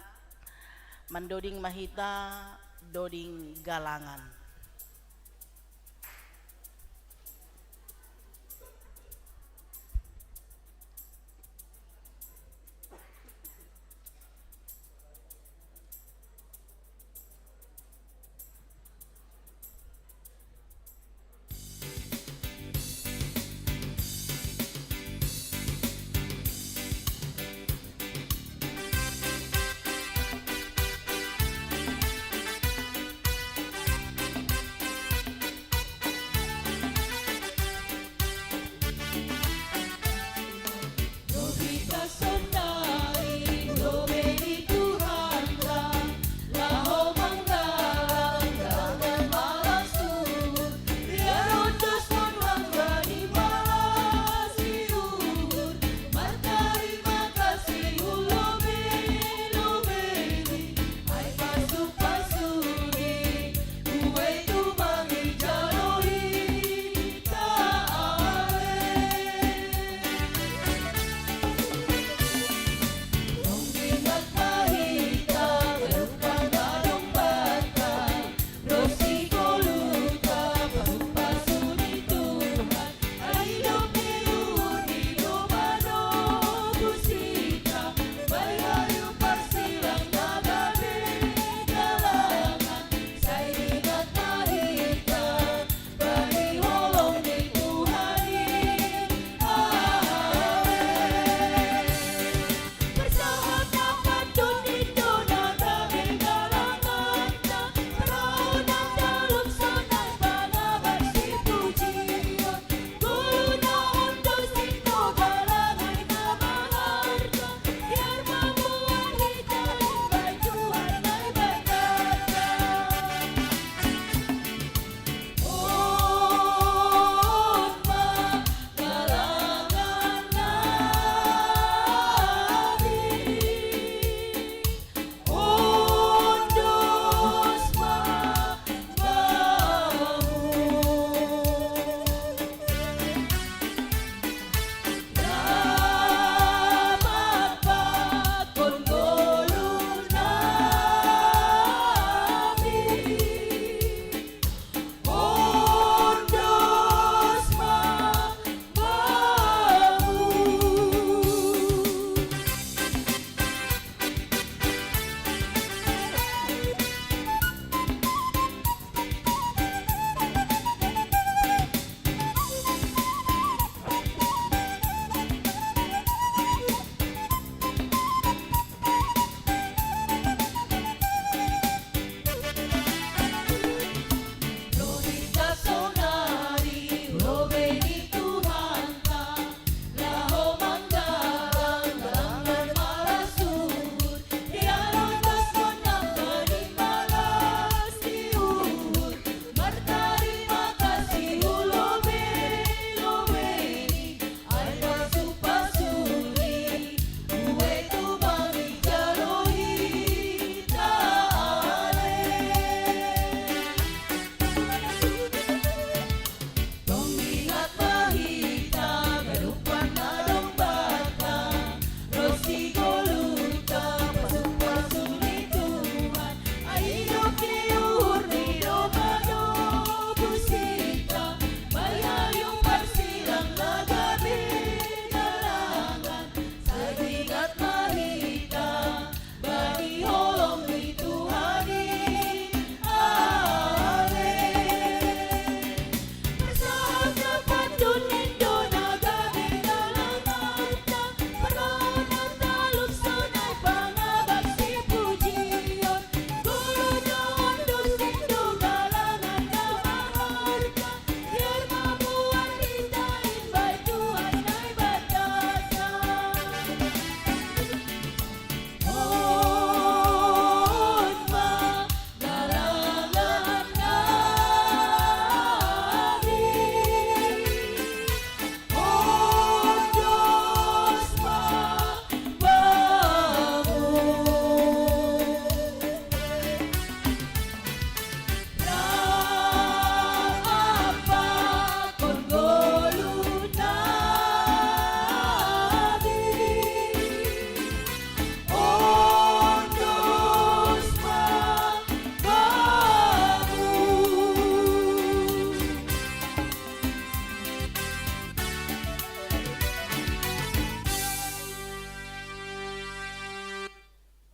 mandoding ma hita doding galangan.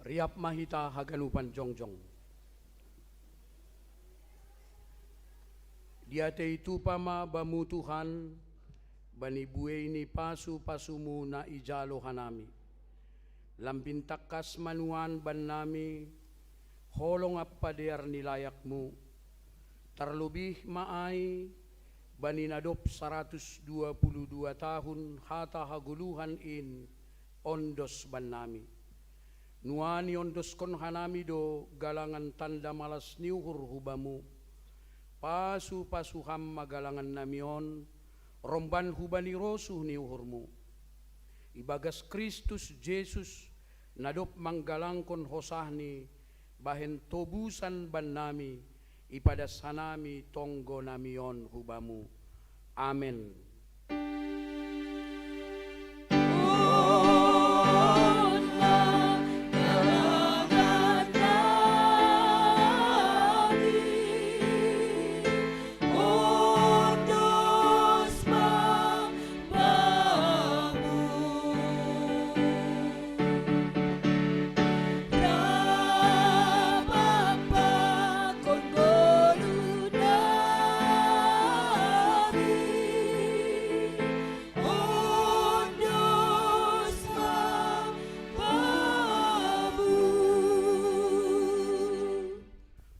Riap ma hita haganupan jongjong. Diatei tupa ma Bamu Tuhan, bani buei ni pasu-pasuMu na ijalo hanami. Lambin tangkas ma nuan bannami, holong ampa dear ni layakMu, tarlobih ma ai bani na dob saratus dua puluh dua tahun hata hagoluhan in ondos bannami. Nuan iondoskon hanami do galangan tanda malas ni uhur hu Bamu. Pasu-pasu Ham ma galangannami on, romban hubani rosuh ni uhurMu. Ibagas Kristus Jesus, na dob manggalangkon hosahNi bahen tobusan bannami, ipadas hanami tonggonami on hu Bamu. Amen.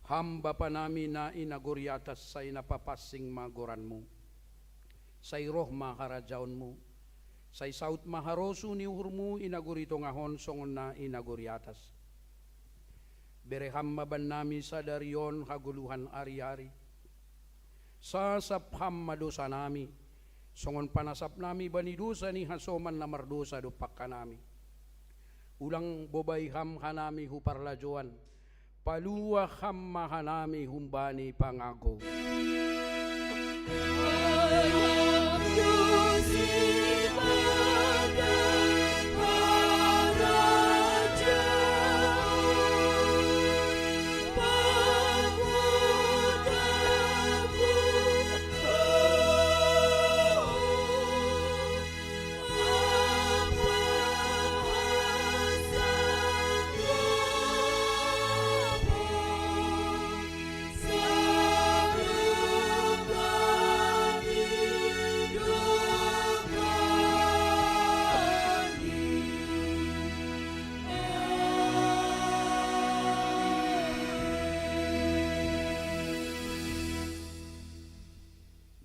Ham Bapa nami na i nagori atas, sai na papansing ma goranMu. Sai roh ma harajaonMu. Sai saud ma harosuh ni uhurMu i nagori tongah on songon na i nagori atas. Bere Ham ma bannami sadari on hagoluhan ari-ari. Sasap Ham ma dosanami, songon panasapnami bani dosa ni hasoman na mardosa dompak hanami. Ulang bobai Ham hanami hu parlajoan, palua Ham ma hanami humbani pangago.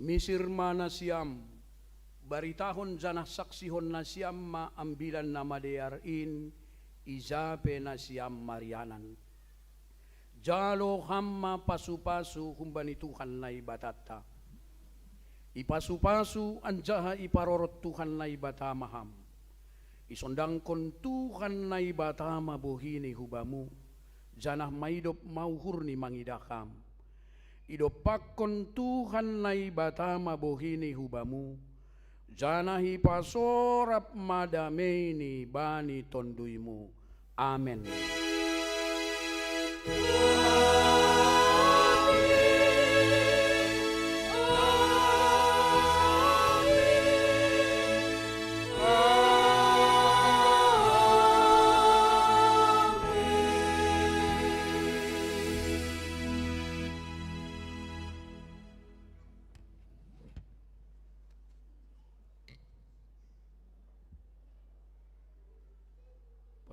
Misir ma nasiam, baritahon janah saksihon nasiam ma Ambilan Namadear in, ija pe nasiam marianan. Jalo Ham ma pasu-pasu humbani Tuhan Naibatanta. Ipasu-pasu anjaha iparorot Tuhan Naibata ma Ham. Isondangkon Tuhan Naibata ma bohiNi hu Bamu, janah maidop ma uhurNi mangidah Ham. Idompakkon Tuhan Naibata ma bohiNi hu Bamu, janah ipasorap ma dameiNi bani tonduyMu. Amen.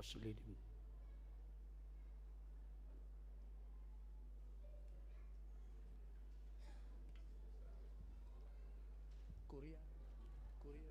Pos lilin. Kuria, kuria.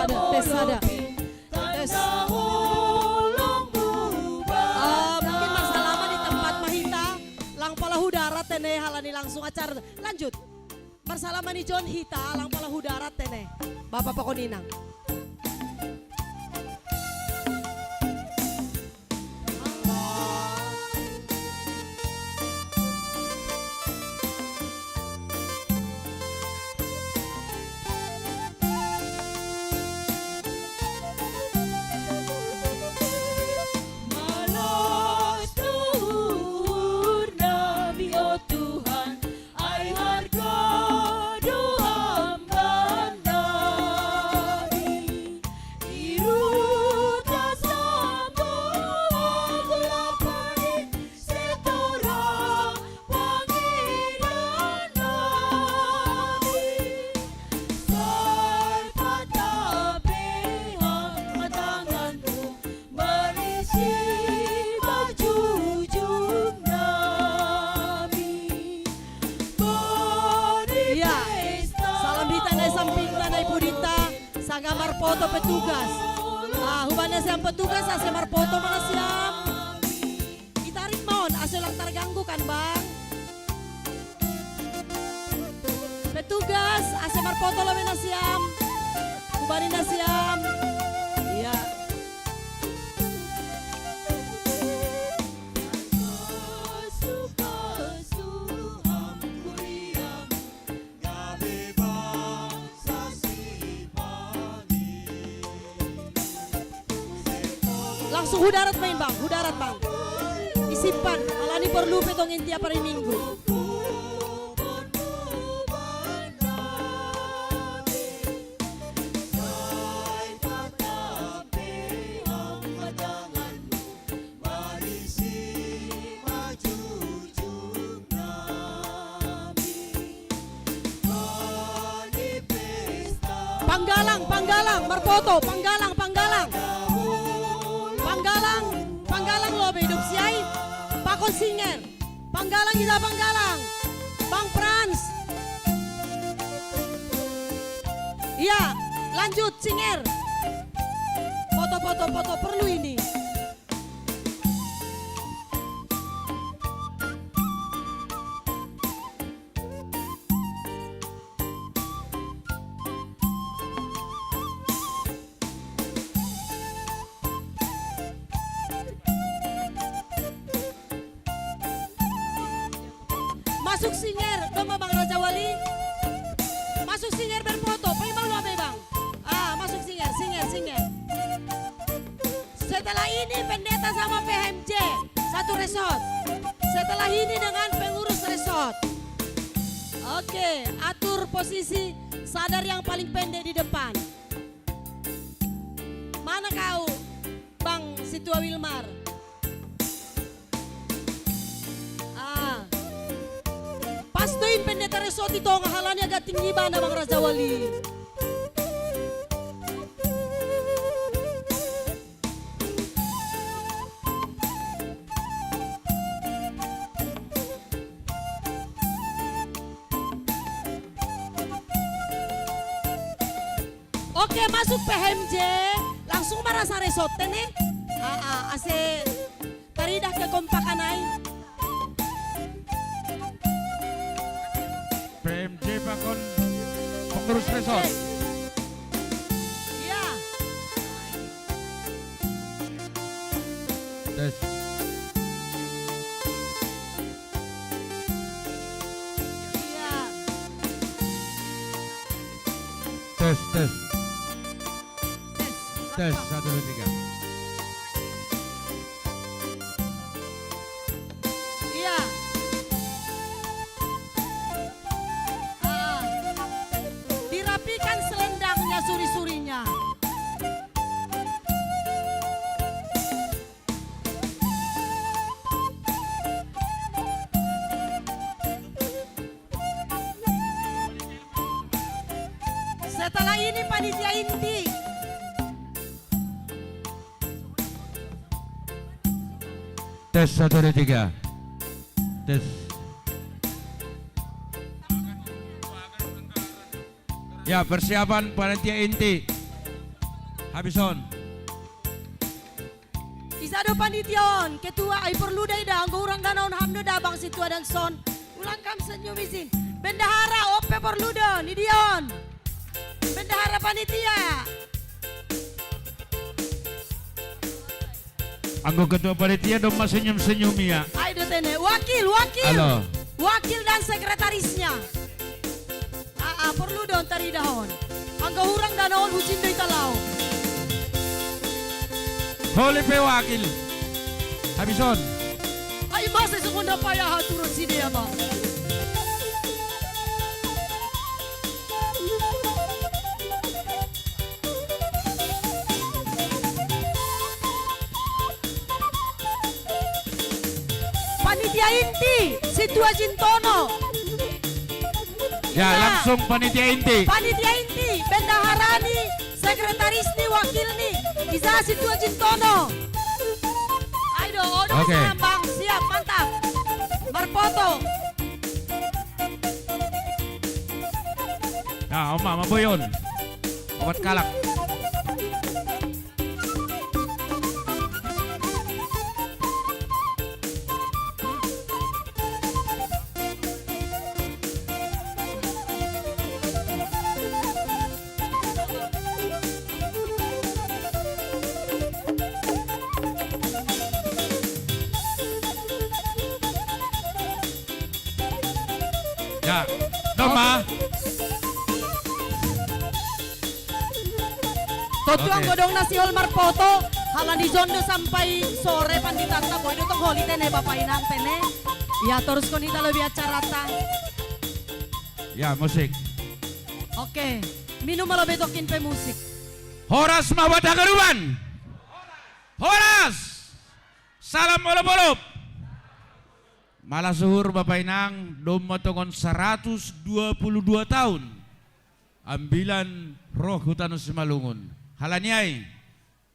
Tes, ada. Tes. Eh, mungkin marsalama di tempat mahita. Lang pala hu darat te ne, halani langsung acara. Lanjut. Marsalama ni John hita, lang pala hu darat te ne. Bapa pakon inang. Malas tuhur nami, o Tuhan, ai harga do amban nami. Iruta sambo gula pari setora pangiran nami. Sai patape hamatanganmu, marisi majujung nami. Boni. Iya. Pesta. Salam hita nai sampingta nai pudita. Sanga marpoto petugas. Ah, hubani siam petugas, ase marpoto ma nasiam. Itarik ma on, ase ulang targanggu kan, Bang? Petugas, ase marpoto lo be nasiam. Hubani nasiam. Iya. Langsung hu darat main, Bang, hu darat, Bang. Isimpan, alani porlu pe tong inti apari Minggu. Panggalang, Panggalang, marpoto, Panggalang, Panggalang. Panggalang, Panggalang lo be idop si ai. Pakon singer. Panggalang, ida Panggalang. Bang Frans. Iya, lanjut singer. Foto, foto, foto, perlu ini. Masuk singer, domma Bang Rajawali. Masuk singer berfoto, paima ulabe Bang. Ah, masuk singer, singer, singer. Setelah ini pendeta sama P H M J, satu resort. Setelah ini dengan pengurus resort. Oke, atur posisi sadar yang paling pendek di depan. Mana kau, Bang Situa Wilmar? Ah. Pas do in pendeta resort i tonga, halani agak tinggi bana Bang Rajawali. Oke, masuk P H M J. Langsung marasa resort te ne. Ah, ah, ase taridah kekompakan ai. P M J pakon pengurus resort. Iya. Tes. Iya. Tes, tes. Tes. Tes, satu, dua, tiga. Iya. Ah. Dirapikan selendangnya, suri-surinya. Setelah ini panitia inti. Tes, satu, dua, tiga. Tes. Ya, persiapan panitia inti. Habis on. Isa do panitia on, ketua, ai porlu da ida, anggo hurang dana on ham do da bang sintua dan son. Ulang kam senyum isin. Bendahara, on pe porlu do, ni dia on. Bendahara panitia. Anggo ketua panitia domma senyum-senyum ia. Ai do tene, wakil, wakil. Halo. Wakil dan sekretarisnya. Aa, porlu do on taridahon. Anggo hurang dana on husin do ita laho. Holi pe wakil. Habis on. Ai masa songon na paya haturon sidea ma. Panitia inti, sintua jintono. Ya, ya. Langsung panitia inti. Panitia inti, bendaharani, sekretarisni, wakilni. Isa sintua jintono. Ai do, odo. Oke. Sambang, siap, mantap. Marpoto. Nah, oma, maboyon. Obat kalak. Ya, domma. Tontu. Oke. Anggo dong na sihol marpoto, halani son do sampai sore panditanta, boi do tong holi tene Bapa Inang tene. Ya, toruskon hita lobi acarata. Ya, musik. Oke, minum ma lobi tokin pe musik. Horas ma buat haganupan. Horas. Salam olop-olop. Malas uhur Bapa Inang, domma tongon saratus dua puluh dua taon ambilan ro hu tano Simalungun. Halani ai,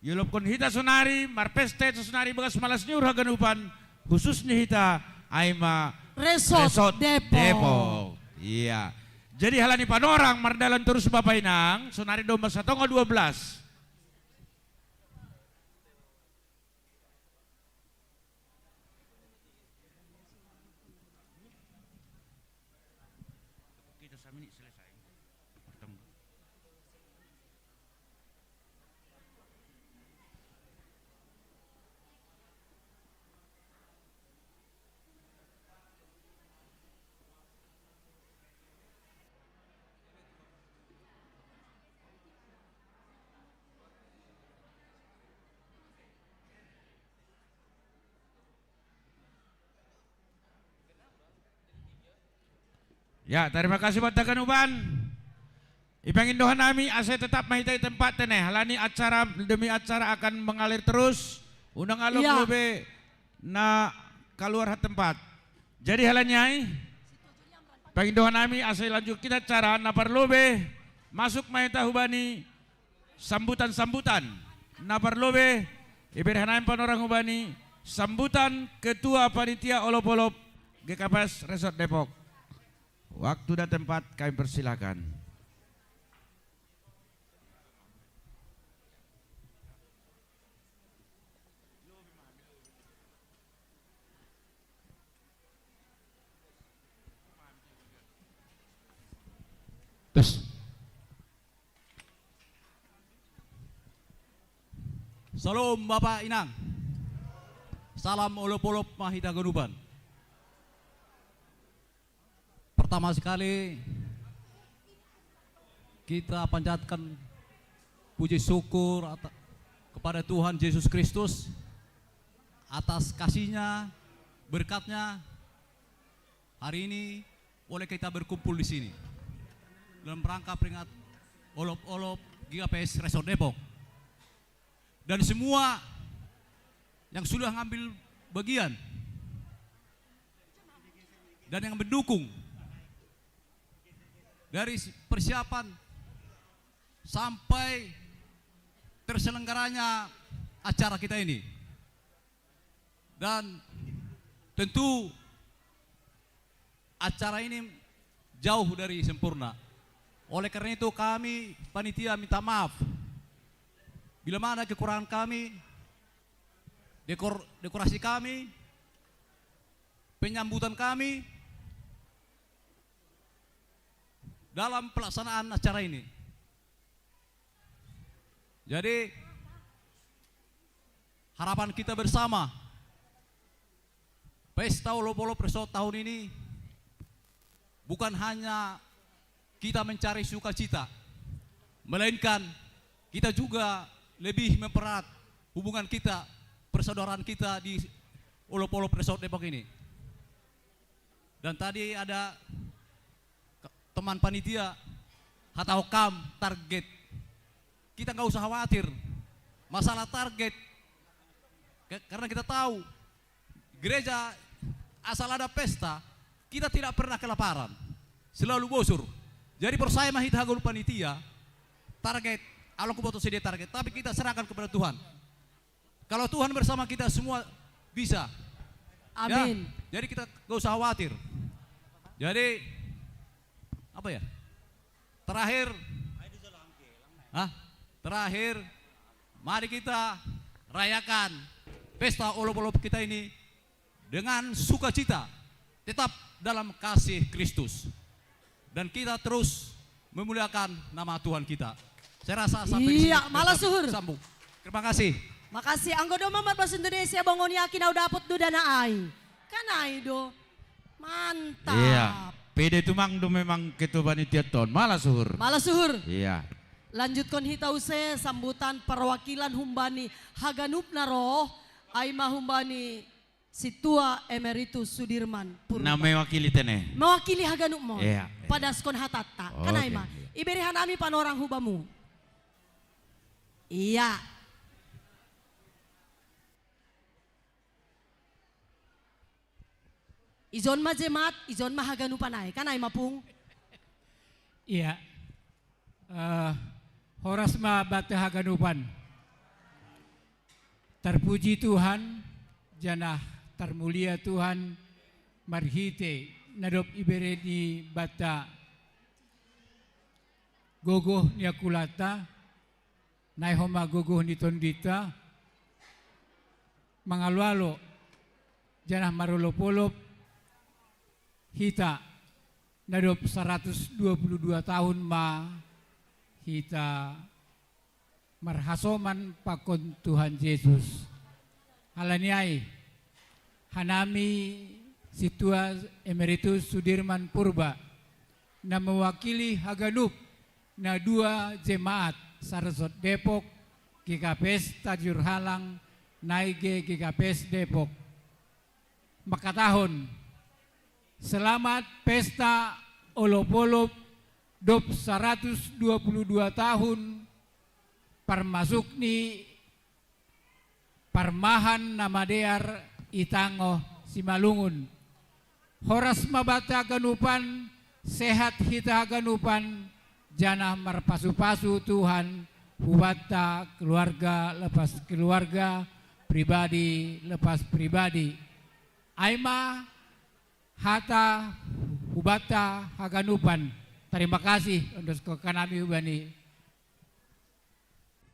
iolopkon hita sonari, marpesta hita sonari bagas malas ni uhur haganupan, khususnya hita, ai ma Resort Depok. Iya. Jadi halani panorang mardalan torus Bapa Inang, sonari domma satonga dua belas. Kita samini selesai. Bertemu. Ya, terima kasih buat haganupan. Ipangindo hanami asa tetap ma hita i tempat tene, halani acara demi acara akan mengalir terus. Unang adong, ya, lobe na kaluar ha tempat. Jadi halani ai, pangindo hanami asa ilanjut hita acara, na parlobe masuk ma hita hubani sambutan-sambutan. Na parlobe, ibere hanami panorang hubani sambutan Ketua Panitia Olop-olop G K P S Resort Depok. Waktu dan tempat kami persilakan. Tes. Salom Bapa Inang. Salam olop-olop ma hita haganupan. Pertama sekali, kita panjatkan puji syukur ata-, kepada Tuhan Yesus Kristus atas kasih-Nya, berkat-Nya, hari ini boleh kita berkumpul di sini dalam rangka peringatan Olop-olop G K P S Resort Depok. Dan semua yang sudah ngambil bagian dan yang mendukung dari persiapan sampai terselenggaranya acara kita ini. Dan tentu acara ini jauh dari sempurna. Oleh karena itu kami panitia minta maaf Bila mana kekurangan kami, dekor-, dekorasi kami, penyambutan kami dalam pelaksanaan acara ini. Jadi, harapan kita bersama, Pesta Olopolo Presot tahun ini bukan hanya kita mencari sukacita, melainkan kita juga lebih mempererat hubungan kita, persaudaraan kita di Olopolo Presot Depok ini. Dan tadi ada ke-, teman panitia, hatau kam target. Kita nggak usah khawatir masalah target. Ke-, karena kita tahu, gereja asal ada pesta, kita tidak pernah kelaparan. Selalu bosur. Jadi percaya mah hita haganup panitia, target, alo kuboto sedia target, tapi kita serahkan kepada Tuhan. Kalau Tuhan bersama kita, semua bisa. Ya, amin. Jadi kita gak usah khawatir. Jadi, apa ya? Terakhir, hah? Terakhir, mari kita rayakan pesta olop-olop kita ini dengan sukacita, tetap dalam kasih Kristus. Dan kita terus memuliakan nama Tuhan kita. Saya rasa sampai di sini. Iya, malah suhur. Sambung. Terima kasih. Makasih. Anggo do mamat bahasa Indonesia, bongon yakin au dapot do dana ai. Kan ai do. Mantap. Iya. Pede tumang do memang ketua panitia ton. Malah suhur. Malah suhur. Iya. Lanjutkon hita use sambutan perwakilan humbani haganup na roh, ai ma humbani Sintua Emeritus Sudirman Purba. Na mewakili tene. Mewakili haganup mo. Iya, iya. Padaskon hatatta. Kan ai ma. Oke, iya. Ibere hanami panorang hubamu. Iya. Ijon ma jemaat, ijon ma haganupan ai. Kan ai ma, Pung? Iya. Eh, horas ma banta haganupan. Terpuji Tuhan, janah termulia Tuhan, marhite na dob ibere ni banta gogoh ni angkulanta, nai homa gogoh ni tondinta, mangalo-alo, janah marolop-olop, hita, na dob saratus dua puluh dua tahun ma hita marhasoman pakon Tuhan Jesus. Halani ai, hanami Sintua Emeritus Sudirman Purba, na mewakili haganup na dua jemaat Saresot Depok, G K P S Tajur Halang, nai ge G K P S Depok. Mangkatahon, selamat pesta olop-olop dob saratus dua puluh dua tahun parmasuk ni parmahan na madear i tangoh Simalungun. Horas ma banta haganupan, sehat hita haganupan, janah marpasu-pasu Tuhan hubanta keluarga lepas keluarga, pribadi lepas pribadi. Ai ma hata hubanta haganupan. Terima kasih, ondoskon hanami hubani.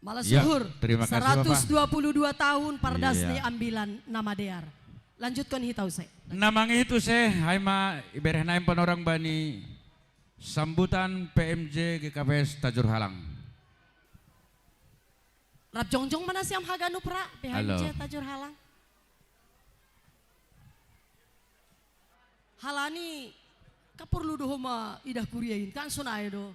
Malah suhur. Ya, terima kasih, Bapak. Saratus dua puluh dua tahun pardas ni ambilan na madear. Lanjutkon hita use. Na mangihut use, ai ma ibere hanami panorang bani sambutan P M J G K P S Tajur Halang. Rap jongjong ma nasiam haganup ra, P M J Tajur Halang. Halani, kan porlu do homa idah kuria in, kan sonai do.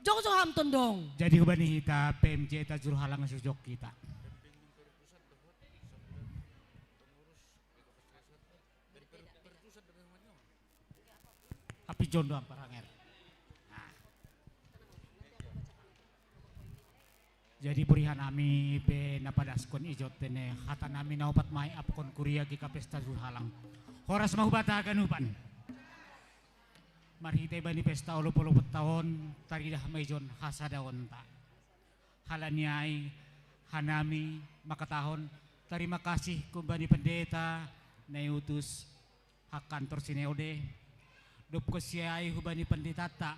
Jongjong ham tondong. Jadi hubani hita P M J Tajur Halang sujok hita. Api jondo ampar hanger. Nah. Jadi purihan nami pe na padaskon ijot tene hata nami na opat mai apkon kuria G K P S Tajur Halang. Horas ma hubata haganupan. Marhite bani pesta olop-olop taon taridah ma ijon hasadaonta. Halani ai hanami mangkatahon tarima kasih kumbani pendeta na iutus ha kantor sinode, dob konsi ai hubani pendetanta,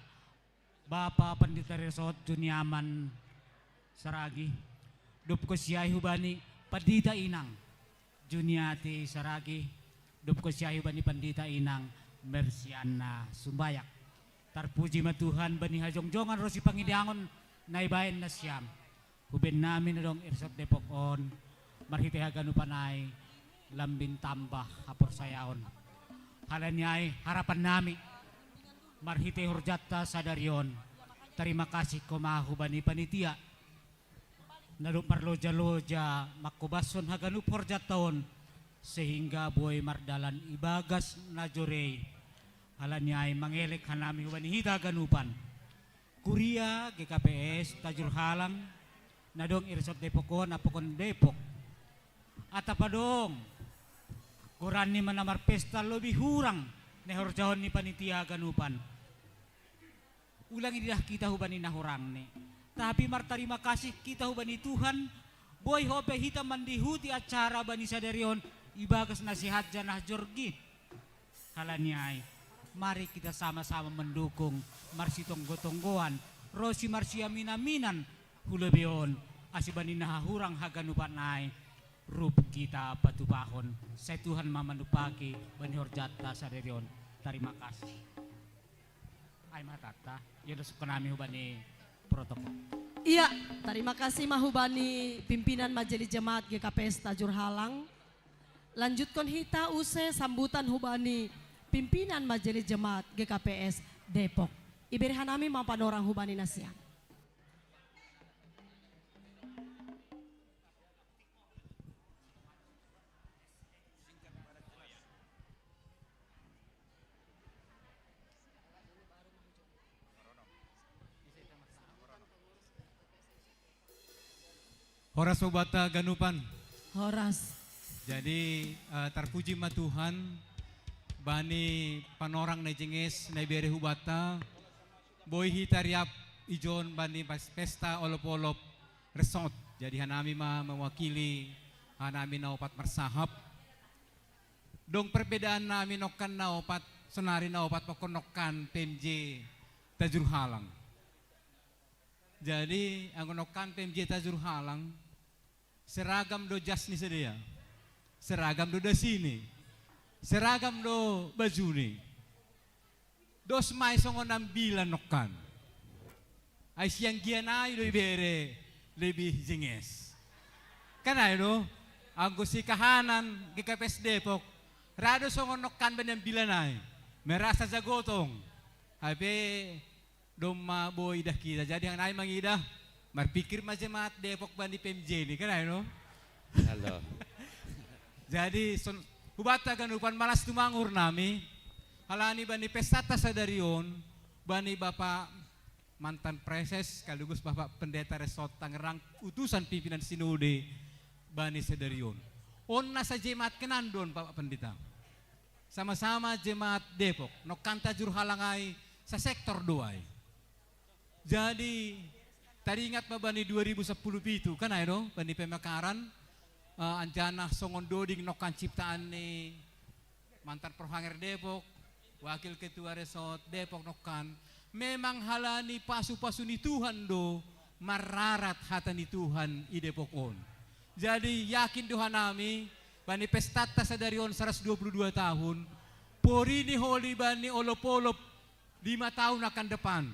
Bapa Pendeta Resort Juniaman, Saragi, dob kosiai hubani Pandita Inang Juniati Saragi, dob kosiai hubani Pandita Inang Mersiana Sumbayak. Tarpuji ma Tuhan bani hajongjongan ro sipangidangon na ibaen nasiam. Huben nami na dong i resort Depok on, marhite haganupan ai, lambin tambah haporsayaon. Halani ai harapan nami, marhite horjanta sadari on, tarima kasih koma hubani panitia na dob marloja-loja mangkobashon haganup horjanta on, sehingga boi mardalan ibagas na jorei. Halani ai mangelek hanami hubani hita haganupan. Kuria G K P S Tajur Halang, na dong i resort Depok on, ampakon Depok. Atap adong goranni ma na marpesta lobi hurang na ihorjahon ni panitia haganupan. Ulang ididah kita hubani na hurangni. Tapi martarima kasih kita hubani Tuhan, boi ho pe hita mandihuti acara bani sadari on ibagas na sehat janah jorgi. Halani ai, mari kita sama-sama mendukung, marsitonggo-tonggoan, ro simarsiamin-aminan hu lobei on, ase bani na hahurang haganupan ai, rup kita patupahon, sai Tuhan ma manumpaki bani horjanta sadari on. Tarima kasih. Ai ma hatanta, iendoskan nami hubani protokol. Iya, tarima kasih ma hubani pimpinan Majelis Jemaat G K P S Tajur Halang. Lanjutkon hita use sambutan hubani pimpinan Majelis Jemaat G K P S Depok. Ibere hanami ma panorang hubani nasiam. Horas hubanta haganupan. Horas. Jadi, eh, tarpuji ma Tuhan bani panorang na jenges na ibere hubanta, boi hita riap ijon bani pas-, pesta olop-olop resort. Jadi hanami ma mewakili hanami na opat marsahap. Dong perbedaan nami nongkan na opat, sonari na opat pakon nongkan P M J Tajur Halang. Jadi, anggo nongkan P M J Tajur Halang, seragam do jas ni sidea, seragam do dasi ni, seragam do baju ni. Dos ma i songon ambilan nongkan. Ai sianggian ai do ibere lebih jenges. Kan ai do, anggo sikahanan G K P S Depok, ra do songon nongkan bani ambilan ai. Merasa jagotong. Hape domma boi idah kita. Jadi hanai mangidah, marpikir ma jemaat Depok bani P M J ni, kan ai do? Halo. Jadi, son-, hubanta haganupan malas tumang uhur nami, halani bani pestanta sadari on, bani Bapak mantan Praeses, sekaligus Bapak Pendeta Resort Tangerang, utusan pimpinan Sinode bani sadari on. On na sajemaat hinan do on, Bapak Pendeta. Sama-sama jemaat Depok, nongkan Tajur Halang ai, sasektor do ai. Jadi, taringot ma bani dua ribu sepuluh pitu, kan ai do, bani pemekaran, eh, anjaha songon doding nongkan ciptaan ni mantan Prohanger Depok, Wakil Ketua Resort Depok nongkan, memang halani pasu-pasu ni Tuhan do mararat hata ni Tuhan i Depok on. Jadi, yakin do hanami, bani pestanta sadari on saratus dua puluh dua tahun, porini holi bani olop-olop lima tahun akan depan.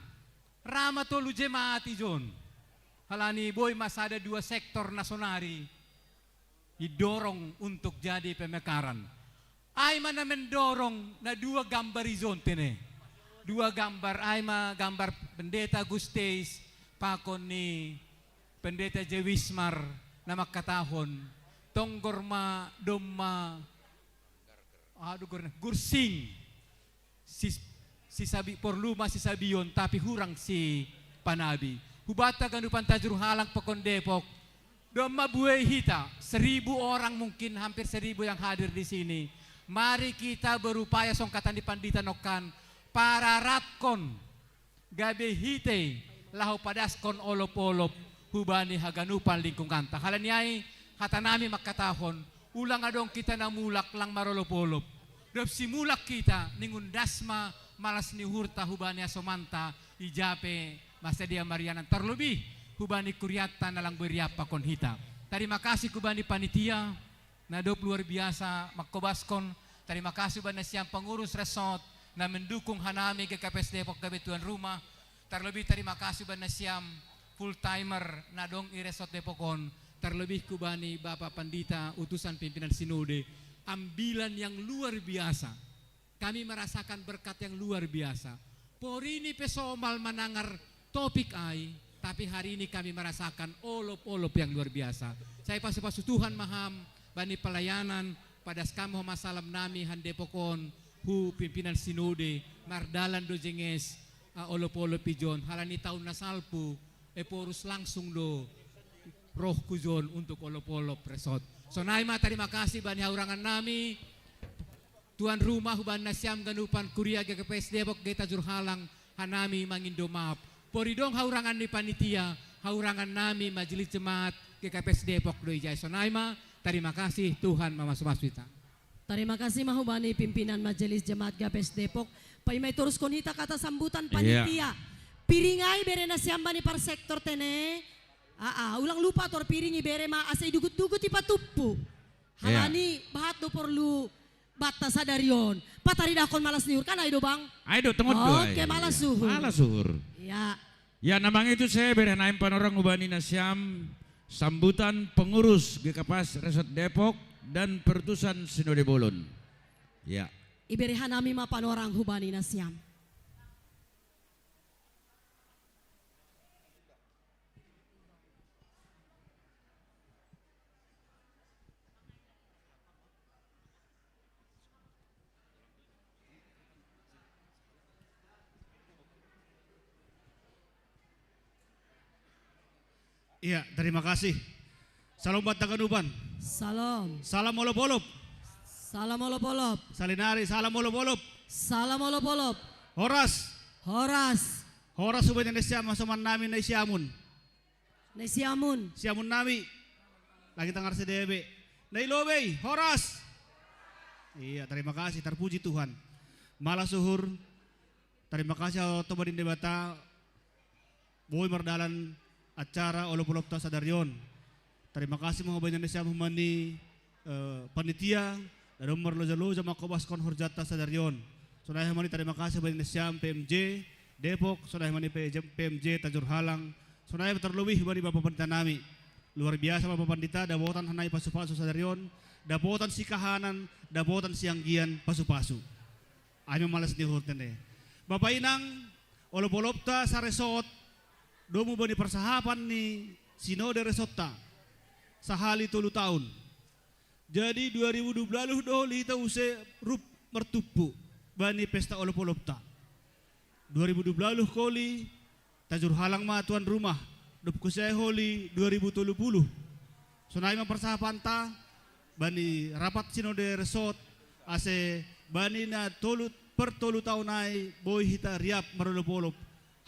Ra ma tolu jemaat ijon. Halani boi ma sada dua sektor na sonari didorong untuk jadi pemekaran. Ai ma na mendorong na dua gambar ijon tene. Dua gambar, ai ma gambar Pendeta Gusteis pakon ni Pendeta Jewismar na mangkatahon, tonggor ma domma, aduh, gor-, gursing. Sis-, sisabi-, porlu ma sisabion, tapi hurang sipanabi. Hubanta ganupan Tajur Halang pakon Depok, domma buei hita, seribu orang mungkin, hampir seribu yang hadir di sini. Mari kita berupaya, songon hata ni pandita nongkan, pararatkon gabe hita i laho padaskon olop-olop hubani haganupan lingkunganta. Halani ai, hatanami mangkatahon, ulang adong hita na mulak lang marolop-olop. Dob simulak hita, ningun das ma malas ni uhurta hubani asomanta, ija pe marsada marianan, tarlobih hubani kuriatta na lang boi riappakon hita. Tarima kasih hubani panitia na dob luar biasa mangkobaskon. Tarima kasih hubani nasiam pengurus resort na mendukung hanami G K P S Depok gabe tuan rumah. Terlebih tarima kasih hubani nasiam full timer na dong i resort Depok on. Terlebih hubani Bapak Pandita utusan pimpinan sinode, ambilan yang luar biasa. Kami merasakan berkat yang luar biasa. Porini pe somal manangar topik ai, tapi hari ini kami merasakan olop-olop yang luar biasa. Sai pasu-pasu Tuhan ma ham bani pelayanan, padas kam ma salam nami han Depok on hu pimpinan sinode, mardalan do jenges, ah, olop-olop i jon, halani taun na salpu, eporus langsung do rohku jon untuk olop-olop resort. Sonai ma tarima kasih bani haurangan nami, tuan rumah hubani nasiam ganupan kuria G K P S Depok Geta Jurhalang, hanami mangindo maaf. Pori dong haurangan ni panitia, haurangan nami majelis jemaat G K P S Depok do ijai. Sonai ma, tarima kasih, Tuhan mamasu-masu hita. Tarima kasih ma hubani pimpinan majelis jemaat G K P S Depok. Paima itoruskon hita kata sambutan panitia. Piring ai bere nasiam bani par sektor tene. Aa, ulang lupa tor piring i bere ma asa idugut-dugut i patumpu. Halani bahat do porlu batta sadari on. Pataridahkon malas ni uhur kan ai do bang? Ai do, tongot do ai. Oke, malas uhur. Malas uhur. Ya. Ya, na mangitu se bere hanami panorang hubani nasiam sambutan pengurus G K P S Resort Depok dan perutusan Sinode Bolon. Ya. Ibere hanami ma panorang hubani nasiam. Iya, terima kasih. Salam batta ganupan. Salam. Salam olop-olop. Salam olop-olop. Salinari, salam olop-olop. Salam olop-olop. Horas. Horas. Horas hubani nasiam hasoman nami na i Siamun. Na i Siamun. Siamun nami. Lagi tangar sedebe. Na i lobei, horas. Iya, terima kasih, terpuji Tuhan. Malas uhur. Terima kasih hatoto hubani Debata. Boi mardalan acara olop-olopta sadari on. Terima kasih ma hubani nasiam hubani, eh, panitia, na dong marloja-loja mangkobaskon horjanta sadari on. Sonai hubani terima kasih hubani nasiam P M J Depok, sonai hubani P M J Tajurhalang, sonai terlebih hubani Bapak Pandita nami. Luar biasa Bapak Pandita, dapotan hanai pasu-pasu sadari on, dapotan sikahanan, dapotan sianggian pasu-pasu. Ai ma malas ni uhur tene. Bapak Inang, olop-olopta saresort, domu bani parsahapan ni sinode resortta sahali tolu taun. Jadi dua ribu dua puluh do holi hita use rup martumpu bani pesta olop-olopta. Dua ribu dua puluh holi, Tajurhalang ma tuan rumah, dob kuse holi dua ribu tolu puluh. Sonai ma parsahapanta bani rapat sinode resort, ase bani na tolu, per tolu taun ai boi hita riap marolop-olop.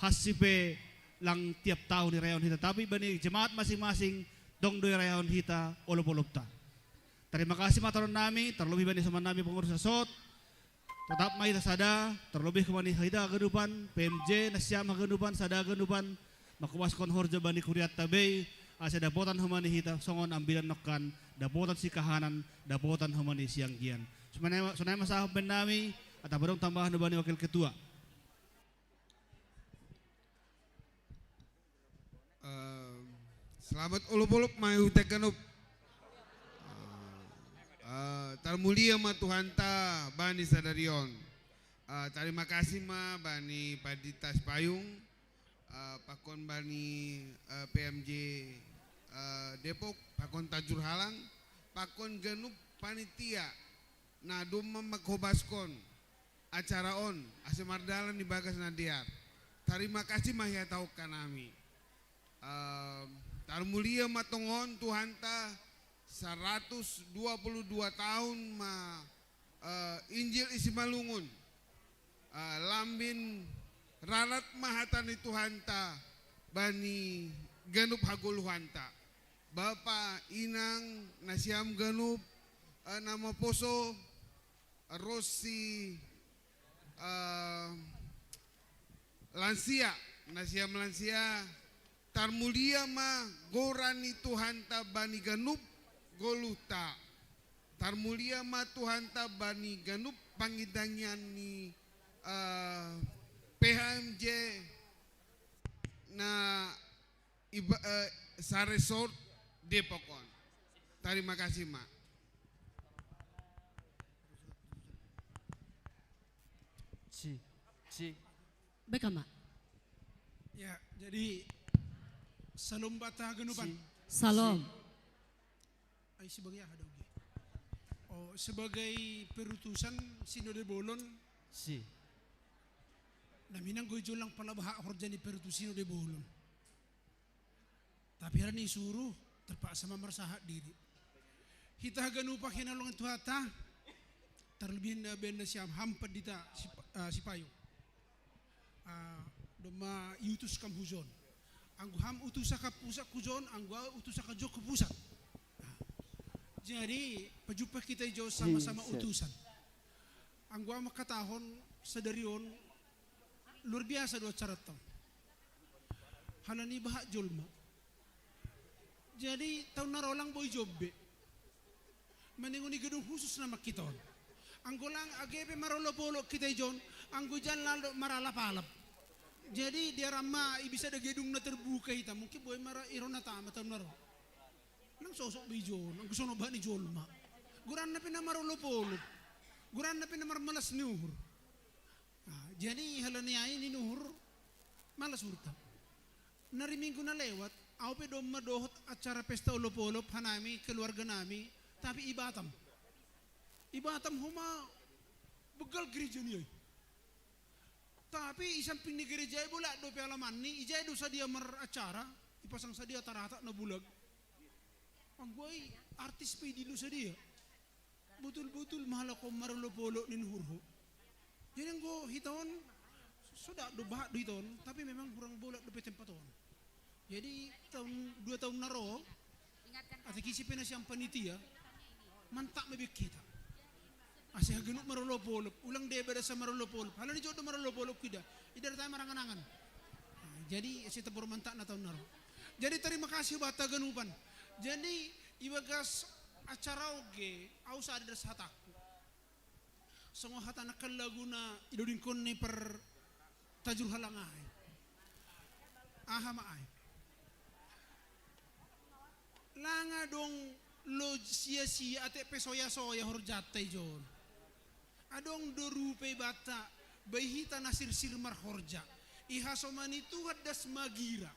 Hansi pe lang tiap taun irayahon hita, tapi bani jemaat masing-masing dong do irayahon hita olop-olopta. Terima kasih ma taronon nami, terlebih bani hasoman nami pengurus resort. Tetap ma hita sada, terlebih hubani hita haganupan, P M J nasiam haganupan, sada haganupan, mangkobaskon horja bani kuriatta bei, asa dapotan hubani hita songon ambilan nongkan, dapotan sikahanan, dapotan hubani sianggian. Sonai ma, sonai ma sahat bennami, atap adong tambahan hubani wakil ketua. Eh, selamat olop-olop ma hita ganup. Eh, eh, tarmulia ma Tuhanta bani sadari on. Eh, tarima kasih ma bani Pandita Sipayung, eh, pakon bani, eh, P M J, eh, Depok, pakon Tajurhalang, pakon ganup panitia na domma mangkobaskon acara on ase mardalan di bagas na dear. Tarima kasih ma hita hok hanami. Em, tarmulia ma tongon Tuhanta, saratus dua puluh dua taun ma, eh, Injil i Simalungun. Eh, lambin rarat ma hata ni Tuhanta bani ganup hagoluhanta. Bapa, inang, nasiam ganup, eh, na maposo, ros si, eh, lansia, nasiam lansia, Tarmulia ma goran ni Tuhanta bani ganup goluhta. Tarmulia ma Tuhanta bani ganup pangidangian ni, eh, P H M J na iba, eh, sa-resort Depok on. Tarima kasih, Ma. Si, si. Beka ma. Ya, jadi salom bata haganupan. Si, Salom. Ay, sebagai aha daw gi? Oh, sebagai perutusan Sinode Bolon, si. na minanggoy jo lang pala baha horja ni perutus Sinode Bolon. Tapi hala ni suruh, terpaksa ma marsahat diri. Hita haganupa hinalongan Tuhanta, tarlebih na baen na siam, ham pandita si, ah, si Payo. Ah, domma iutus kam hujon. Anggo ham utusa ka pusat hujon, anggo au utusa ka jok hu pusat. Ah. Jadi, pajumpah kita ijo sama-sama Iya, siap. Utusan. Anggo au mangkatahon sadari on, luar biasa do acaranta on. Hala ni bahat jolma. Jadi, taon na ro lang boi jombe. Maningon i gedung khusus nama kita on. Anggo lang age pe marolop-olop kita ijon, anggo jan lalo maralap-alap. Jadi, diaran ma i bisa da gedung na terbuka hita, mungkin boi mara iro na tama taon na ro. Lang sosok be ijon, anggo sono bahat ni jolma. Goranna pe na marolop-olop. Goranna pe na marmalas ni uhur. Ah, jadi hala ni ai ni uhur, malas uhurta. Na ri minggu na lewat, au pe domma dohot acara pesta olop-olop hanami, keluarga nami, tapi i Batam. I Batam homa begal gereja ni ai. Tapi i samping ni gereja i bolak do pe alamanni, ijai do sadia mar acara, ipasang sadia taratak na bulag. Anggo ai artis pe idilo sadia. Botul-botul ma halak on marolop-olop ni uhurhu. Jadi anggo hita on, so dak do bahat do hita on, tapi memang hurang bolak dope tempat on. Jadi taon, dua taon na ro, atik isi pe na sian panitia, mantap ma be hita. Asa haganup marolop-olop, ulang deba da asa marolop-olop. Hala ni jolo do marolop-olop hita, ida da tahe marangan-angan. Nah, jadi asa tabor mantap na taon na ro. Jadi tarima kasih bahat haganupan. Jadi ibagas acara oge, au sada das hatangku. Songon hata nangkin lagu na idodingkon ni partajur halang ai. Aha ma ai? Lang adong lo sia-sia atik pe soya-soya horjanta ijon. Adong do rupe ibanta, bai hita na sirsir marhorja. Ihasoman ni Tuhan das magira.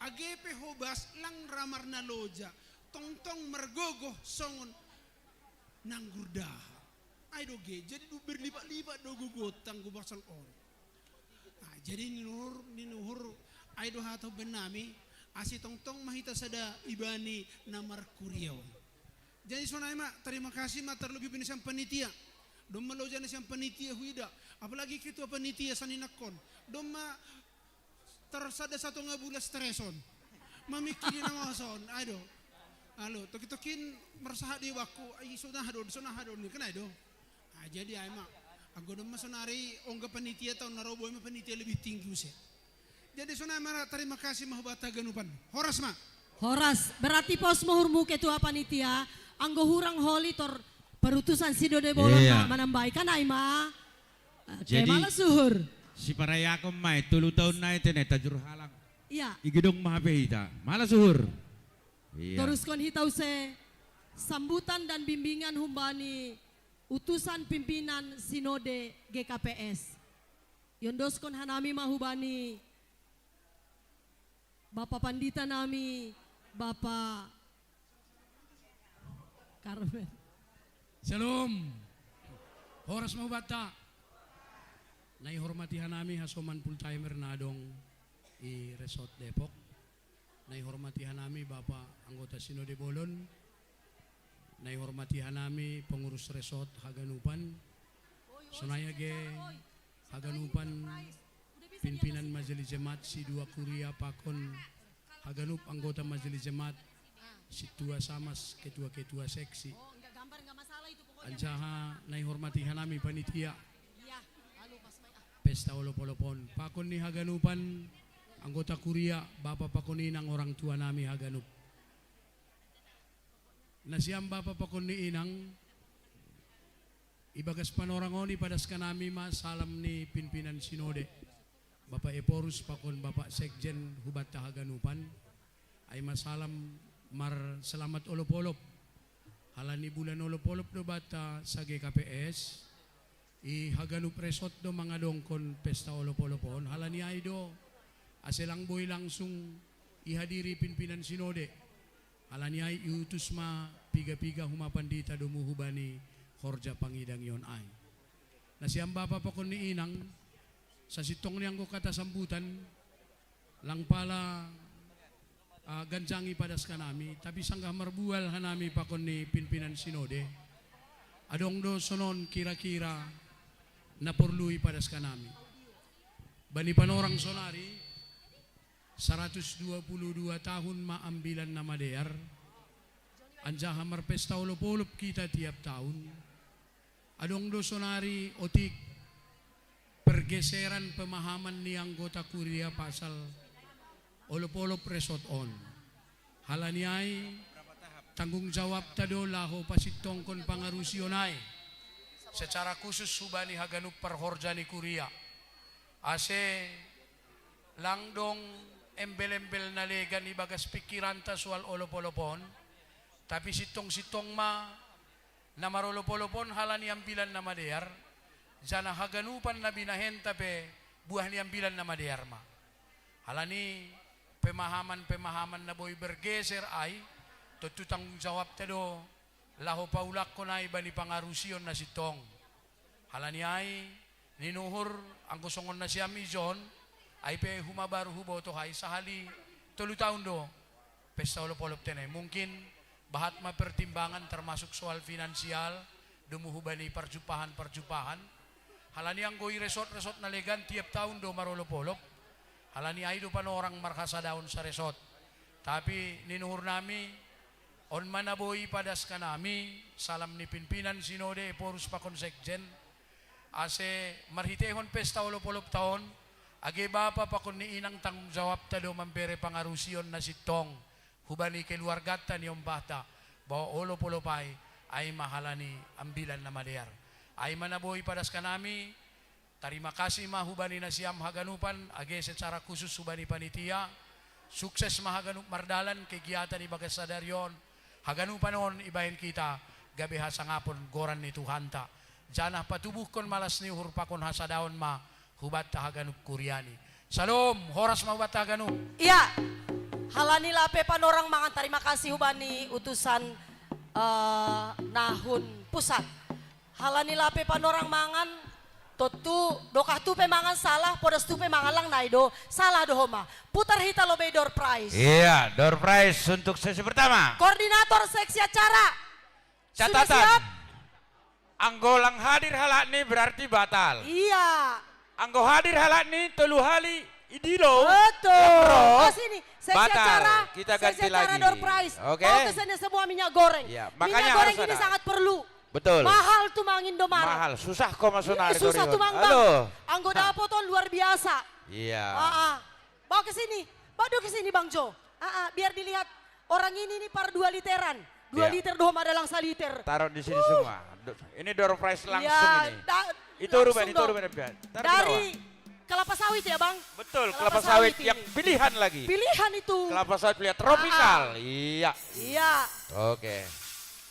Age pe hobas lang ra marnaloja, tongtong margogoh songon nanggur daha. Ai do ge, jadi do berlipat-lipat do gogonta anggo pasal on. Ah, jadi ni uhur, ni uhur, ai do hata hobennami, asa tongtong ma hita sada ibani na markuria on. Jadi sonai ma, tarima kasih ma tarlobi pe na sian panitia. Domma loja na sian panitia huida, apalagi ketua panitia saninangkon. Domma tarsada satonga bulan stres on. Mamikiri nama son, ai do. Alo, toki-tokin marsahat di bakku, ai so naha do, so naha do, ni kan ai do. Ah, jadi ai ma. Anggo domma sonari ongga panitia taon na ro, boi ma panitia lebih tinggi use. Jadi sonai ma, tarima kasih ma hubata ganupan. Horas ma. Horas, berarti pos ma uhurmu ketua panitia, anggo hurang holi tor perutusan Sinode Bolon Iya. ma manambai kan ai ma. Oke, Jadi, malas uhur. Siparayakon ma i tolu taon nai tene tajur halang. Iya. I gedong ma hape hita. Malas uhur. Iya. Toruskon hita use sambutan dan bimbingan humbani utusan pimpinan Sinode G K P S. Iondoskon hanami ma hubani Bapa Pandita nami, Bapa Karmel. Shalom. Horas ma hubanta. Na ihormati hanami hasoman full timer na adong i Resort Depok. Na ihormati hanami Bapa anggota Sinode Bolon. Na ihormati hanami pengurus Resort haganupan. Sonai age haganupan pimpinan Majelis Jemaat, sidua kuria, pakon haganup anggota Majelis Jemaat, sintua samas, ketua-ketua seksi. Anjaha na ihormati hanami panitia pesta olop-olop on, pakon ni haganupan Anggota kuria, bapa pakon inang, orang tua nami haganup. Na siam bapa pakon ni inang, ibagas panorang on ipadaskan nami ma salam ni pimpinan sinode, Bapa Ephorus pakon Bapa Sekjen hubanta haganupan, ai ma salam marselamat olopolop. Halani bulan olopolop do banta sa-G K P S, i haganup resort do mangadongkon pesta olopolop on, halani ai do ase lang boi langsung ihadiri pimpinan sinode. Halani ai iutus ma piga-piga huma pandita domu hubani horja pangidangion ai. Na siam bapa pakon ni inang, sasintong ni anggo kata sambutan, lang pala, ah, ganjang ipadaskan nami, tapi sanggah marbual hanami pakon ni pimpinan sinode, adong do sonon kira-kira na porlu ipadaskan nami. Bani panorang sonari, saratus dua puluh dua tahun ma Ambilan Namadear, anjaha marpesta olopolop hita tiap tahun. Adong do sonari otik pergeseran pemahaman ni anggota kuria pasal olopolop resort on. Halani ai, tanggung jawabta do laho pasintongkon pangarusion ai secara khusus hubani haganup parhorja ni kuria, ase lang dong embel-embel na legan ibagas pingkiranta soal olopolop on, tapi sintong-sintong ma na marolopolop on halani Ambilan Namadear, janah haganupan na binahenta pe buah ni Ambilan Namadear ma. Halani pemahaman-pemahaman na boi bergeser ai, tontu tanggung jawabta do laho paulakkon ai bani pangarusion na sintong. Halani ai, ninuhur, anggo songon na siam ijon, ai pe huma baru huboto ai sahali tolu taon do pesta olopolop tenai. Mungkin bahat ma pertimbangan termasuk soal finansial, domu hubani parjumpahan-parjumpahan. Halani anggo i resort-resort na legan tiap taon do marolopolop. Halani ai do panorang marhasadaon saresort. Tapi ninuhur nami, on ma na boi ipadaskan nami salam ni pimpinan sinode Ephorus pakon sekjen, ase marhiteihon pesta olopolopta on, age bapa pakon ni inang tanggung jawabta do mambere pangarusion na sintong hubani keluarganta ni ombahta, bahwa olopolop ai, ai ma halani Ambilan Namadear. Ai ma na boi ipadaskan nami, tarima kasih ma hubani na siam haganupan, age secara khusus hubani panitia. Sukses ma haganup mardalan kegiatan ibagas sadari on. Haganupan on ibahen hita gabe hasangapon goran ni Tuhanta, janah patubuhkon ma las ni uhur pakon hasadaon ma hubanta haganup kuria i. Syalom, horas ma hubanta haganup. Ia, halani lape panorang mangan, tarima kasih hubani utusan, eh, na hun pusat. Halani lape panorang mangan, tontu dokah tu pe mangan salah, podas tu pe mangan lang nai do, salah do homa. Putar hita lobei door prize. Iya, door prize untuk sesi pertama. Koordinator seksi acara. Sudah siap? Catatan. Anggo lang hadir halak ni berarti batal. Iya. Anggo hadir halak ni tolu hali idilo. Betul. Yang pro. Oh, sini. Seksi batal. Acara. Kita ganti lagi. Seksi acara door prize. Oke. Oh, kesannya semua minyak goreng. Iya, makanya minyak goreng harus ini ada. Sangat perlu. Betul. Mahal tu mangan Indomaret. Mahal, susah kau masuk. Iya, nari susah tu, Bang. Halo. Anggo dapot on luar biasa. Iya. Ah, ah. Bawa ke sini. Bawa dulu ke sini, Bang Jo. Ah, ah, biar dilihat orang ini nih par dua literan. Dua liter do homa, ada lang saliter. Taruh di sini semua. Do-, ini door prize langsung ini. Iya, da-, itu langsung Ruben, itu dong. Ruben, Ruben. Taruh di bawah. Dari kelapa sawit ya, Bang? Betul, kelapa sawit yang pilihan lagi. Pilihan itu. Kelapa sawit pilihan tropikal. Ah, ah. Iya. Iya. Oke.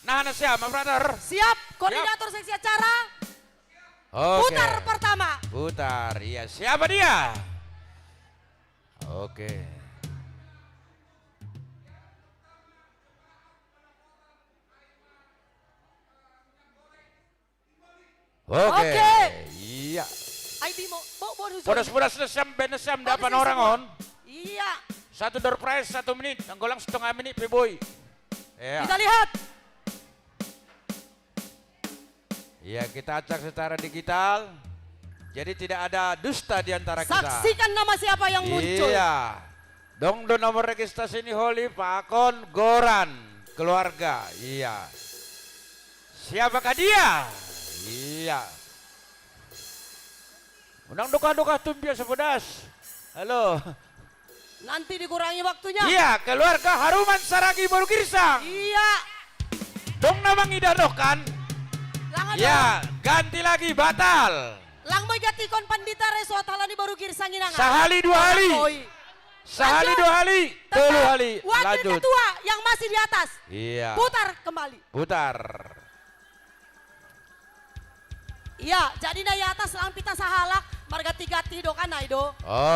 Nah, nah, siap, brother? Siap, koordinator seksi acara. Oke. Putar pertama. Putar, iya. Siapa dia? Oke. Oke. Oke. Iya. Ai Bimo, bo-, bonus. Podas-podas na siam, baen na siam, dapat orang on. Iya. Satu door prize, satu menit. Anggo lang setengah menit pe boi. Iya. Kita lihat. Iya, kita acak secara digital. Jadi tidak ada dusta di antara kita. Saksikan nama siapa yang muncul. Iya. Dong do nomor registrasi ni holi pakon goran keluarga. Iya. Siapakah dia? Iya. Unang dokah-dokah tu, biasa podas. Halo. Nanti dikurangi waktunya. Iya, keluarga Haruman Saragi Boru Girsang. Iya. Dong nama ngidah doh kan? Langan ya, dong. Ganti lagi, batal. Lang moy ganti kon pandita reso talani Boru Girsang inanga. Sahali dua hali. Sahali dua hali. Telu hali. Wakil ketua yang masih di atas. Iya. Putar kembali. Putar. Iya, jadi na i atas lang pita sahalak, margati-gati do kan, Naido?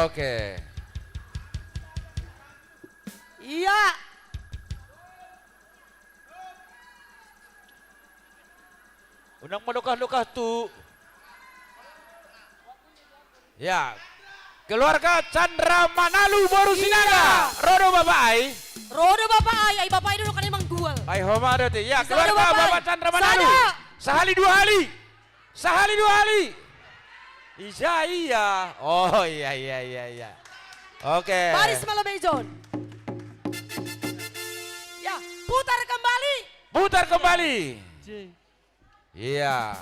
Oke. Iya. Unang madokah-dokah tu. Ya. Keluarga Chandra Manalu Boru Sinaga. Iya. Ro do bapa ai. Ro do bapa ai, ai bapa ai dulu kan emang dual. Ai homa do ti. Ya, keluarga bapa Chandra Manalu. Sahali dua hali. Sahali dua hali. Ija iya. Oh, iya, iya, iya, iya. Oke. Baris malam John. Ya, putar kembali. Putar kembali. Iya.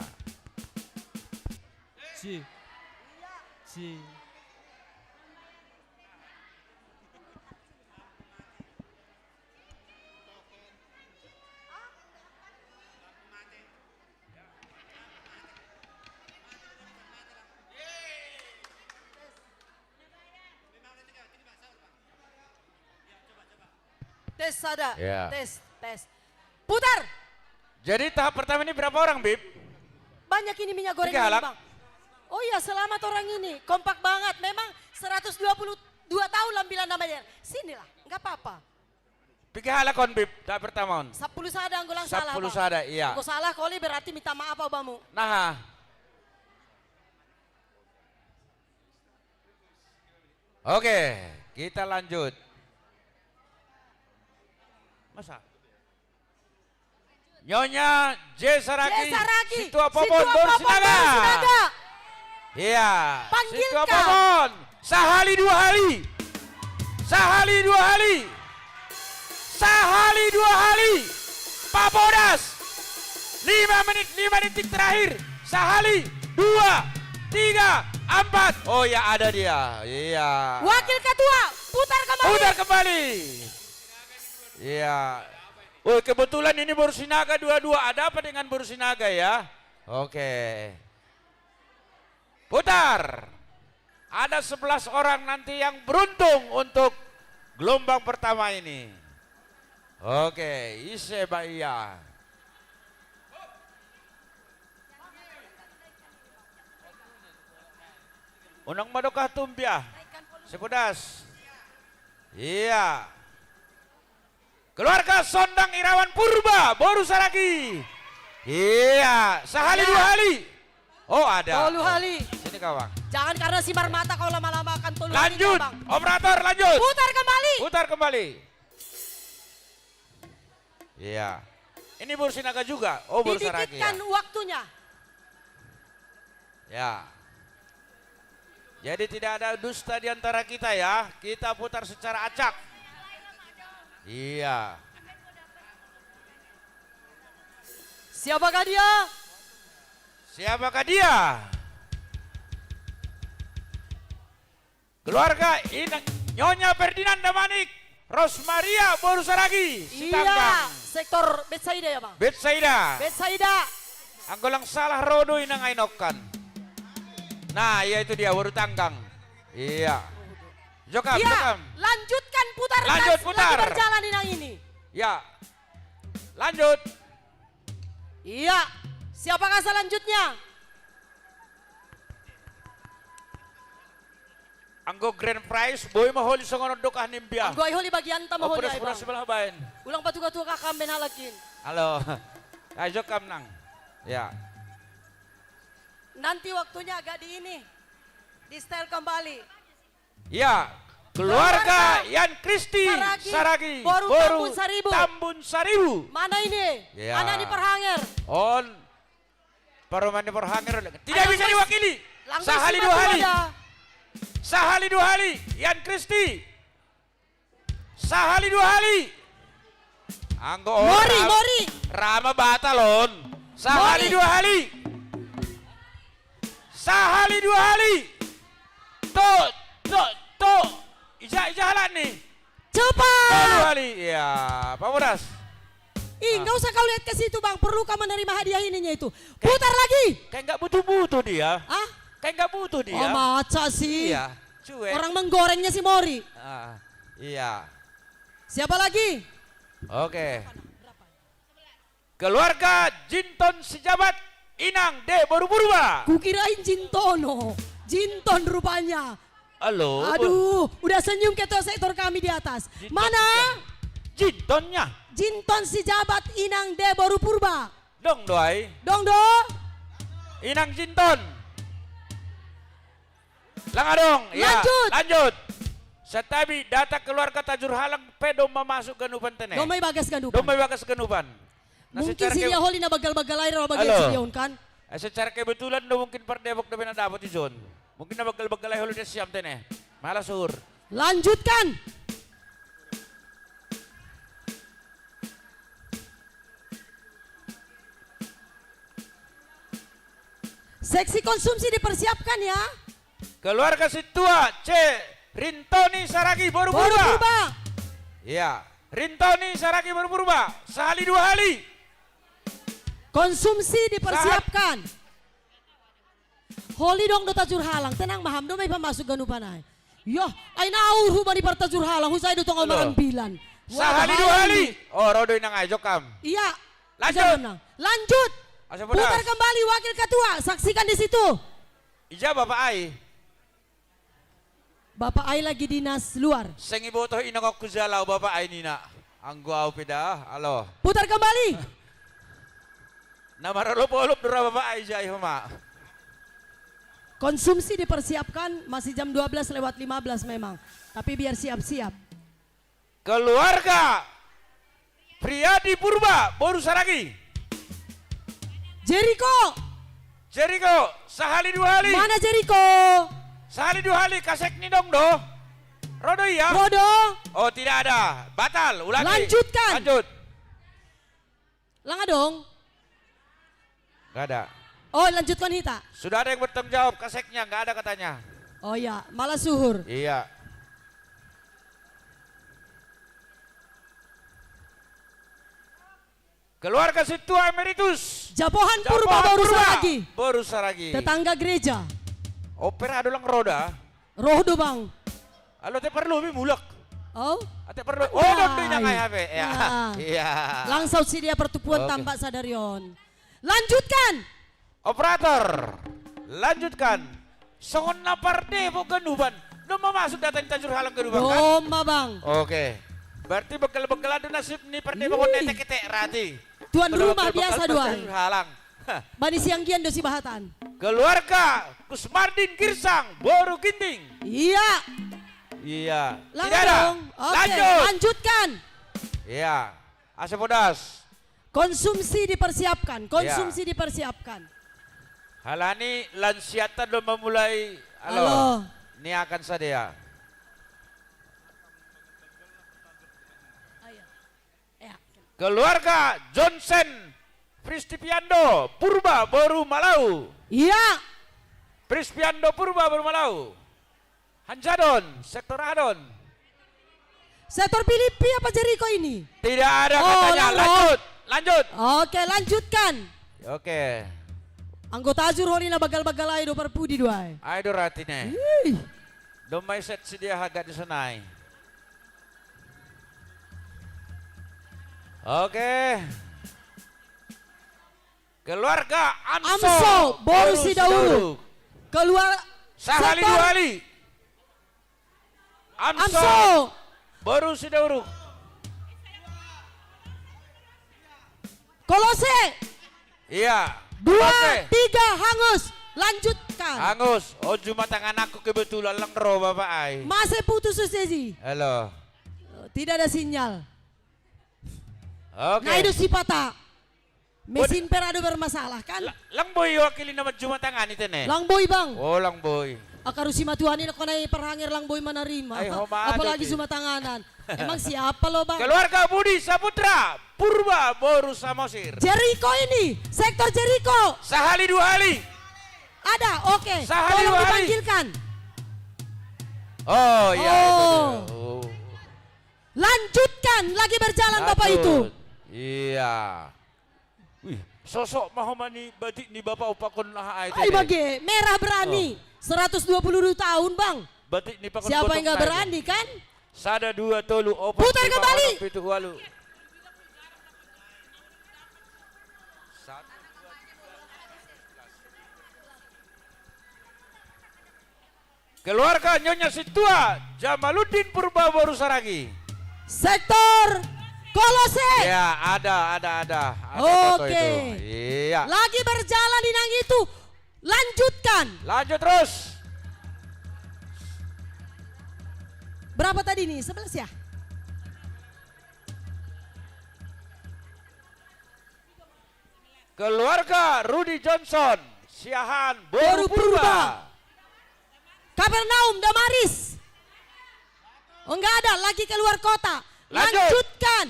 Ci. Ci. Tes sada. Ya. Tes, tes. Putar. Jadi tahap pertama ini berapa orang, Bib? Banyak ini minyak goreng ini, Bang. Oh iya, selamat orang ini. Kompak banget. Memang seratus dua puluh dua tahun lambilan namanya. Sinilah, nggak apa-apa. Piga halak on, Bib, tahap pertama on? Sapuluh sada, anggo lang salah, Bang. Sapuluh sada, iya. Anggo salah koli berarti minta maaf, Abamu. Nah. Oke, kita lanjut. Masa? Nyonya J Saragi, J Saragi, Situa Popon, Situa Popon, Boru Sinaga. Boru Sinaga. Iya. Panggilkan. Situa Popon. Sahali dua hali. Sahali dua hali. Sahali dua hali. Papodas. Lima menit, lima detik terakhir. Sahali. Dua. Tiga. Empat. Oh ya, ada dia. Iya. Wakil Ketua, putar kembali. Putar kembali. Iya. Oh, kebetulan ini Boru Sinaga dua-dua. Ada apa dengan Boru Sinaga ya? Oke. Putar. Ada sebelas orang nanti yang beruntung untuk gelombang pertama ini. Oke, ise ba ia. Unang madokah tumpiah. Sipodas. Iya. Keluarga Sondang Irawan Purba, Boru Saragi. Iya, sahali dua hali. Oh, ada. Tolu hali. Sini, Kawang. Jangan karena sibar mata kau lama-lama akan tolu hali, Kawang. Lanjut, operator, lanjut. Putar kembali. Putar kembali. Iya. Ini Boru Sinaga juga. Oh, Boru Saragi, ya. Didikitkan waktunya. Ya. Jadi tidak ada dusta di antara kita ya. Kita putar secara acak. Iya. Siapakah dia? Siapakah dia? Keluarga Inang Nyonya Ferdinanda Manik, Rosmaria Boru Saragi, Sitanggang. Iya, sektor Betsaida ya, Bang? Betsaida. Betsaida. Anggo lang salah ro do inang ai nokkan. Nah, iya itu dia, Boru Tanggang. Iya. Jokam, iya, jokam. Lanjutkan putar. Lanjut, putar. Lagi berjalan inang ini. Ya. Lanjut. Iya. Siapakah selanjutnya? Anggo grand prize, boi ma holi songon on dokah ni mbiah. Anggo ai holi bagianta ma holi ai, Bang. Sebelah baen. Ulang patuka-tuka kam baen halak in. Halo. Ayo kam nang. Ya. Nanti waktunya agak di ini. Di style kembali. Ya, keluarga Yan Kristi Saragi, Boru Tambun Saribu. Mana ini? Ya. Anak ni Parhanger. On. Parumaen ni Parhanger. Tidak bisa diwakili. Sahali dua hali. Sahali dua hali. Yan Kristi. Sahali dua hali. Anggo on. Mori, mori. Rama batal on. Sahali dua hali. Sahali dua hali. To, to, to. Ija, ija halan ni. Cepat. Dua kali. Ya, Pak Bodas. Ih, nggak usah kau lihat ke situ, Bang. Perlu kau menerima hadiah ininya itu. Putar lagi. Kayak nggak butuh-butuh dia. Ah? Kayak nggak butuh dia. Oh, maca sih. Iya, cuek. Orang menggorengnya si Mori. Ah, iya. Siapa lagi? Oke. Keluarga Jinton Sijabat, Inang De Boru Purba. Kukirain Jintono. Jinton rupanya. Halo. Aduh, udah senyum ketua sektor kami di atas. Jinton Mana? Sijabat. Jintonnya. Jinton Sijabat, Inang De Boru Purba. Dong doai. Dong do. Inang Jinton. Langadong. Ya, lanjut. Lanjut. Satabi data keluarga Tajur Halang pe domma masuk ganupan tene. Domma ibagas ganupan. Domma ibagas ganupan. Nah, mungkin secara si ke- dia holi na bagal-bagal air, bagal Halo. Si dia kan. Eh, secara kebetulan do mungkin per Depok do na dapat izon. Mungkin na bagal-bagal air holi dia siam tene. Malah suhur. Lanjutkan. Seksi konsumsi dipersiapkan ya. Keluarga Situa, C. Rintoni Saragi Boru Boru Purba. Purba. Iya. Rintoni Saragi Boru Purba. Sahali dua hali. Konsumsi dipersiapkan. Holi dong do Tajur Halang. Tenang, maham do mai pamasuk ganupan ai. Yoh, ai naur huma di partajur halang, husai do tong au Halo. Marambilan. Wah, sahali dua bahaya hali. Ini. Oh, rodo inang ai jokam. Iya. Lanjut. Bisa menang. Lanjut. Asa pedas. Putar kembali wakil ketua, saksikan di situ. Ija Bapak ai. Bapak ai lagi dinas luar. Seng iboto inongokku jalau Bapak ai nina. Anggo au peda, alo. Putar kembali. Na marolop-olop dura Bapak ai jai homa. Konsumsi dipersiapkan masih jam dua belas lewat lima belas memang. Tapi biar siap-siap. Keluarga Priadi Purba, Boru Saragi. Jeriko. Jeriko, sahali dua hali. Mana Jeriko? Sahali dua hali, kasek ni dong do. Rodo iya? Rodo. Oh, tidak ada. Batal, ulangi. Lanjutkan. Lanjut. Langa dong. Nggak ada. Oh, lanjutkan hita. Sudah ada yang bertanggung jawab, kaseknya nggak ada katanya. Oh iya, malah suhur. Iya. Keluarga Situa Emeritus. Japohan Purba Boru Saragi. Boru Saragi. Tetangga gereja. Opera dolang roda. Rodo, Bang. Alo, te perlu mi mulak. Oh? Ate perlu. Oh, dong di nang ai hape. Ya. Iya. Langsung si dia pertupuan tampak sadarion. Lanjutkan. Operator. Lanjutkan. Songon na par Depok ganupan. Dong ma masuk data ni Tajur Halang ganupan kan? Dong ma, Bang. Oke. Berarti bekel-bekelan do nasib ni par Depok on netek ketek rati. Tuan rumah biasa dua. Tajur Halang. Bani sianggian do sibahatan. Keluarga Kusmardin Girsang, Boru Ginting. Iya. Iya. Tidak ada. Oke, lanjut. Lanjutkan. Iya. Asa podas. Konsumsi dipersiapkan, konsumsi dipersiapkan. Halani lansiata do mamulai, alo. Alo. Ni akan sadea. Ayo. Ya. Keluarga Johnson Fristipiando Purba Boru Malau. Iya. Fristipiando Purba Boru Malau. Hanjadon, sektor Adon. Sektor Filipi apa Jeriko ini? Tidak ada katanya. Lanjut, lanjut. Oke, lanjutkan. Oke. Anggota Azur holi na bagal-bagal ai do parpudi do ai. Ai do ratine. Ih. Domai set si dia haga di sonai. Oke. Keluarga Amso, Amso, Boru Sidauruk. Keluar sahali dua hali. Amso, Amso. Boru Sidauruk. Kolose. Iya. Dua, tiga, hangus. Lanjutkan. Hangus. Oh, juma tangan aku kebetulan lang ro bapak ai. Masa putus seseji. Halo. Tidak ada sinyal. Oke. Nah, itu si patah. Mesin perado bermasalah kan? Lang boi wakili nama juma tangan itu ne. Lang boi, Bang. Oh, lang boi. Akaru si matuani na konai parhanger lang boi manarima. Apalagi juma tanganan. Emang siapa lo, Bang? Keluarga Budi Saputra Purba Boru Samosir. Jeriko ini, sektor Jeriko. Sahali dua hali. Ada, oke. Sahali dua hali. Tolong dipanggilkan. Oh, iya, itu dia. Oh. Lanjutkan, lagi berjalan Bapak itu. Lanjut. Iya. Wih, sosok mahomani batik ni Bapak upakon lah ai. Ai tadi. Bage, merah berani. Oh. Seratus dua puluh dua tahun, Bang. Batik ni pakon. Siapa yang nggak berani, kan? Sada, dua, tolu, opat, lima, kembali. Onom, pitu, walu. Satu, dua, tiga, empat, lima, sebelas. Keluarga Nyonya Situa, Jamaluddin Purba Boru Saragi. Sektor Kolose. Ya, ada, ada, ada. Ada foto itu. Oke. Iya. Lagi berjalan di nang itu. Lanjutkan. Lanjut terus. Berapa tadi nih? Sebelas ya? Keluarga Rudi Johnson, Siahaan, Boru Purba. Kapernaum, Damaris. Oh, nggak ada, lagi keluar kota. Lanjut. Lanjutkan.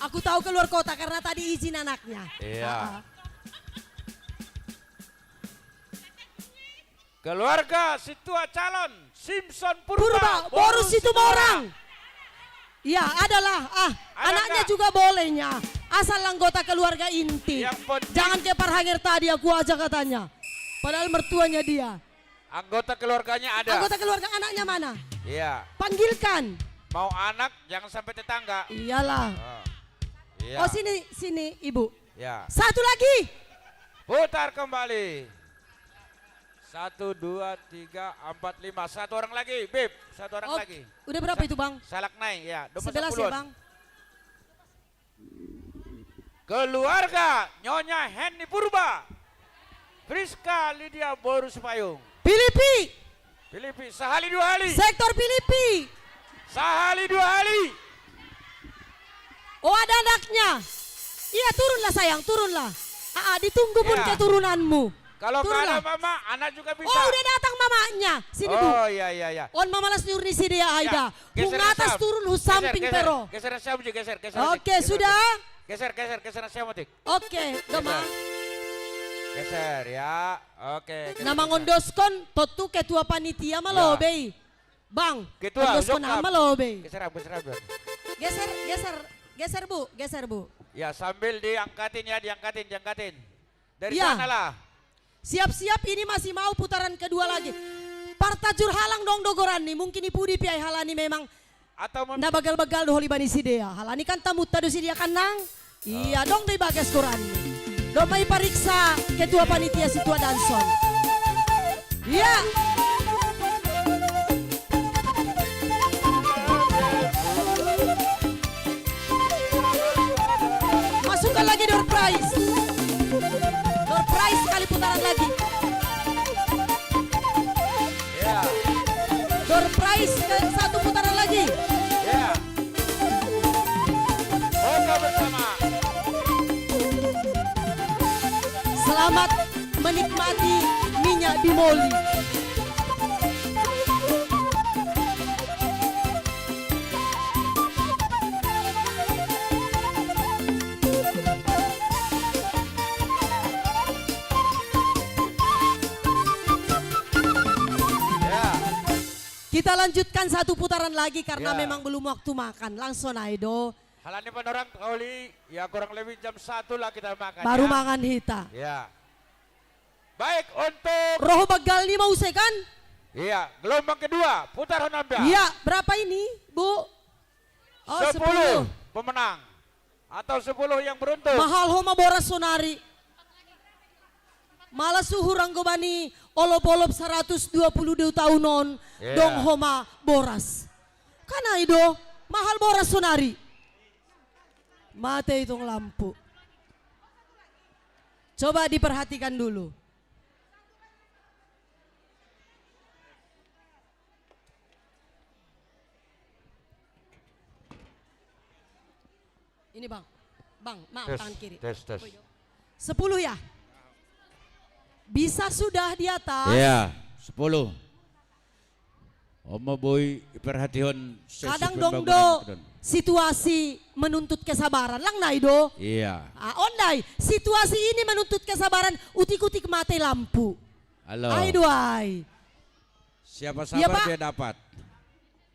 Aku tahu keluar kota karena tadi izin anaknya. Iya. Ha-ha. Keluarga Situa calon, Simpson Purba, Purba, Boru Situmorang. Iya, adalah, ah, anaknya juga bolehnya. Asal anggota keluarga inti. Yang penting. Jangan ke parhanger tadi aku aja katanya. Padahal mertuanya dia. Anggota keluarganya ada. Anggota keluarga anaknya mana? Iya. Panggilkan. Mau anak, jangan sampai tetangga. Iyalah. Oh. Iya. Oh, sini, sini, Ibu. Ya. Satu lagi. Putar kembali. Satu, dua, tiga, empat, lima. Satu orang lagi, Bib. Satu orang lagi. Oke. Udah berapa itu, Bang? Salak naik, ya. Sebelas ya, Bang? Keluarga Nyonya Henny Purba. Priska Lydia Boru Sipayung. Pilipi. Pilipi, sahali dua hali. Sektor Pilipi. Sahali dua hali. Oh, ada anaknya. Iya, turunlah sayang, turunlah. Ah, ah, ditunggu pun keturunanmu. Kalau nggak ada mama, anak juga bisa. Oh, udah datang mamanya. Sini, Bu. Oh, iya, iya, iya. On mamalas nyuruh ni si dia, Aida. Geser, geser. Hung atas turun, hung samping pero. Geser, geser, geser, geser. Oke, sudah. Geser, geser, geser, geser. Oke, Gema. Geser, ya. Oke, geser, geser. Nah, mangondoskon, totu ketua panitia ma lobei. Bang, ketua, ondoskon ama lobei. Geser, geser, geser. Geser, geser, geser, Bu, geser, Bu. Ya, sambil diangkatin ya, diangkatin, diangkatin. Dari sana lah. Siap-siap, ini masih mau putaran kedua lagi. Partajur halang dong dogoran ni, mungkin ipudi pi ai halani memang. Atau mem- Nda bagal-bagal do holi bani sidea. Halani kan tamutta do sidea kan nang? Iya, dong do ibagas koran. Dong ma ipariksa ketua panitia Situa Danson. Iya. Masukkan lagi door prize. Door prize sekali putaran lagi. Ya. Door prize ke satu putaran lagi. Ya. Oke bersama. Selamat menikmati minyak di Moli. Ya. Kita lanjutkan satu putaran lagi karena memang belum waktu makan. Langsung aja do. Halani panorang kali, ya kurang lebih jam satu lah kita makan. Baru ya. Mangan hita. Ya. Baik, untuk roho bagal ni mau usai kan? Iya, gelombang kedua, putar Honda. Iya, berapa ini, Bu? Oh, sepuluh. Sepuluh pemenang. Atau sepuluh yang beruntung. Mahal homa boras sonari. Mala suhur anggo bani olop-olop saratus dua puluh dua taun on, iya, dong homa boras. Kan ai do, mahal boras sonari. Mate itong lampu. Coba diperhatikan dulu. Ini, Bang. Bang, maaf, tes, tangan kiri. Tes, tes. Sepuluh ya? Bisa sudah di atas? Iya, sepuluh. Oma boi iperhatihon. Kadang dong do situasi menuntut kesabaran. Lang nai do. Iya. Ah, on nai, situasi ini menuntut kesabaran, utik-utik mate lampu. Halo. Ai duai. Siapa sabar dia dapat.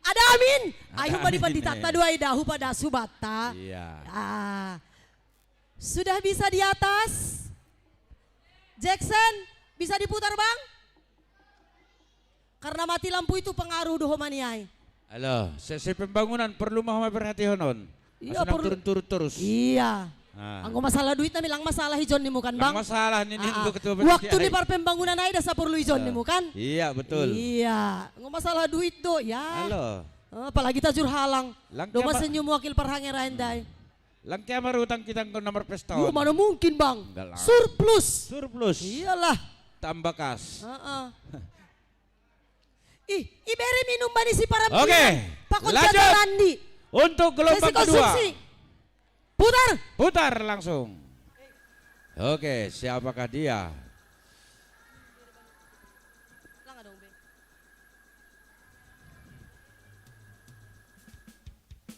Ada amin. Ayo badi pandita ta duai dahu pada subata. Iya. Ah. Sudah bisa di atas? Jackson, bisa diputar, Bang? Karena mati lampu itu pengaruh doho maniai. Halo, sesi pembangunan perlu mau perhatian on. Iya, turun-turun terus. Iya. Ah. Anggo masalah duit nami lang masalah ijon nimu kan, Bang? Lang masalah ni, ah, ah. Waktu ni parpembangunan ai da saporlu ijon nimu kan? Iya, betul. Iya. Anggo masalah duit do, ya. Halo. Eh, apalagi tajur halang. Doma senyum wakil parhangeraen dai. Lang kea marutang kita anggo na marpesta on. Iya, mana mungkin, Bang? Enggak lah. Surplus. Surplus. Iyalah. Tambah kas. Heeh. Ih, ibere minum bani si parambia. Oke, pakon lanjut. Jatah randi. Untuk gelombang kedua. Sesi konsumsi. Putar. Putar langsung. Oke, siapakah dia?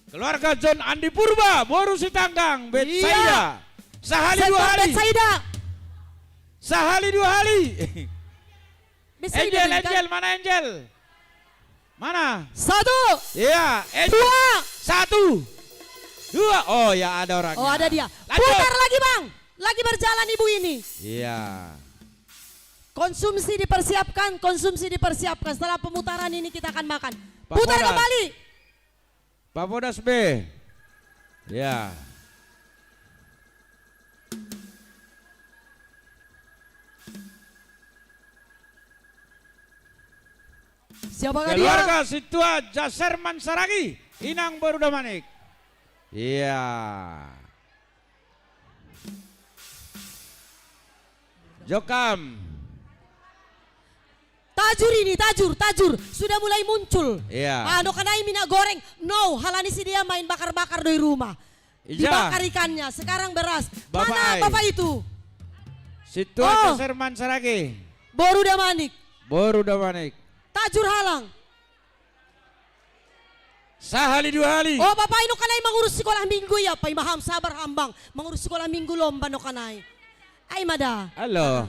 Keluarga John Andi Purba, boru Sitanggang, Betsaida. Iya. Sahali dua hali. Betsaida. Sahali dua hali. Bisa Angel, Angel, mana Angel? Mana? Satu. Iya, Angel. Dua. Satu. Dua. Oh ya, ada orangnya. Oh, ada dia. Lanjut. Putar lagi, Bang. Lagi berjalan ibu ini. Iya. Konsumsi dipersiapkan, konsumsi dipersiapkan. Setelah pemutaran ini kita akan makan. Putar kembali. Pak Podas B. Ya. Siapakah dia? Keluarga Situa Jaserman Saragi, Inang Boru Damanik. Iya. Jokam. Tajur ini, tajur, tajur. Sudah mulai muncul. Iya. Ah, no kanai minyak goreng. No, halani si dia main bakar-bakar doi rumah. Ija. Dibakar ikannya, sekarang beras. Mana bapak itu? Situa Jaserman Saragi. Boru Damanik. Boru Damanik. Tajur halang. Sahali dua hali. Oh, bapak ino kanai mangurus sekolah minggu ya, pai maham sabar hambang. Mangurus sekolah minggu lomba no kanai. Ai mada. Halo.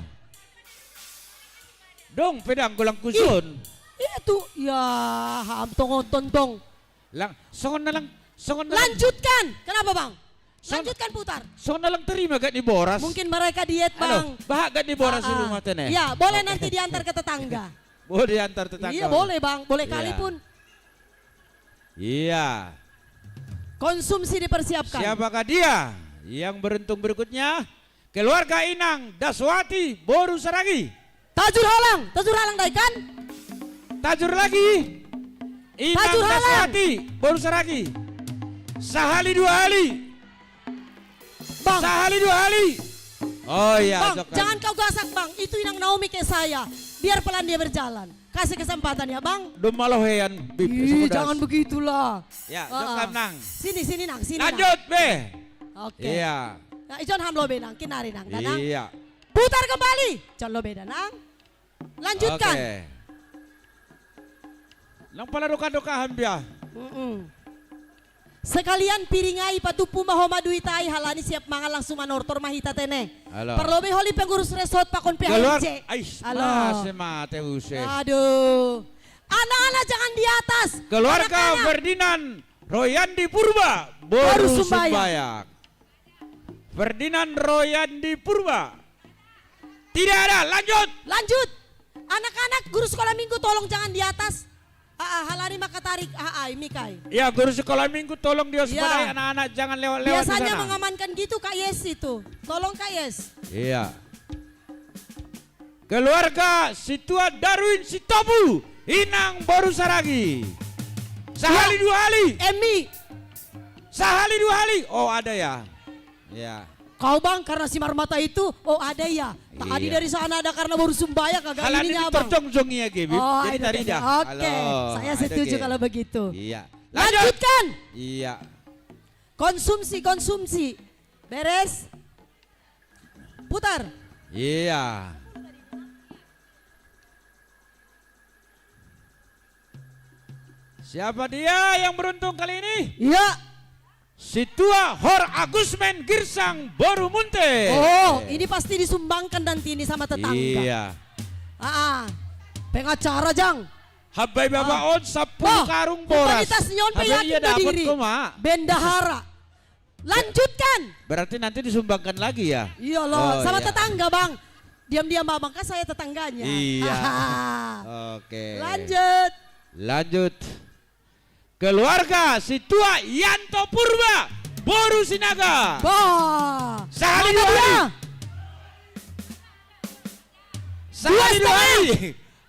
Dong, pedang golang kusun. Iya tu, ya ham tongon tontong. Lang, songon na lang, songon na lang. Lanjutkan. Kenapa, Bang? Lanjutkan putar. Songon na lang terima gak ni boras. Mungkin mereka diet, Bang. Bahat gak ni boras di rumah tene. Ya, boleh nanti diantar ke tetangga. Boleh diantar tetangga. Iya, boleh, Bang. Boleh kali pun. Iya. Konsumsi dipersiapkan. Siapakah dia yang beruntung berikutnya? Keluarga Inang Daswati Boru Saragi. Tajur halang, tajur halang dai kan? Tajur lagi. Inang Daswati Boru Saragi. Sahali dua hali. Bang. Sahali dua hali. Oh iya, Bang, jangan kau gasak, Bang. Itu Inang Naomi ke saya. Biar pelan dia berjalan. Kasih kesempatan ya, Bang. Dom malohean, Bib. Ih, jangan begitulah. Ya, jokam, Nang. Sini, sini, Nang, sini, Nang. Lanjut, Be. Oke. Iya. Nah, ijon ham lobe, Nang, kinari, Nang, danang. Iya. Putar kembali. Jon lobe, danang. Lanjutkan. Oke. Nang pala doka-dokahan dia. Mm-mm. Sekalian piring ai, patumpu ma homa duit ai, halani siap mangan langsung manortor ma hita tene. Halo. Parlobei holi pengurus resort pakon P H R C. Halo. Mate use. Aduh. Anak-anak jangan di atas. Keluarga Ferdinand Royandi Purba, Boru Sumbayak. Ferdinand Royandi Purba. Tidak ada, lanjut. Lanjut. Anak-anak, guru sekolah minggu tolong jangan di atas. Ah, ah, halani maka tarik, ah, ah, imikai. Ya, guru sekolah minggu tolong di atas, anak-anak jangan lewat-lewat di sana. Biasanya mengamankan gitu Kak Yes itu. Tolong Kak Yes. Iya. Keluarga Situa Darwin Sitopu, Inang Boru Saragi. Sahali dua hali. Emi. Sahali dua hali. Oh, ada ya. Ya. Kau Bang, karena si Marmata itu, oh ada ya. Tadi dari sana ada karena Boru Sumbayak kagak ininya Abang. Halani ditorjongjong ia, Gibi. Oh, jadi tadi dah. Oke, saya setuju kalau begitu. Iya. Lanjutkan. Iya. Konsumsi, konsumsi. Beres. Putar. Iya. Siapa dia yang beruntung kali ini? Iya. Situa Hor Agusmen Girsang Boru Munte. Oh, ini pasti disumbangkan nanti ini sama tetangga. Iya. Ah, ah. Pengacara, Jang. Habai babaon sapuluh karung boras. Bukan itas nyon pe yakin diri. Bendahara. Lanjutkan. Berarti nanti disumbangkan lagi ya? Iya loh, oh, sama iya. Tetangga, Bang. Diam-diam, Bang, kan saya tetangganya. Iya. Oke. Lanjut. Lanjut. Keluarga si tua Yanto Purba, Boru Sinaga. Bah. Sahali dua hari. Sahali dua hari.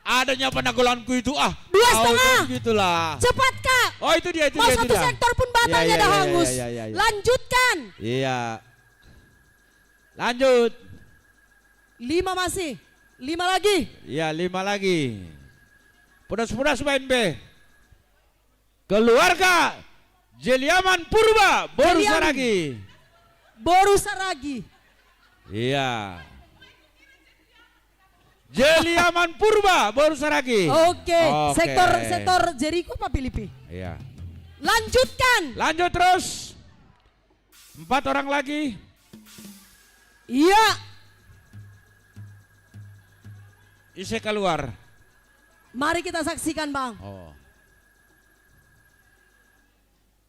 Adanya penanggulanganku itu ah. Dua setengah. Gitulah. Cepat, Kak. Oh, itu dia, itu mau dia, satu itu dia. Sektor pun batalnya ya, ya, dah ya, hangus. Ya, ya, ya, ya. Lanjutkan. Iya. Lanjut. Lima masih. Lima lagi. Iya, lima lagi. Pudas-pudas main be. Keluarga Jeliaman Purba, Boru Saragi. Boru Saragi. Iya. Jeliaman Purba, Boru Saragi. Oke, oke. Sektor, sektor Jericho apa Filipi? Iya. Lanjutkan. Lanjut terus. Empat orang lagi. Iya. Ise keluar. Mari kita saksikan, Bang. Oh.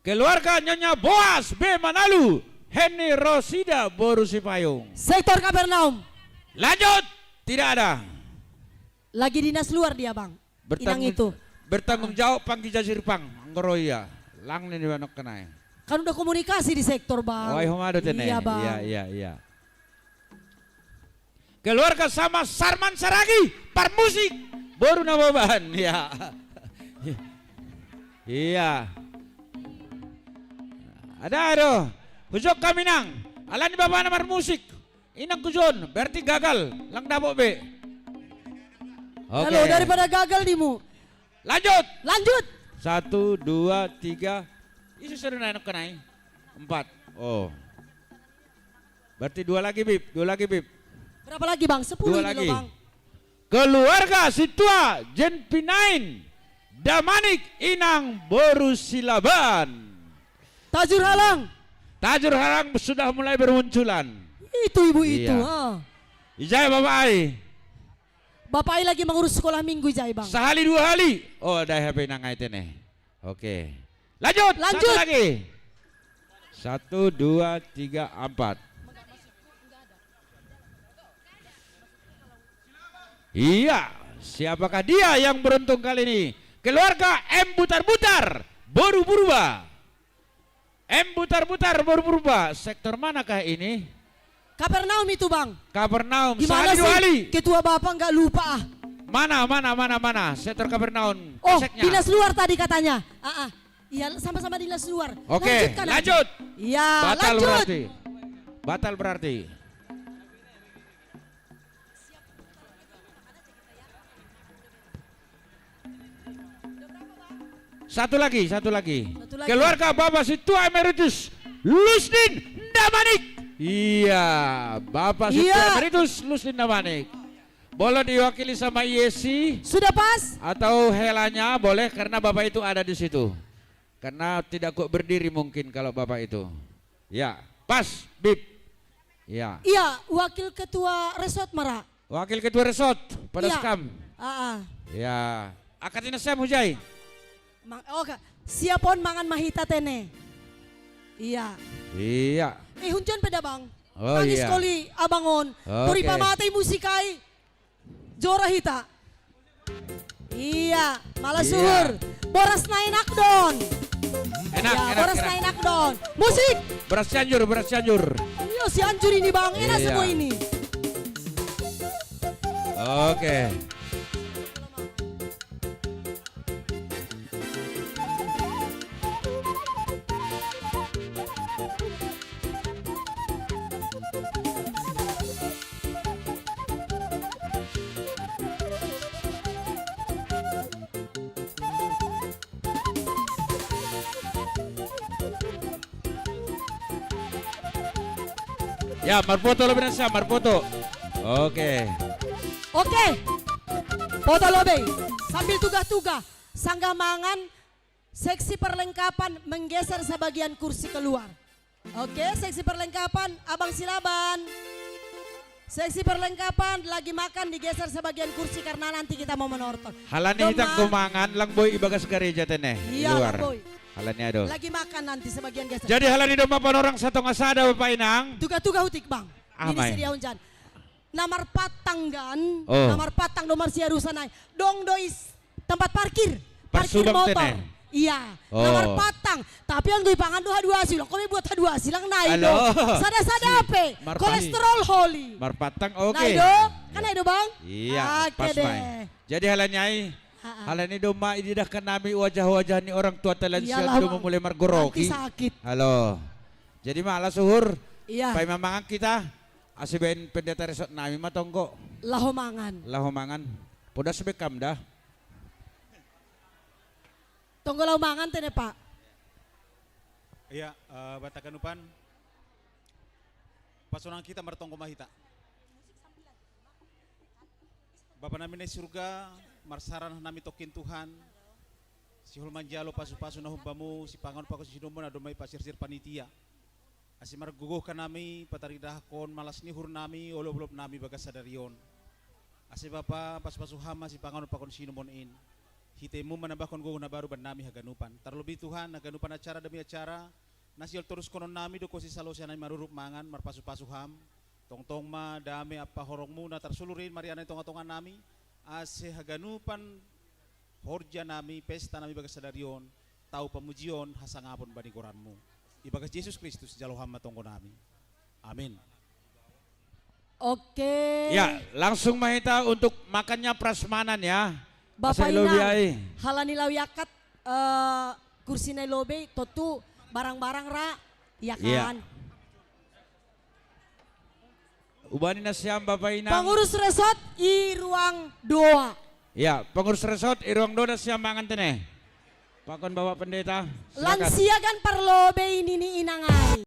Keluarga Nyonya Boas B Manalu, Henny Rosida Boru Sipayung. Sektor Kapernaum. Lanjut, tidak ada. Lagi dinas luar dia, Bang. Inang itu. Bertanggung jawab panggi jajirpang, anggoro iya. Lang nini wanok kenai. Kan udah komunikasi di sektor, Bang. Oh, iya, Mado, tene. Iya, Bang. Iya, iya, iya. Keluarga sama Sarman Saragi, parmusik, Boru Nababan, ya. Iya. Ada, aduh. Hujok kami nang. Alani bapak na parmusik. Inang kujon, berarti gagal. Lang dapok be. Oke. Halo, daripada gagal nimu. Lanjut. Lanjut. Satu, dua, tiga. Isu seru naik kenai. Empat. Oh. Berarti dua lagi, Bib. Dua lagi, Bib. Berapa lagi, Bang? Sepuluh ini loh, Bang. Keluarga si tua Jen Pinain, Damanik Inang Boru Silaban. Tajur Halang. Tajur Halang sudah mulai bermunculan. Itu ibu itu, ah. Ijai bapak ai. Bapak ai lagi mengurus sekolah minggu, ijai, Bang. Sehali dua hari. Oh, ada H P nang ai tene. Oke. Lanjut, lanjut. Satu lagi. Satu, dua, tiga, empat. Iya, siapakah dia yang beruntung kali ini? Keluarga M Butar-Butar, Boru Purba. M Butar-Butar, Boru Purba. Sektor manakah ini? Kapernaum itu, Bang. Kapernaum. Gimana sih? Ketua Bapak nggak lupa ah? Mana, mana, mana, mana? Sektor Kapernaum. Oh, dinas luar tadi katanya. Ah, ah. Iya, sama-sama dinas luar. Oke, lanjut. Iya, batal berarti. Batal berarti. Satu lagi, satu lagi. Satu lagi. Keluarga Bapak Situa Emeritus Lusdin Damanik. Iya, Bapak Situa Emeritus Lusdin Damanik. Boleh diwakili sama Yesi. Sudah pas? Atau helanya boleh karena Bapak itu ada di situ. Karena tidak kuat berdiri mungkin kalau Bapak itu. Ya, pas, Bib. Ya. Iya, Wakil Ketua Resort Mara. Wakil Ketua Resort, pada sekam. Ah, ah. Ya. Akatina siam hujai. Mang, oh, siapon mangan mahita tene. Iya. Iya. Eh, hunjon peda, Bang. Oh, iya. Tangis koli abangon. Oke. Puri pamatai musikai. Jora hita. Iya, malah suhur. Boras na enak don. Enak, ya, enak, boras na enak don. Musik. Beras Cianjur, beras Cianjur. Iya, Cianjur ini, Bang. Enak semua ini. Oke. Ya, marfoto lo benar, marfoto. Oke. Oke. Foto lo be. Sambil tugah-tugah. Sanggah mangan, seksi perlengkapan menggeser sebagian kursi keluar. Oke, seksi perlengkapan, Abang Silaban. Seksi perlengkapan lagi makan, digeser sebagian kursi karena nanti kita mau menortor. Halani Dong, hitang Ma. Ko Mangan, lang boy, i bagas gareja te ne. Iya, Luar. Lang Boy. Halani ado. Lagi makan nanti sebagian geser. Jadi halani do ma panorang satonga sada, Bapak Inang. Tuga-tuga hutik, Bang. Ini Amai. Sedia Unjan. Na marpatang gan, Oh. na marpatang do marsiarusan ai. Dong do is tempat parkir. Parkir Parsubang motor. Tene. Iya, Oh. na marpatang. Tapi anggo ipangan do haduasi, lang kami buat haduasi lang nai Alo. do. Sada-sada pe. Marpatang. Kolesterol holi. Marpatang, oke. Nai do, kan nai do, Bang? Iya, Oke pas deh. mai. Jadi halani ai, Ha-ha. halani do ma ididahkan nami wajah-wajah ni orang tua ta lansia Iyalah, do Bang. Mulai margoroki. Nanti sakit. Halo. Jadi ma ala suhur. Iya. Paima mangan hita. Asi baen pendeta resort nami ma tonggo. Laho mangan. Laho mangan. Podas be kam da. Tonggo laho mangan te ne, Pak. Iya, eh, Batak Ganupan. Pasonang hita martonggo ma hita. Bapa nami na i surga, marsarah nami tongkin Tuhan. Sihol manjalo pasu-pasu na humbamu, sipanganon pakon sinomon na domai pasirsir panitia. Asi margogohkan nami, pataridahkon malas ni uhur nami, olop-olop nami bagas sadari on. Asi Bapa, pasu-pasu Ham ma sipanganon pakon sinomon in. Hitemu manambahkon gogoh na baru bannami haganupan. Tarlobi Tuhan, haganupan acara demi acara, na sihol toruskonon nami do kosi salosi nami marurup mangan, marpasu-pasu Ham. Tongtong ma dame ampa horongmu na tarsulur in marianan i tonga-tonga nami, ase haganupan horja nami, pesta nami bagas sadari on, tau pamujion, hasangapon bani goranmu. Ibagas Jesus Kristus, jalo Ham ma tonggo nami. Amin. Oke. Ya, langsung ma hita untuk makannya prasmanan ya. Bapak Asa i lobi Inang, ai. halani laho iakat, eh, kursi na i lobei, tontu barang-barang ra, ya Iya. kan? Ubani nasiam Bapak Inang. Pengurus resort i ruang dua. Ya, pengurus resort i ruang dua nasiam mangan te ne. Pakon Bapak Pendeta. Silakan. Lansia kan parlobei nini inang ai.